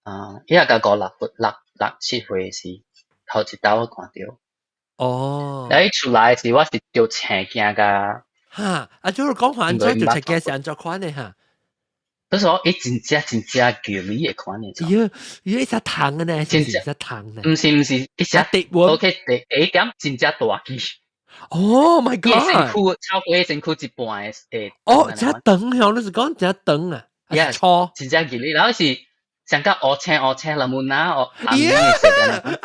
[SPEAKER 4] 啊，伊也甲五六六六七歲時，頭一擺我看著。
[SPEAKER 1] 哦。
[SPEAKER 4] 然後伊出來時，我是著青驚共。
[SPEAKER 1] 哈，啊，就是講話按怎就青驚是按怎款的哈？
[SPEAKER 4] 就是說，伊真正真正叫你的款的。
[SPEAKER 1] 伊伊一隻糖的呢，真正一隻糖的。
[SPEAKER 4] 毋是毋是，一隻 OK，第一點真正大支。
[SPEAKER 1] Oh my god！
[SPEAKER 4] 身軀超過伊身軀一半的誒。
[SPEAKER 1] 哦，這長響，你是講這長啊？
[SPEAKER 4] Yeah，
[SPEAKER 1] 粗，
[SPEAKER 4] 真正巨然後是上較烏青烏青，藍紋啊，藍的色的。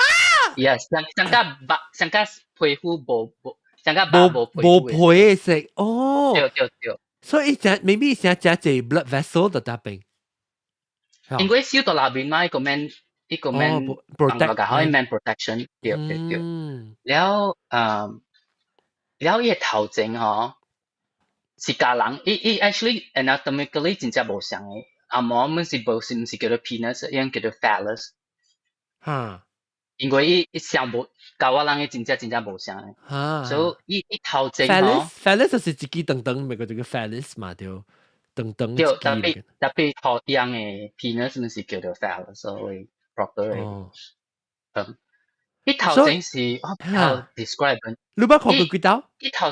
[SPEAKER 4] Yeah，上上較白，上較皮膚無無，上較白無皮
[SPEAKER 1] 無皮的色，哦。
[SPEAKER 4] 對對對。
[SPEAKER 1] 所以食 maybe 食食濟 blood vessel 就得病。
[SPEAKER 4] 因為燒到內面嘛，伊個免伊個免
[SPEAKER 1] protect，
[SPEAKER 4] 可以免 protection，對對對。了誒，了伊個頭前吼，是共人，伊伊 actually anatomically 真正無相的。紅毛們是無是毋是叫做 penis，伊叫做 phallus。因為伊伊上無，共我人的真正真正無相的。所以伊伊頭前吼
[SPEAKER 1] ，phallus 就是一支長長，咪叫做 phallus 嘛，對，長長一
[SPEAKER 4] 對，
[SPEAKER 1] 支。
[SPEAKER 4] 特別特別好樣的 penis 毋是叫做 phallus，所以 proper 的。嗯，伊頭前是我較 describe。
[SPEAKER 1] 你捌看過幾刀？
[SPEAKER 4] 伊頭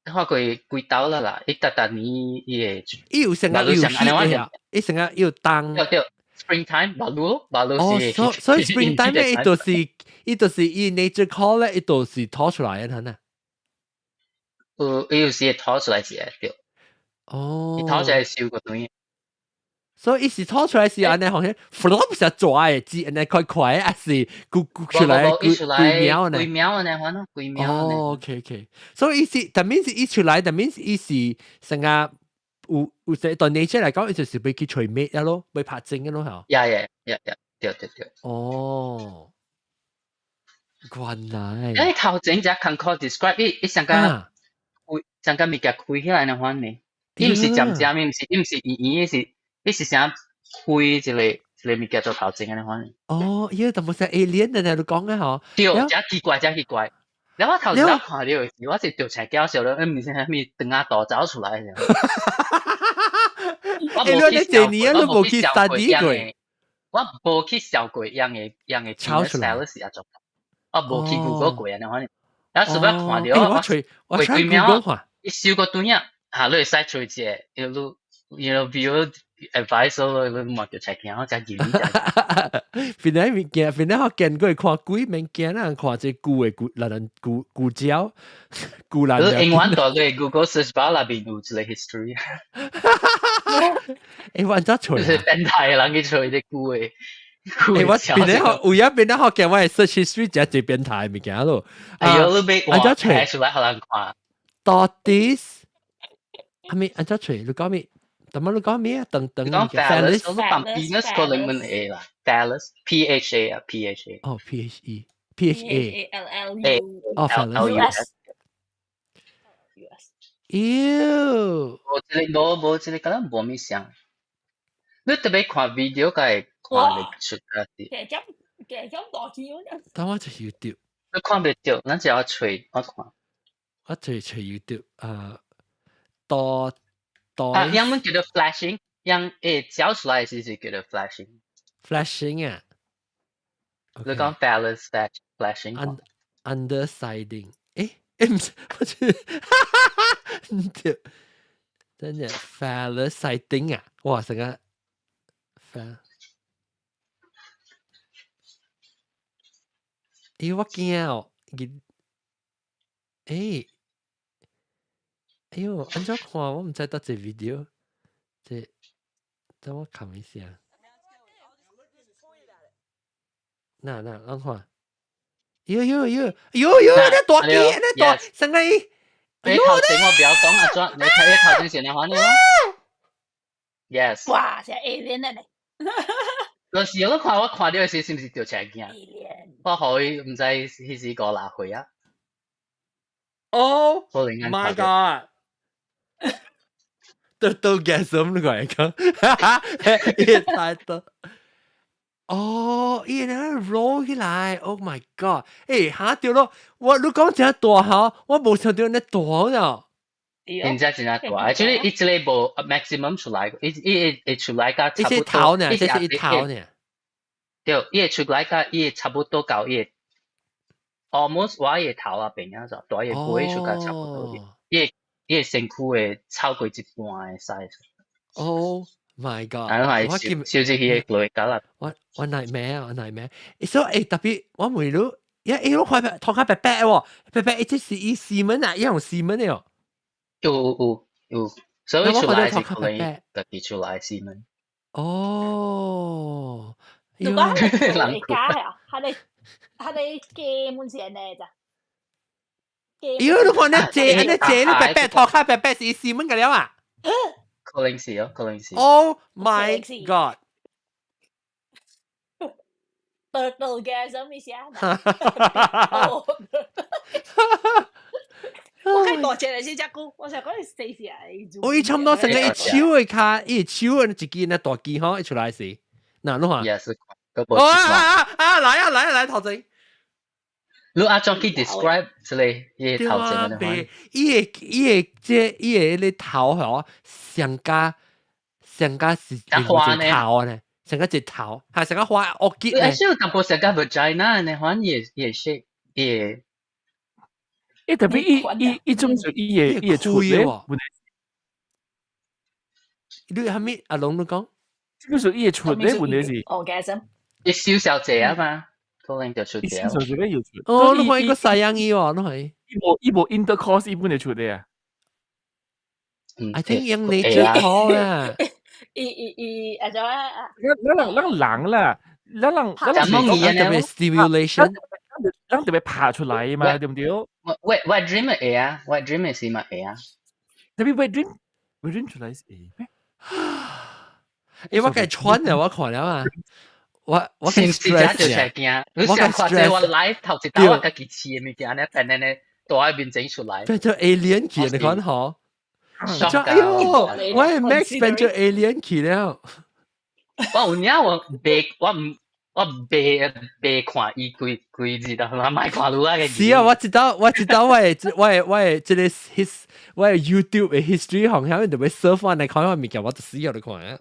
[SPEAKER 4] 看過幾刀啦啦，伊逐逐年伊會。
[SPEAKER 1] 伊有成個有 heat 的，伊成個有凍。
[SPEAKER 4] 對對。Springtime，馬路馬路是。
[SPEAKER 1] 哦，所以 springtime 咧，伊就是伊就是伊 nature call 咧，伊就是吐出來的，係咪？
[SPEAKER 4] 有，伊有時會吐出來一個對。
[SPEAKER 1] 哦。
[SPEAKER 4] 伊吐出來燒個東西。
[SPEAKER 1] 所以伊是吐出來是按呢，好像 flop 是抓的，只按呢快快，還是咕咕出來幾幾秒呢？
[SPEAKER 4] 幾秒呢？反正幾秒。
[SPEAKER 1] 哦，OK OK。所以伊是，但 means 伊出來，但 means 伊是成個。有有時對 nature 來講，伊就是欲去揣 mate 啊咯，欲拍精嘅咯，嚇。
[SPEAKER 4] Yeah，對對對。
[SPEAKER 1] 哦，原來。
[SPEAKER 4] 誒，頭前只艱苦 describe，伊伊上個開，上個物件開起來那款呢？伊毋是尖尖，伊毋是伊毋是圓圓，伊是伊是啥開一個一個物件做頭前那款。
[SPEAKER 1] 哦，伊個淡薄像 alien 的呢，你講嘅嗬。
[SPEAKER 4] 對，誠奇怪，誠奇怪。然後我頭先看著時，我是著青搞笑咯，毋是啥物長仔肚走出來。我無去
[SPEAKER 1] 這年你無去 study 過，
[SPEAKER 4] 我無去笑過樣的樣的
[SPEAKER 1] 抄出來
[SPEAKER 4] 是按怎，我無去 Google 過按呢款。然後隨便看著
[SPEAKER 1] 我我幾秒，
[SPEAKER 4] 伊收個短啊，嚇你會使揣一個，因為你 view advice 你嘛就才驚，我才記你。
[SPEAKER 1] 本來物件，本來我見過看鬼免驚啊，看這舊的舊，咱人舊舊鳥，舊人。
[SPEAKER 4] 英文大個 Google search bar 內面有一個 history。
[SPEAKER 1] 欸，我按怎揣？
[SPEAKER 4] 就是變態的人去揣這舊的。
[SPEAKER 1] 欸，我變咧學，有影變咧學見我的 search history 真濟變態物件咯。
[SPEAKER 4] 哎喲，你欲
[SPEAKER 1] 按怎揣
[SPEAKER 4] 出來予人看。
[SPEAKER 1] Tortoise，係咪按怎揣？你講咩？怎麼你講咩啊？等等，
[SPEAKER 4] 你講 phallus，我講 penis 可能問 A 啦，phallus，P H A 啊，P H A。
[SPEAKER 1] 哦，P H E，P H A
[SPEAKER 5] L L U。
[SPEAKER 1] 哦，phallus。妖，
[SPEAKER 4] 無這個無無這個，敢若無物像。你特別看 video，才會看得出啊啲。
[SPEAKER 5] 加減加減大支嗰
[SPEAKER 1] 等我就 YouTube。
[SPEAKER 4] 你看袂著，咱只要揣我看。
[SPEAKER 1] 我揣揣 YouTube 啊，多。
[SPEAKER 4] 啊，英文叫做 flashing，用會照出來時是叫做 flashing。
[SPEAKER 1] flashing 啊？
[SPEAKER 4] 你講 phallus flashing。
[SPEAKER 1] Undersiding，誒誒唔是，我是，唔對，等陣 phallus sighting 啊，哇成個 phal，欸，我驚哦，伊，欸，哎喲，按怎看我毋知佗一 video，這等我看一下。那那，咱看。喲喲喲，喲喲，那大機，那大，上個伊。
[SPEAKER 4] 你頭前我不要講啊，怎？你睇你頭前先來看你咯。Yes。
[SPEAKER 5] 哇！是 alien 嚟。
[SPEAKER 4] 嗰時我都看我看到時，是毋是著車驚？我予伊毋知彼時50歲啊。
[SPEAKER 1] Oh my god！都都 gasm 你講講，伊太多。哦，伊咧 roll 起來，Oh my god！欸，嚇著咯，我你講真大吼，我無想到呢大了。
[SPEAKER 4] 真正真正大，而且伊這個無 maximum 出來，伊伊會出來甲差不多。
[SPEAKER 1] 伊頭呢？這是伊頭呢？
[SPEAKER 4] 對，伊會出來甲伊會差不多到伊 almost 我伊頭啊邊啊，就大伊背出甲差不多。伊伊身軀會超過一半的 size。
[SPEAKER 1] Oh my god！
[SPEAKER 4] 我記小只彼個來啦。
[SPEAKER 1] 我我 nightmare 我 nightmare。所以特別我問你，一伊攏看頭殼白白喎，白白，這是伊 semen 啊，伊用 semen 的哦。
[SPEAKER 4] 有有有，所以出來是可能家己出來 semen。
[SPEAKER 1] 哦，
[SPEAKER 5] 如果係你家啊，係你係你基本是安呢咋？
[SPEAKER 1] 喲，你看那這那這你白白頭殼白白是 semen 個了啊？
[SPEAKER 4] 可能是哦，可能是。
[SPEAKER 1] Oh my god！
[SPEAKER 5] Turtlegasm 意思啊？哦，我看大隻嚟先只久，我想講你死死啊！
[SPEAKER 1] 我伊差不多成個伊手的跤，伊手的一支那大支吼，伊出來時，嗱你看。
[SPEAKER 4] Yes，
[SPEAKER 1] 哦啊啊啊！來啊來啊來頭前。
[SPEAKER 4] 你阿怎去 describe 這個伊個頭前
[SPEAKER 1] 的？伊個伊個這伊個咧頭吼，上加上加是一頭呢，上加一頭，係上加花惡結呢。
[SPEAKER 4] 是有淡薄上加 vagina 呢，反正也也是也。
[SPEAKER 2] 伊特別伊伊伊種就伊個伊個出咧，問題。
[SPEAKER 1] 你係咪阿龍你講？
[SPEAKER 2] 這個是伊個出咧，問題是。
[SPEAKER 5] Orgasm。
[SPEAKER 4] 伊小小隻啊嘛。可能就出
[SPEAKER 2] 小小隻有出。
[SPEAKER 1] 哦，你看伊個西洋伊哦，你看。
[SPEAKER 2] 伊無伊無 intercourse 伊本就出的啊。
[SPEAKER 1] I think 用你最好啊。
[SPEAKER 5] 伊伊伊，啊就啊。
[SPEAKER 2] 咱人咱人啦，咱人咱人
[SPEAKER 1] 特別 stimulation，
[SPEAKER 2] 咱特別爬出來嘛，對唔對？
[SPEAKER 4] Wet wet dream 會啊，wet dream 是嘛會啊。
[SPEAKER 2] 特別 wet dream，wet dream 出來是會咩？
[SPEAKER 1] 欸，我計穿啊，我看了啊。我我
[SPEAKER 4] 是唔是這就係驚？你想看這我來頭一道我家己試的物件，呢變呢呢大喺面整出來。
[SPEAKER 1] 變做 alien 去，你看嗬？哎呦，我係 Max 變做 alien 去了。
[SPEAKER 4] 我有影我袂我毋我袂袂看伊規規日啦，我莫看愈啊個。
[SPEAKER 1] 是啊，我知道，我知道，我係我係我係這個 his 我係 YouTube 的 history 行下面特別 surf 翻嚟看我物件，我就死喺度看啊。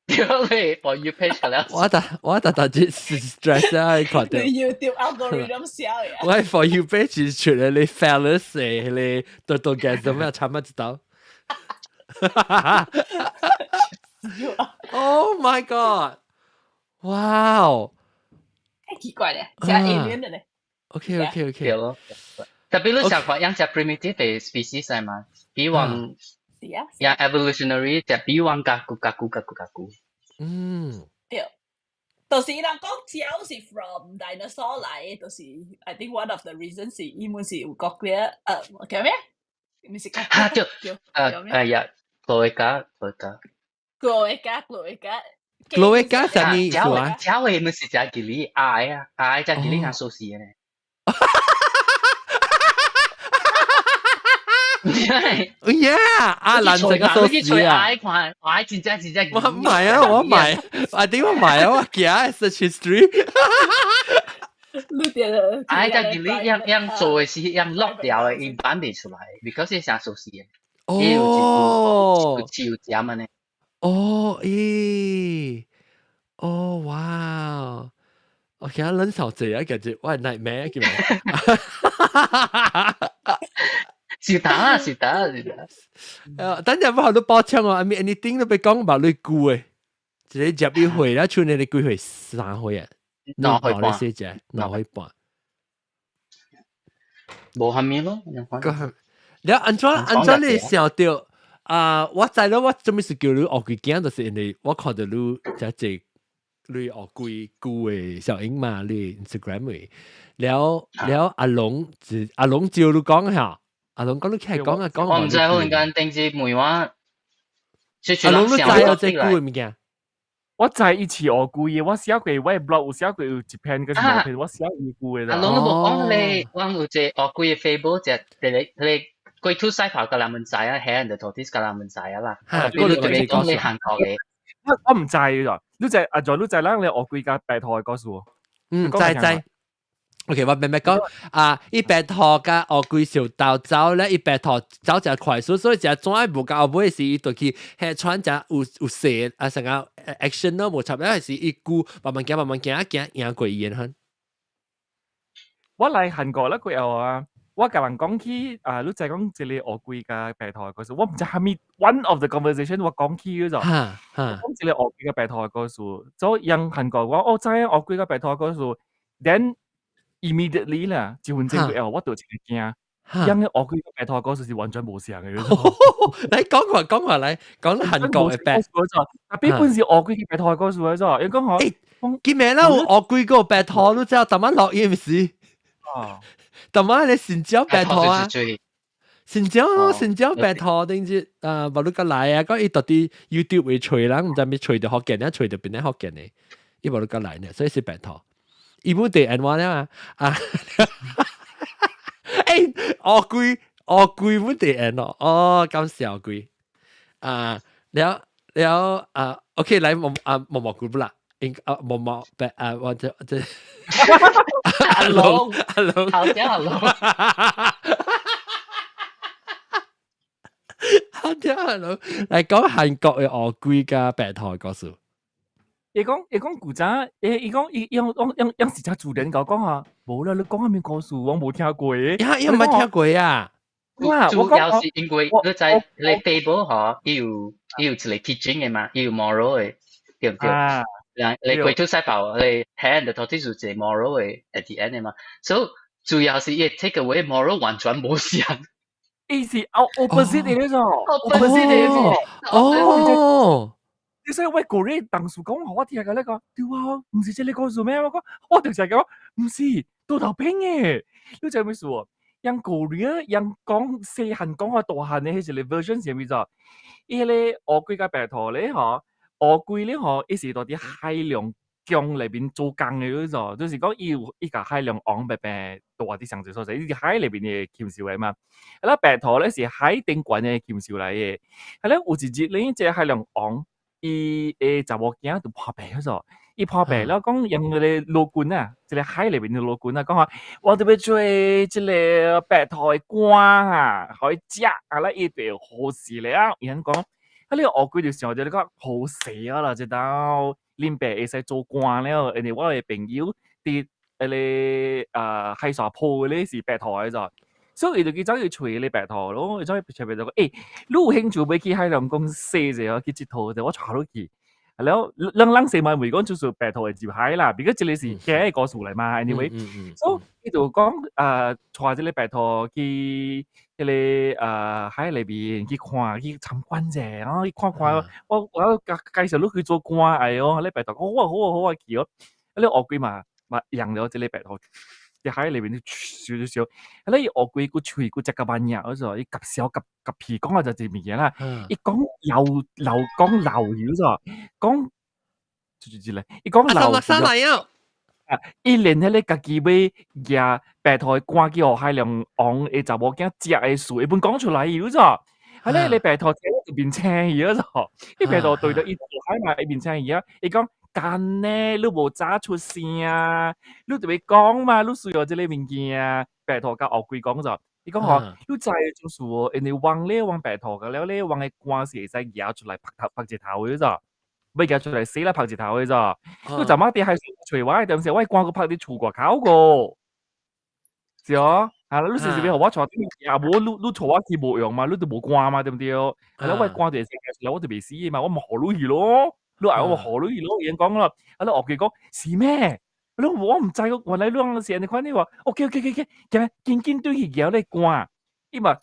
[SPEAKER 4] 屌你，for you page 了。
[SPEAKER 1] 我特我特特只 stress 啊，看到。
[SPEAKER 5] YouTube algorithm 笑呀。
[SPEAKER 1] 我係 for you page 出嚟你 phallus 你多多嘅做咩慘乜知道？Oh my god! Wow！
[SPEAKER 5] 太奇怪了，像 alien 的咧。
[SPEAKER 1] OK OK OK。
[SPEAKER 4] 對咯。特別你想看養隻 primitive 的 species 係嘛？比往
[SPEAKER 5] 是啊。
[SPEAKER 4] 養 evolutionary 就比往較久較久較久較久。
[SPEAKER 5] 對。就是人講鳥是 from dinosaur 來的，就是 I think one of the reasons 是伊們是有 cochlear，叫咩？毋是
[SPEAKER 4] 哈對，呀，cloaca cloaca。
[SPEAKER 5] Cloaca cloaca。
[SPEAKER 1] Cloaca 啥物意思啊？
[SPEAKER 4] 鳥的毋是食吉利，鴨啊，鴨食吉利較熟悉的呢。
[SPEAKER 1] Yeah，阿蘭食個壽司啊！
[SPEAKER 4] 看，我真正真正。
[SPEAKER 1] 我唔係啊，我唔係，啊點我唔係啊，我驚 search history。
[SPEAKER 5] 你點？
[SPEAKER 4] 哎，只吉利樣樣做的是樣落掉的，伊放袂出來，because 是成壽司的。
[SPEAKER 1] 哦，
[SPEAKER 4] 有有食嘛呢？
[SPEAKER 1] 哦，咦，哦，哇！我其他撚手濟啊，感覺我係 nightmare 叫咩？
[SPEAKER 4] 是打啊，是打，是打。
[SPEAKER 1] 等陣我好多包槍哦，I mean anything 都被講把你估誒，一個入一歲啦，剩你幾歲？3歲啊？2
[SPEAKER 4] 歲半。
[SPEAKER 1] 你寫只2歲半。
[SPEAKER 4] 無蝦米咯，你看。
[SPEAKER 1] 個了按怎按怎你想著啊？我知咯，我做咩事叫你烏龜囝，就是因為我看著你這隻你烏龜龜的小影嘛，你 Instagram 的。了了阿龍就阿龍照你講下，阿龍講你起來講啊講。
[SPEAKER 4] 我毋知忽然間頂日問我，
[SPEAKER 1] 阿龍你知有這龜的物件？
[SPEAKER 2] 我知伊似烏龜的，我寫過我的 blog 有寫過有一篇，閣是兩篇，我寫伊龜的。
[SPEAKER 4] 阿龍都無講咧，我有一個烏龜的 fable，就一個彼個龜兔賽跑共人們知啊，Hare and the Tortoise 共人們知啊啦。
[SPEAKER 1] 嚇，你
[SPEAKER 4] 講你韓國的。
[SPEAKER 2] 我毋知咋，你知阿在你知咱咧烏龜佮白兔的故事無？
[SPEAKER 1] 嗯，知知。OK，我明白講啊，伊白兔佮烏龜相鬥走咧，伊白兔走誠快速，所以誠怎無到後尾時，伊就去彼船誠有有勢啊，成個 action 咯，無插了是伊龜慢慢行慢慢行，行贏過伊的。
[SPEAKER 2] 我來韓國咧過後啊，我共人講起啊，你知講一個烏龜佮白兔的故事，我毋知蝦米 one of the conversation 我講起咗，講一個烏龜佮白兔的故事，所以人韓國講哦，知影烏龜佮白兔的故事，then immediately 啦，一分鐘過後我就一個驚，因為烏龜佮白兔的故事是完全無相的。
[SPEAKER 1] 來講過講過來講韓國的白，
[SPEAKER 2] 特別本是烏龜佮白兔的故事咗，伊講吼，
[SPEAKER 1] 欸，記名啦，有烏龜佮白兔，你知影逐擺落雨毋是？
[SPEAKER 2] 哦，
[SPEAKER 1] 逐擺咧新疆白兔啊，新疆新疆白兔頂日啊，無你閣來啊，講伊到底 YouTube 會揣人，毋知欲揣著福建，揣著邊個福建的，伊無你閣來呢，所以是白兔。伊本地按怎了啊？啊，欸，烏龜烏龜本地按咯，哦，感謝烏龜啊，了了啊，OK，來毛啊毛毛菇不啦？應啊毛毛白啊，或者這
[SPEAKER 4] 阿龍
[SPEAKER 1] 阿龍，
[SPEAKER 4] 好聽阿龍，
[SPEAKER 1] 好聽阿龍來講韓國的烏龜佮白兔的故事。
[SPEAKER 2] 伊講伊講古早，伊講伊用用用用是誠自然共我講啊，無啦，你講啥物故事，我無聽過。
[SPEAKER 1] 呀，伊毋捌聽過啊！
[SPEAKER 4] 主要是因為你知你 fable 嗬，伊有一個 teaching 的嘛，伊有 moral 的，對毋對？你龜兔賽跑，你 Hare and the Tortoise 有一個 moral 的 at the end 的嘛，所以主要是伊 take away moral 完全無相。
[SPEAKER 2] 伊是 opposite 的嗰種
[SPEAKER 4] ，opposite 的
[SPEAKER 1] 哦。
[SPEAKER 2] 所以我個人當時講，我聽個咧講，對啊，毋是這個故事咩？我講，我就是講，毋是，倒頭反的。你知影啥物事無？用古語，用講細漢講和大漢的彼一個 version 是啥物做？伊彼個烏龜佮白兔咧吼，烏龜咧吼，伊是佇海洋宮內面做工的嗰種，就是講伊有伊共海龍王白白蹛佇上一個所在，伊是海內面的禽獸來嘛。啊，白兔咧是海頂懸的禽獸來的。啊咧有一日咧，這個海龍王伊的查某囝就破病咗，伊破病了講用彼個羅君啊，這個海內面的羅君啊，講話我著欲揣這個白兔的肝啊，予伊食，啊咧伊就會好勢了。伊按講，啊你烏龜就想著你講好勢啊啦，這兜恁爸會使做官了，因為我的朋友佇彼個啊海沙埔咧是白兔的咋。所以伊就去走去揣彼個白兔咯，伊走去揣白兔講，欸，你有興趣欲去海龍宮踅者哦，去𨑨迌者，我帶你去。了，咱人說嘛袂講就是白兔會入海啦，別個這個是假的故事來嘛，anyway，所以伊就講啊，帶這個白兔去彼個啊海內面去看去參觀者，哦，去看看，我介介紹你去做官，哎喲，彼白兔講好啊好啊好啊去哦，啊，咧烏龜嘛嘛養了這個白兔。佇海內面燒燒燒，啊！咧伊烏龜閣喙閣食較慢爾，我說伊夾潲夾夾屁講啊，就一物件啦。伊講流流講流油咗，講就就一個，伊講流啊！伊連彼個家己欲舉白兔的肝去予海龍王的查某囝食的事，伊本講出來有咗。啊！咧個白兔聽就面青去咗，伊白兔對著伊海嘛，伊面青去啊！伊講。幹呢，你無早出聲啊！你著欲講嘛，你需要這個物件。白兔佮烏龜講咗，伊講吼，你知就是哦，因為王咧王白兔個了咧，王的肝是會使舉出來曝頭曝日頭的咗，欲舉出來洗來曝日頭的咗。你昨晚佇海揣我的當時，我的肝閣曝佇厝外口個，是哦。啊，你是是欲予我帶也無，你你帶我去無用嘛，你都無肝嘛，對毋對？啊，我的肝就會使舉出來，我就袂死嘛，我嘛予你去咯。你愛我予你去咯，伊講咯，啊，你烏龜講是咩？我毋知，原來你是按呢款，你話 OK OK OK OK，緊緊緊對去搖咧關，伊嘛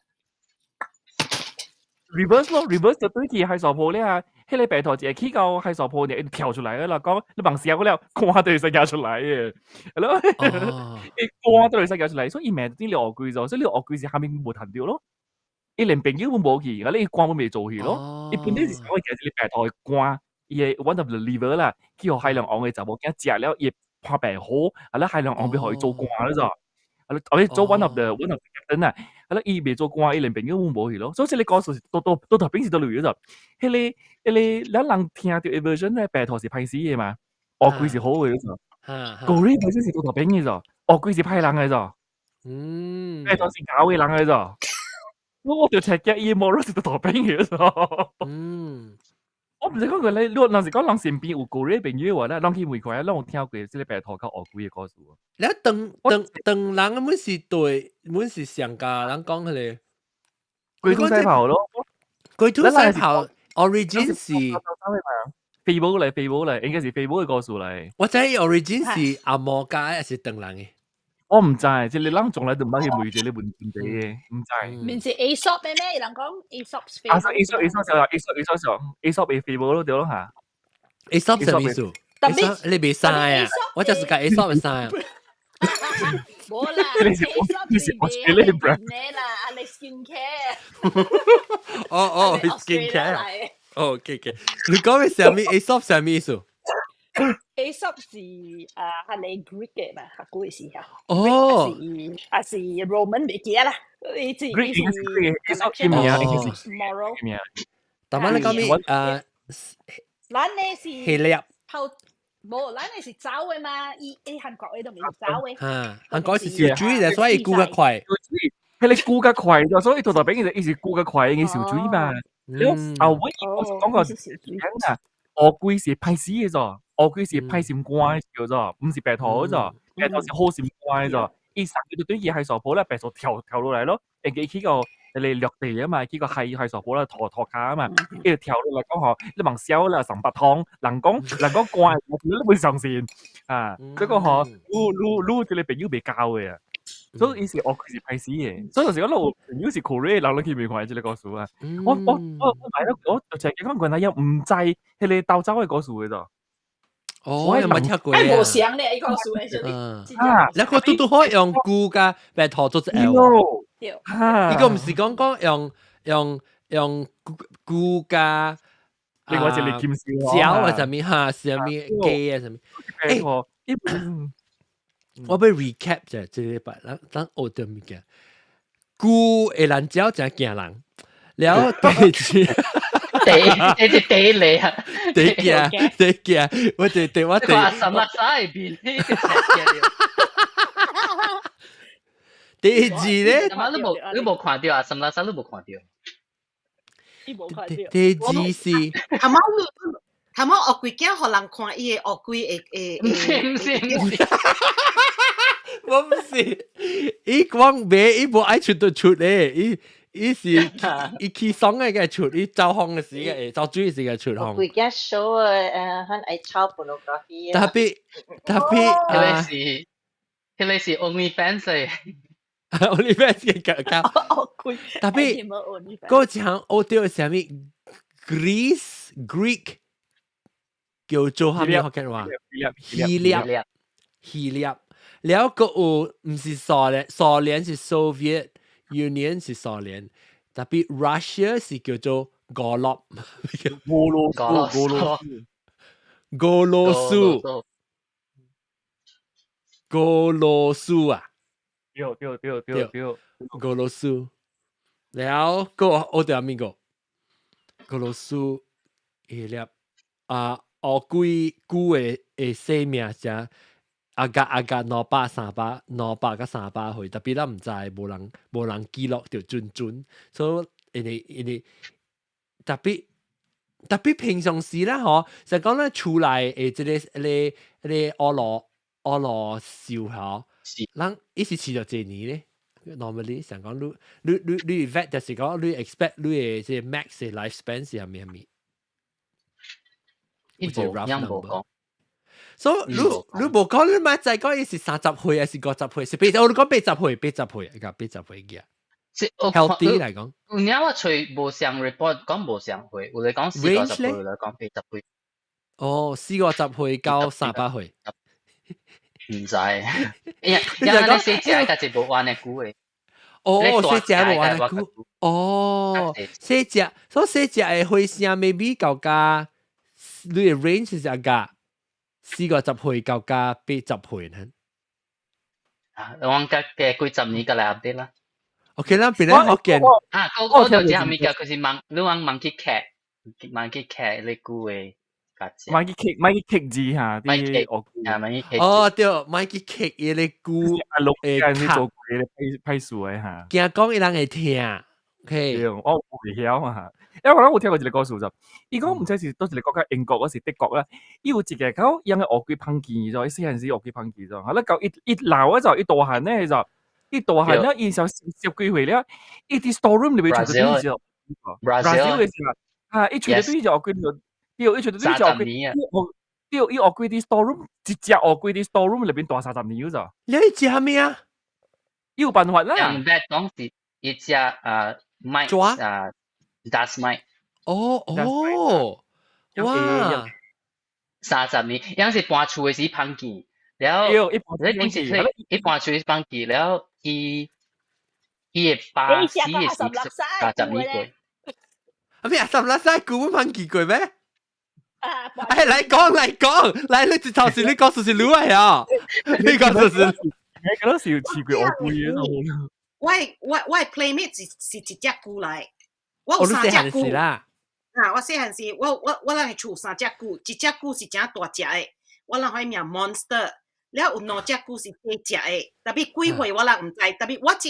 [SPEAKER 2] reverse 咯，reverse 就對去海傻婆咧啊，彼個白兔一去到海傻婆呢，伊就跳出來啦，講你望笑了，關都會使搖出來的，係咯，伊關都會使搖出來，所以伊命啲烏龜咗，所以你烏龜是蝦米無趁著咯，伊連朋友都無去，啊你關都未做去咯，伊本身是想講其實白兔的關，伊的 one of the liver 啦，去予海龍王的查某囝食了，伊會破病好，啊咧海龍王欲予伊做官了咋，啊咧做 one of the captain 啊，啊咧伊袂做官，伊連朋友都無去咯，所以這個故事都都都頭邊是佗落去咗，彼個咱人聽著的 version 咧，白兔是歹死的嘛，烏龜是好的咗，古瑞 version 是倒頭邊的咗，烏龜是歹人的咗，白兔是𠢕的人的咗，我就聽見伊的 moral 是倒頭邊的咗。我毋知講過你，你若是講人身邊有古瑞朋友的話咧，攏去問看，攏有聽過這個白兔佮烏龜的故事。
[SPEAKER 1] 你當當當人阮是對，阮是上教人講彼個
[SPEAKER 2] 龜兔賽跑咯，
[SPEAKER 1] 龜兔賽跑 origin 是
[SPEAKER 2] 飛舞嚟，飛舞嚟，應該是飛舞的故事嚟。
[SPEAKER 1] 我知 origin 是紅毛教還是唐人的？
[SPEAKER 2] 我毋知，這個人從來都毋捌去問這個問題的，毋知。
[SPEAKER 5] 毋是 Aesop 的咩？人講 Aesop
[SPEAKER 2] 啊，Aesop Aesop 就 Aesop Aesop 上 Aesop 的飛舞咯，對咯嚇。
[SPEAKER 1] Aesop 啥意思？Aesop 你袂知啊？我就是講 Aesop 會知啊。
[SPEAKER 5] 無啦，Aesop 是賣咩啦？啊，你 skin care。
[SPEAKER 1] 哦哦，skin care。哦，OK OK。你講的啥物？Aesop 啥物意思？
[SPEAKER 5] Aesop 是啊，係你 Greek 嘅嘛？較古嘅時候。
[SPEAKER 1] 哦。
[SPEAKER 5] 還是 Roman 袂記得啦。伊是
[SPEAKER 2] 伊是 Aesop 嘅名，應該是
[SPEAKER 5] moral
[SPEAKER 2] 名。
[SPEAKER 1] 但係你講咩？啊，
[SPEAKER 5] 咱呢是
[SPEAKER 1] 希臘。
[SPEAKER 5] 頭無，咱呢是走的嘛？伊伊韓國的都毋是走的。
[SPEAKER 1] 嚇，韓國是燒水的，所以久較快。
[SPEAKER 2] 彼個久較快，所以豆豆餅其實伊是久較快，應該燒水嘛。後尾我講過啊，烏龜是歹死的咗，烏龜是歹心肝的叫做，毋是白兔的咗，白兔是好心肝的咗。伊送佢就對伊海傻婆咧，白兔跳跳落來咯，會記去個彼個陸地啊嘛，去個海海傻婆咧塗塗跤啊嘛，伊就跳落來講吼，你望痟啦，送腹湯，人講肝，你袂相信啊，這個吼，愈愈愈這個朋友袂夠的啊。所以伊是烏龜是歹死的，所以有時講你朋友是 Korea 人，你去袂看這個故事啊。我來咗，我就講原來伊毋知彼個鬥走的故事的咗。
[SPEAKER 1] 哦，我有冇聽過啊？
[SPEAKER 5] 無相咧，伊故事的，
[SPEAKER 1] 啊，你個拄拄好用龜佮白兔做一個。
[SPEAKER 5] 對。
[SPEAKER 1] 伊個毋是講講用用用龜佮
[SPEAKER 2] 另外一個金絲
[SPEAKER 1] 鳥啊，啥物哈，啥物雞啊，啥物。欸，我欲 recap 者，這禮拜咱咱學著物件。龜會難鳥誠驚人，了第二
[SPEAKER 4] 第第第嚟啊！
[SPEAKER 1] 第驚第驚，我第第我第。
[SPEAKER 4] 阿什麼啥邊？
[SPEAKER 1] 第二咧，
[SPEAKER 4] 你無你無看著啊？什麼啥你無看著？
[SPEAKER 1] 第二是，
[SPEAKER 7] 頭毛頭毛烏龜囝予人看，伊的烏龜會會
[SPEAKER 4] 毋是毋是毋是，
[SPEAKER 1] 我毋是，伊講袂，伊無愛出就出咧，伊伊是伊起爽的個出，伊走風的時個會，走水的時個出風。
[SPEAKER 3] 烏龜囝 show 很愛抄 pornography。
[SPEAKER 1] 特別特別
[SPEAKER 4] 啊，彼個是 OnlyFans 的
[SPEAKER 1] ，OnlyFans 嘅教，特別嗰一項學著啥物 Greece Greek 叫做啥物福建話？希臘希臘，了閣有毋是蘇聯，蘇聯是 Soviet Union 是蘇聯，特別 Russia 是叫做俄羅，
[SPEAKER 2] 俄羅斯，俄羅斯，
[SPEAKER 1] 俄羅斯，俄羅斯啊！
[SPEAKER 2] 對對對對對，
[SPEAKER 1] 俄羅斯，了閣學著啥物個？俄羅斯希臘啊，烏龜龜的生命誠阿甲阿甲200300200佮300歲，特別咱毋知，無人無人記錄著準準，所以因為因為特別特別平常時啦吼，就講咱厝內的這个這个這个俄羅俄羅獸吼，人伊是飼著幾年咧？Normally 想講你你你你 vet 就是講你 expect 你的這個 max 的 lifespan 是啥物啥物？
[SPEAKER 4] 伊無，樣無講。
[SPEAKER 1] 所以你無講，你咪再講伊是30歲還是50歲？是八，我講80歲，80歲，個八十歲嘅。healthy 嚟講。
[SPEAKER 4] 有影我揣無相 report 講無相歲，有咧講40-50歲，有咧講八十歲。
[SPEAKER 1] 哦，40-50歲到300歲。
[SPEAKER 4] 毋知，因為因為你細隻較濟無按呢久的。
[SPEAKER 1] 哦，細隻無按呢久。哦，細隻，所以細隻的歲聲 maybe 到加，你的 range 是加40-50歲到加80歲呢。
[SPEAKER 4] 啊，我加加幾十年過來 update 啦。
[SPEAKER 1] OK 啦，變咗福建。
[SPEAKER 4] 啊，我就這物件，佢是問你講 monkey cat，monkey cat 你估的。
[SPEAKER 2] 買去 kick 買去 kick 字嚇，啲
[SPEAKER 4] 我啊買去 kick
[SPEAKER 1] 哦對，買去 kick 伊個龜
[SPEAKER 2] 啊，六間你做鬼咧批批數的嚇，
[SPEAKER 1] 驚講伊人會聽，OK，
[SPEAKER 2] 對，我袂曉嘛，因為我有聽過一個故事就，伊講毋知是佗一個國家，英國抑是德國啦，伊有一個狗養個烏龜芳記咗，伊細漢時烏龜芳記咗，啊，咧狗伊伊老啊就伊大漢咧就，伊大漢了，伊小十幾歲了，伊佇 store room 裏面揣著對隻
[SPEAKER 4] ，Brazil
[SPEAKER 2] 的時候，啊，伊揣著對隻烏龜就。對，伊揣著對隻烏龜，對，伊烏龜佇 store room，一隻烏龜佇 store room 裏邊蹛30年有咋？
[SPEAKER 1] 你食咩啊？
[SPEAKER 2] 有辦法啦。
[SPEAKER 4] 用 vet 講是一隻啊 mite 啊 dust mite。
[SPEAKER 1] 哦哦，哇！30
[SPEAKER 4] 年，有時搬厝的時芳記，了後你平時伊搬厝時芳記，了伊伊會爸死的時三十年過。
[SPEAKER 1] 啊咩啊？十六歲古芳記過咩？哎，來講來講，來你頭先你講就是你啊，你講就是，
[SPEAKER 2] 你嗰時試過烏龜嘅。
[SPEAKER 9] 我 playmate 是是一隻龜來，我有三隻龜
[SPEAKER 1] 啦。
[SPEAKER 9] 啊，我細漢時，我咱的厝三隻龜，一隻龜是誠大隻的，我人彼名 monster。了有兩隻龜是細隻的，tapi 幾歲我人毋知，tapi 我只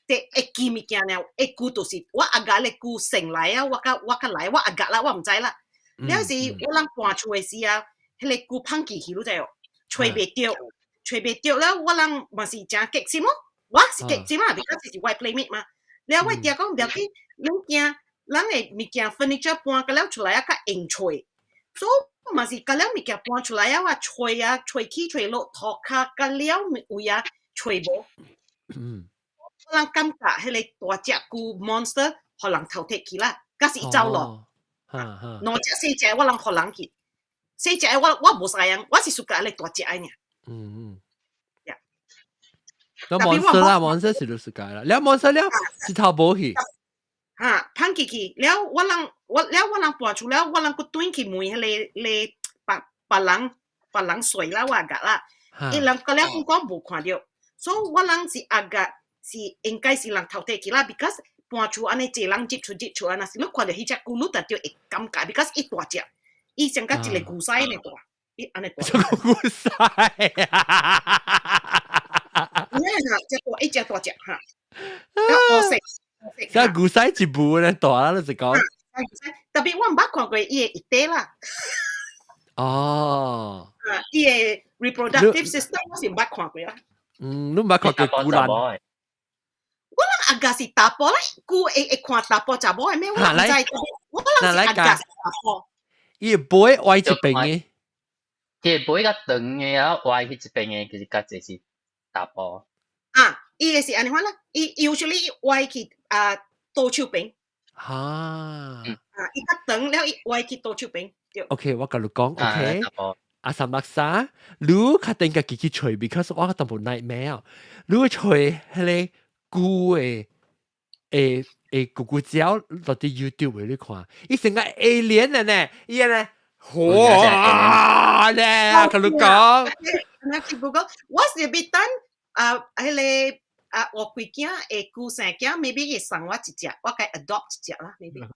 [SPEAKER 9] 會會記物件爾，會龜就是我阿家的龜生來啊，我較我較來，我阿家啦，我毋知啦。了時我人搬厝的時啊，彼個龜芳記去，你知無？揣袂著，揣袂著了，我人嘛是誠激心咯。我是激心啊，because 是我 playmate 嘛。了我定講毋要緊，你驚人的物件 furniture 搬甲了出來啊，較用揣，所以嘛是甲了物件搬出來啊，我揣啊，揣起揣落，塗跤甲了位啊，揣無。我人感覺彼個大隻龜 monster 予人偷摕去啦，甲是伊走咯。兩隻細隻我人予人去，細隻我我無相樣，我是 suka 彼個大隻的爾。呀。
[SPEAKER 1] 那 monster 啦，monster 是都 suka 啦，了 monster 了，一頭無去。
[SPEAKER 9] 哈，芳去去，了我人我了我人搬厝了，我人閣轉去問彼個咧別別人別人睡啦，我阿甲啦，伊人個了講無看著，所以我人是阿甲是應該是人偷摕去啦，because 搬厝按呢濟人入出入出啊，若是你看著彼隻龜，你就著會感覺，because 伊大隻，伊像甲一個牛屎按呢大，伊按呢大。
[SPEAKER 1] 這個牛屎啊！
[SPEAKER 9] 你看，這大一隻大隻哈，烏色。
[SPEAKER 1] 這牛屎一步咧大啦，你是講。
[SPEAKER 9] Tapi 我毋捌看過伊的一塊啦。
[SPEAKER 1] 哦。
[SPEAKER 9] 啊，伊的 reproductive system 我是毋捌看過啦。
[SPEAKER 1] 嗯，你毋捌看過龜蘭？
[SPEAKER 9] 我人阿家是查埔啦，龜會會看查埔查某的咩？我毋知。我人是阿家是查埔。
[SPEAKER 1] 伊尾歪一邊的。
[SPEAKER 4] 伊尾較長的啊，歪去一邊的，其實較濟是查埔。
[SPEAKER 9] 啊，伊的是按呢款啦，伊 usually 歪去啊左手邊。
[SPEAKER 1] 哈。
[SPEAKER 9] 啊，伊較長了，伊歪去左手邊。對。
[SPEAKER 1] OK，我共你講，OK。阿三六三，你較定家己去揣，because 我淡薄 nightmare。你揣彼個龜的誒誒咕咕鳥落佇 YouTube 你看，伊成個 alien 的呢，伊呢，哇咧，共你講。
[SPEAKER 9] 我去 Google，我是欲等啊，彼個啊，烏龜囝會龜生囝，maybe 伊送我一隻，我共 adopt 一隻啦，maybe。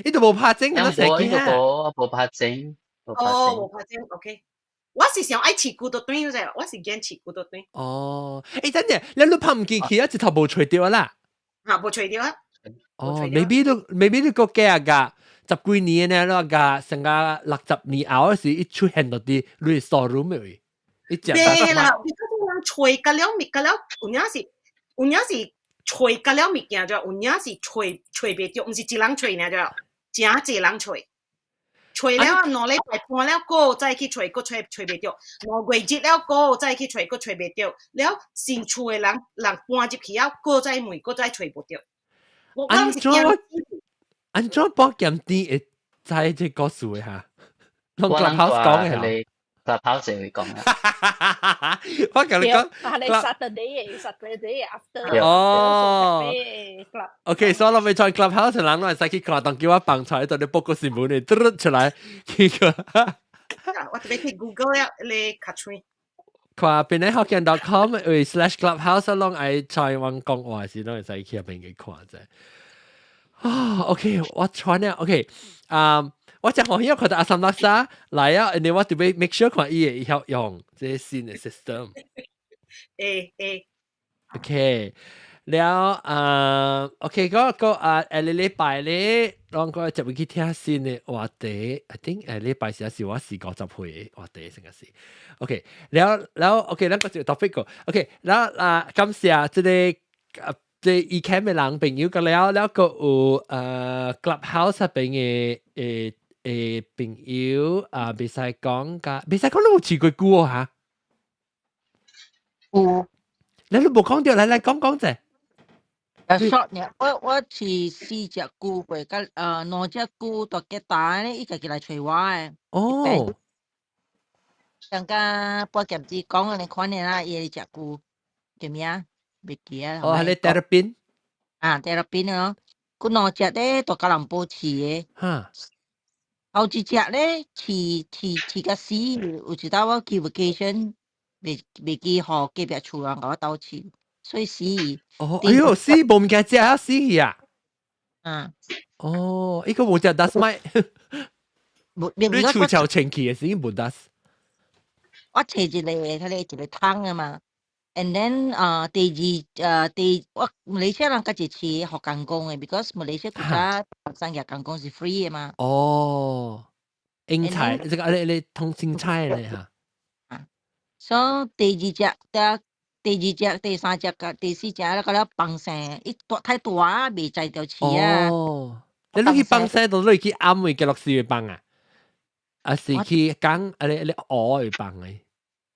[SPEAKER 1] 伊都無拍精，我生囝。
[SPEAKER 4] 無無拍精。
[SPEAKER 9] 哦，無拍精，OK。我是想愛飼龜都對，啫，我是驚飼龜都對。
[SPEAKER 1] 哦，欸，等陣，你你拍毋記去啊？一頭無揣著啦。
[SPEAKER 9] 啊，無揣著啊。
[SPEAKER 1] 哦，maybe 你 maybe 你個假噶，十幾年呢，你個成個60年後時，伊出現到佇你 store room 位，伊食。
[SPEAKER 9] 對啦，你講人揣甲了物，甲了有影是有影是揣甲了物件，就有影是揣揣袂著，毋是一人揣爾就，誠濟人揣。揣了2禮拜半了，閣再去揣，閣揣揣袂著。2個月了，閣再去揣，閣揣袂著。了新厝的人人搬入去了，閣再問，閣再揣無著。我
[SPEAKER 1] 按怎按怎保險店會知這故事的哈？攏 Clubhouse 講的。
[SPEAKER 4] Clubhouse 會講
[SPEAKER 1] 啊。我共你講，
[SPEAKER 5] 係 Saturday Saturday after。
[SPEAKER 1] 哦。OK，所以我欲 join Clubhouse 人攏會使去看，當叫我放出來，當你報個新聞你嘟出來，去個。
[SPEAKER 9] 我特別去 Google 了，你較脆。
[SPEAKER 1] 看邊個福建 .com 為 /Clubhouse 攏愛在阮講話時，攏會使去入邊去看者。啊，OK，我傳了，OK，啊。我真歡喜我看到阿三拉沙來啊，然後我特別 make sure 看伊會曉用這個新的 system。
[SPEAKER 9] 會會。
[SPEAKER 1] OK，了啊，OK，嗰個啊，下個禮拜咧，攏個就會去聽新的話題。I think 下禮拜是是我是50歲的話題，成個是。OK，了了，OK，咱個就 topic 個。OK，了啊，感謝這個啊，這 Ecamm 的人朋友個了了個有Clubhouse 入邊的朋友啊，袂使講㗎，袂使講你有飼過龜哦嚇？
[SPEAKER 3] 有。
[SPEAKER 1] 你都無講著，來來講講者。
[SPEAKER 3] 啊，short 呢，我飼四隻龜過，甲兩隻龜大吉大咧，伊家己來揣我的。
[SPEAKER 1] 哦。
[SPEAKER 3] 像甲半劍子講的你款的啦，伊會食龜，叫咩？袂記啊。
[SPEAKER 1] 哦，係你 terrapin。
[SPEAKER 3] 啊，terrapin 咯，佢兩隻咧大吉南部飼的。後一隻咧飼飼飼甲死，有一道我去 vacation，袂記予隔壁厝人共我鬥飼，所以死。
[SPEAKER 1] 哦，哎喲，死無物件食啊，死去啊！
[SPEAKER 3] 啊。
[SPEAKER 1] 哦，伊個無食 dust mite。你厝超清氣的時無 dust。
[SPEAKER 3] 我揣一個，彼個一個桶的嘛，and then 啊，第二第我馬來西亞人家己飼福建公的，because 馬來西亞國家生日公公是 free 的嘛。
[SPEAKER 1] 哦，英菜，這個你通青菜咧嚇。
[SPEAKER 3] 啊，所以第二隻、第二隻、第三隻、甲第四隻咧，個了放生，伊大太大啊，袂載著飼啊。
[SPEAKER 1] 哦，你去放生都你去暗位嘅落水放啊？啊是去講啊你蚵會放的？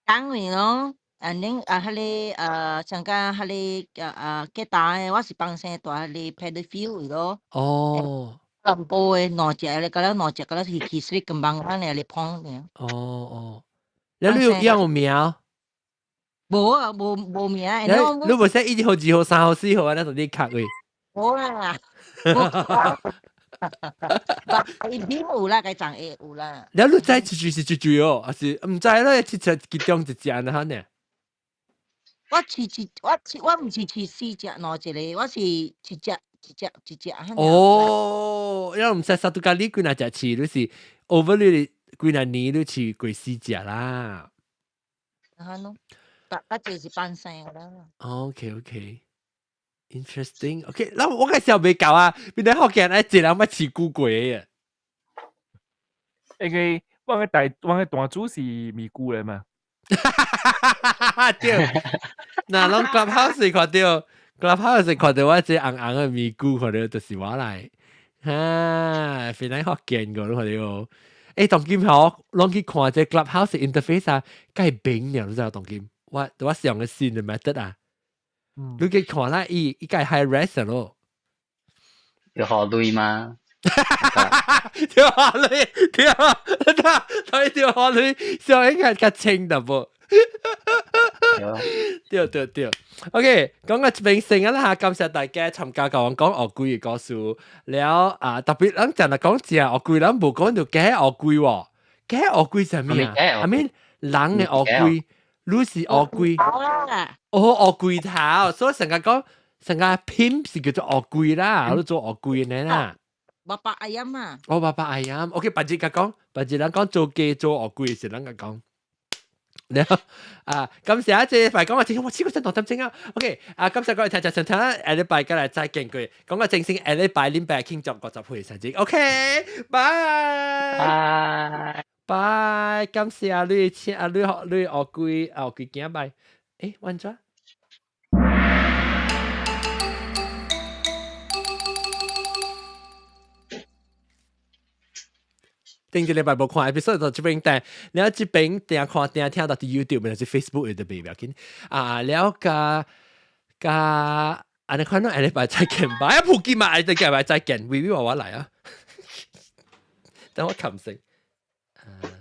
[SPEAKER 3] 講位咯，啊恁啊，彼個像講彼個吉打的，我是放生蹛彼個 paddy field 咯。
[SPEAKER 1] 哦。
[SPEAKER 3] 南部的兩隻咧，個了兩隻個了是去水跟幫咱咧碰爾。
[SPEAKER 1] 哦哦，你有養有名？
[SPEAKER 3] 無啊，無名。
[SPEAKER 1] 你你無寫1號、2號、3號、4號啊？咱就你卡位。
[SPEAKER 3] 無啦。伊名有啦，該長會有啦。
[SPEAKER 1] 你你知一隻是一隻哦，還是毋知咧？一隻其中一隻安尼呢？
[SPEAKER 3] 我飼飼我飼我毋是飼四隻兩一個，我是一隻一隻一隻。
[SPEAKER 1] 哦，因為毋使 satu kali 幾若隻飼，你是 over 你幾若年你飼過四隻啦。
[SPEAKER 3] 啊喏，啊這是放生啦。
[SPEAKER 1] OK OK。Interesting. OK，那我個時候未搞啊，邊啲福建愛一人捌飼龜過啊。
[SPEAKER 2] 因為我個大主是咪龜來嘛。
[SPEAKER 1] 對，嗱，攏 Clubhouse 看到，Clubhouse 看到我這紅紅的咪龜，看到就是我來。哈，非常福建個，你看到。欸，當今吼，攏去看這 Clubhouse interface 啊，該變了，你知影當今？我使用的新的 method 啊。你去看啦，伊該 high res 咯。
[SPEAKER 4] 要學鐳嗎？
[SPEAKER 1] 跳下鐳，跳，他跳下鐳，上應該較清淡薄。對對對，OK，講個明星啊啦嚇，感謝大家參加甲我講烏龜的故事。了啊，特別咱淨係講正烏龜，咱無講到假烏龜喎。假烏龜係咩啊？I mean 人的烏龜，你是烏龜。哦，烏龜頭，所以成日講成個 pimp 是叫做烏龜啦，你做烏龜呢啦。
[SPEAKER 3] Bapa ayam 啊。
[SPEAKER 1] 哦，bapa ayam，OK，別日甲講，別日人講做雞做烏龜是人甲講。了啊，感謝這塊講我真，我試過真多點鐘啊。OK，啊，感謝各位聽眾收聽，下禮拜過來再見過。講個正式，下禮拜禮拜慶祝50歲生日。OK，拜
[SPEAKER 4] 拜
[SPEAKER 1] 拜，感謝阿女，請阿女學女烏龜，烏龜囝拜。誒，完咗。頂一禮拜無看 episode 就這邊但，了這邊定看定聽到佇 YouTube 或者 Facebook 就袂要緊啊，了加加按呢款，下禮拜再見吧。啊，普吉嘛，下禮拜再見，微微娃娃來啊，等我冚先。啊。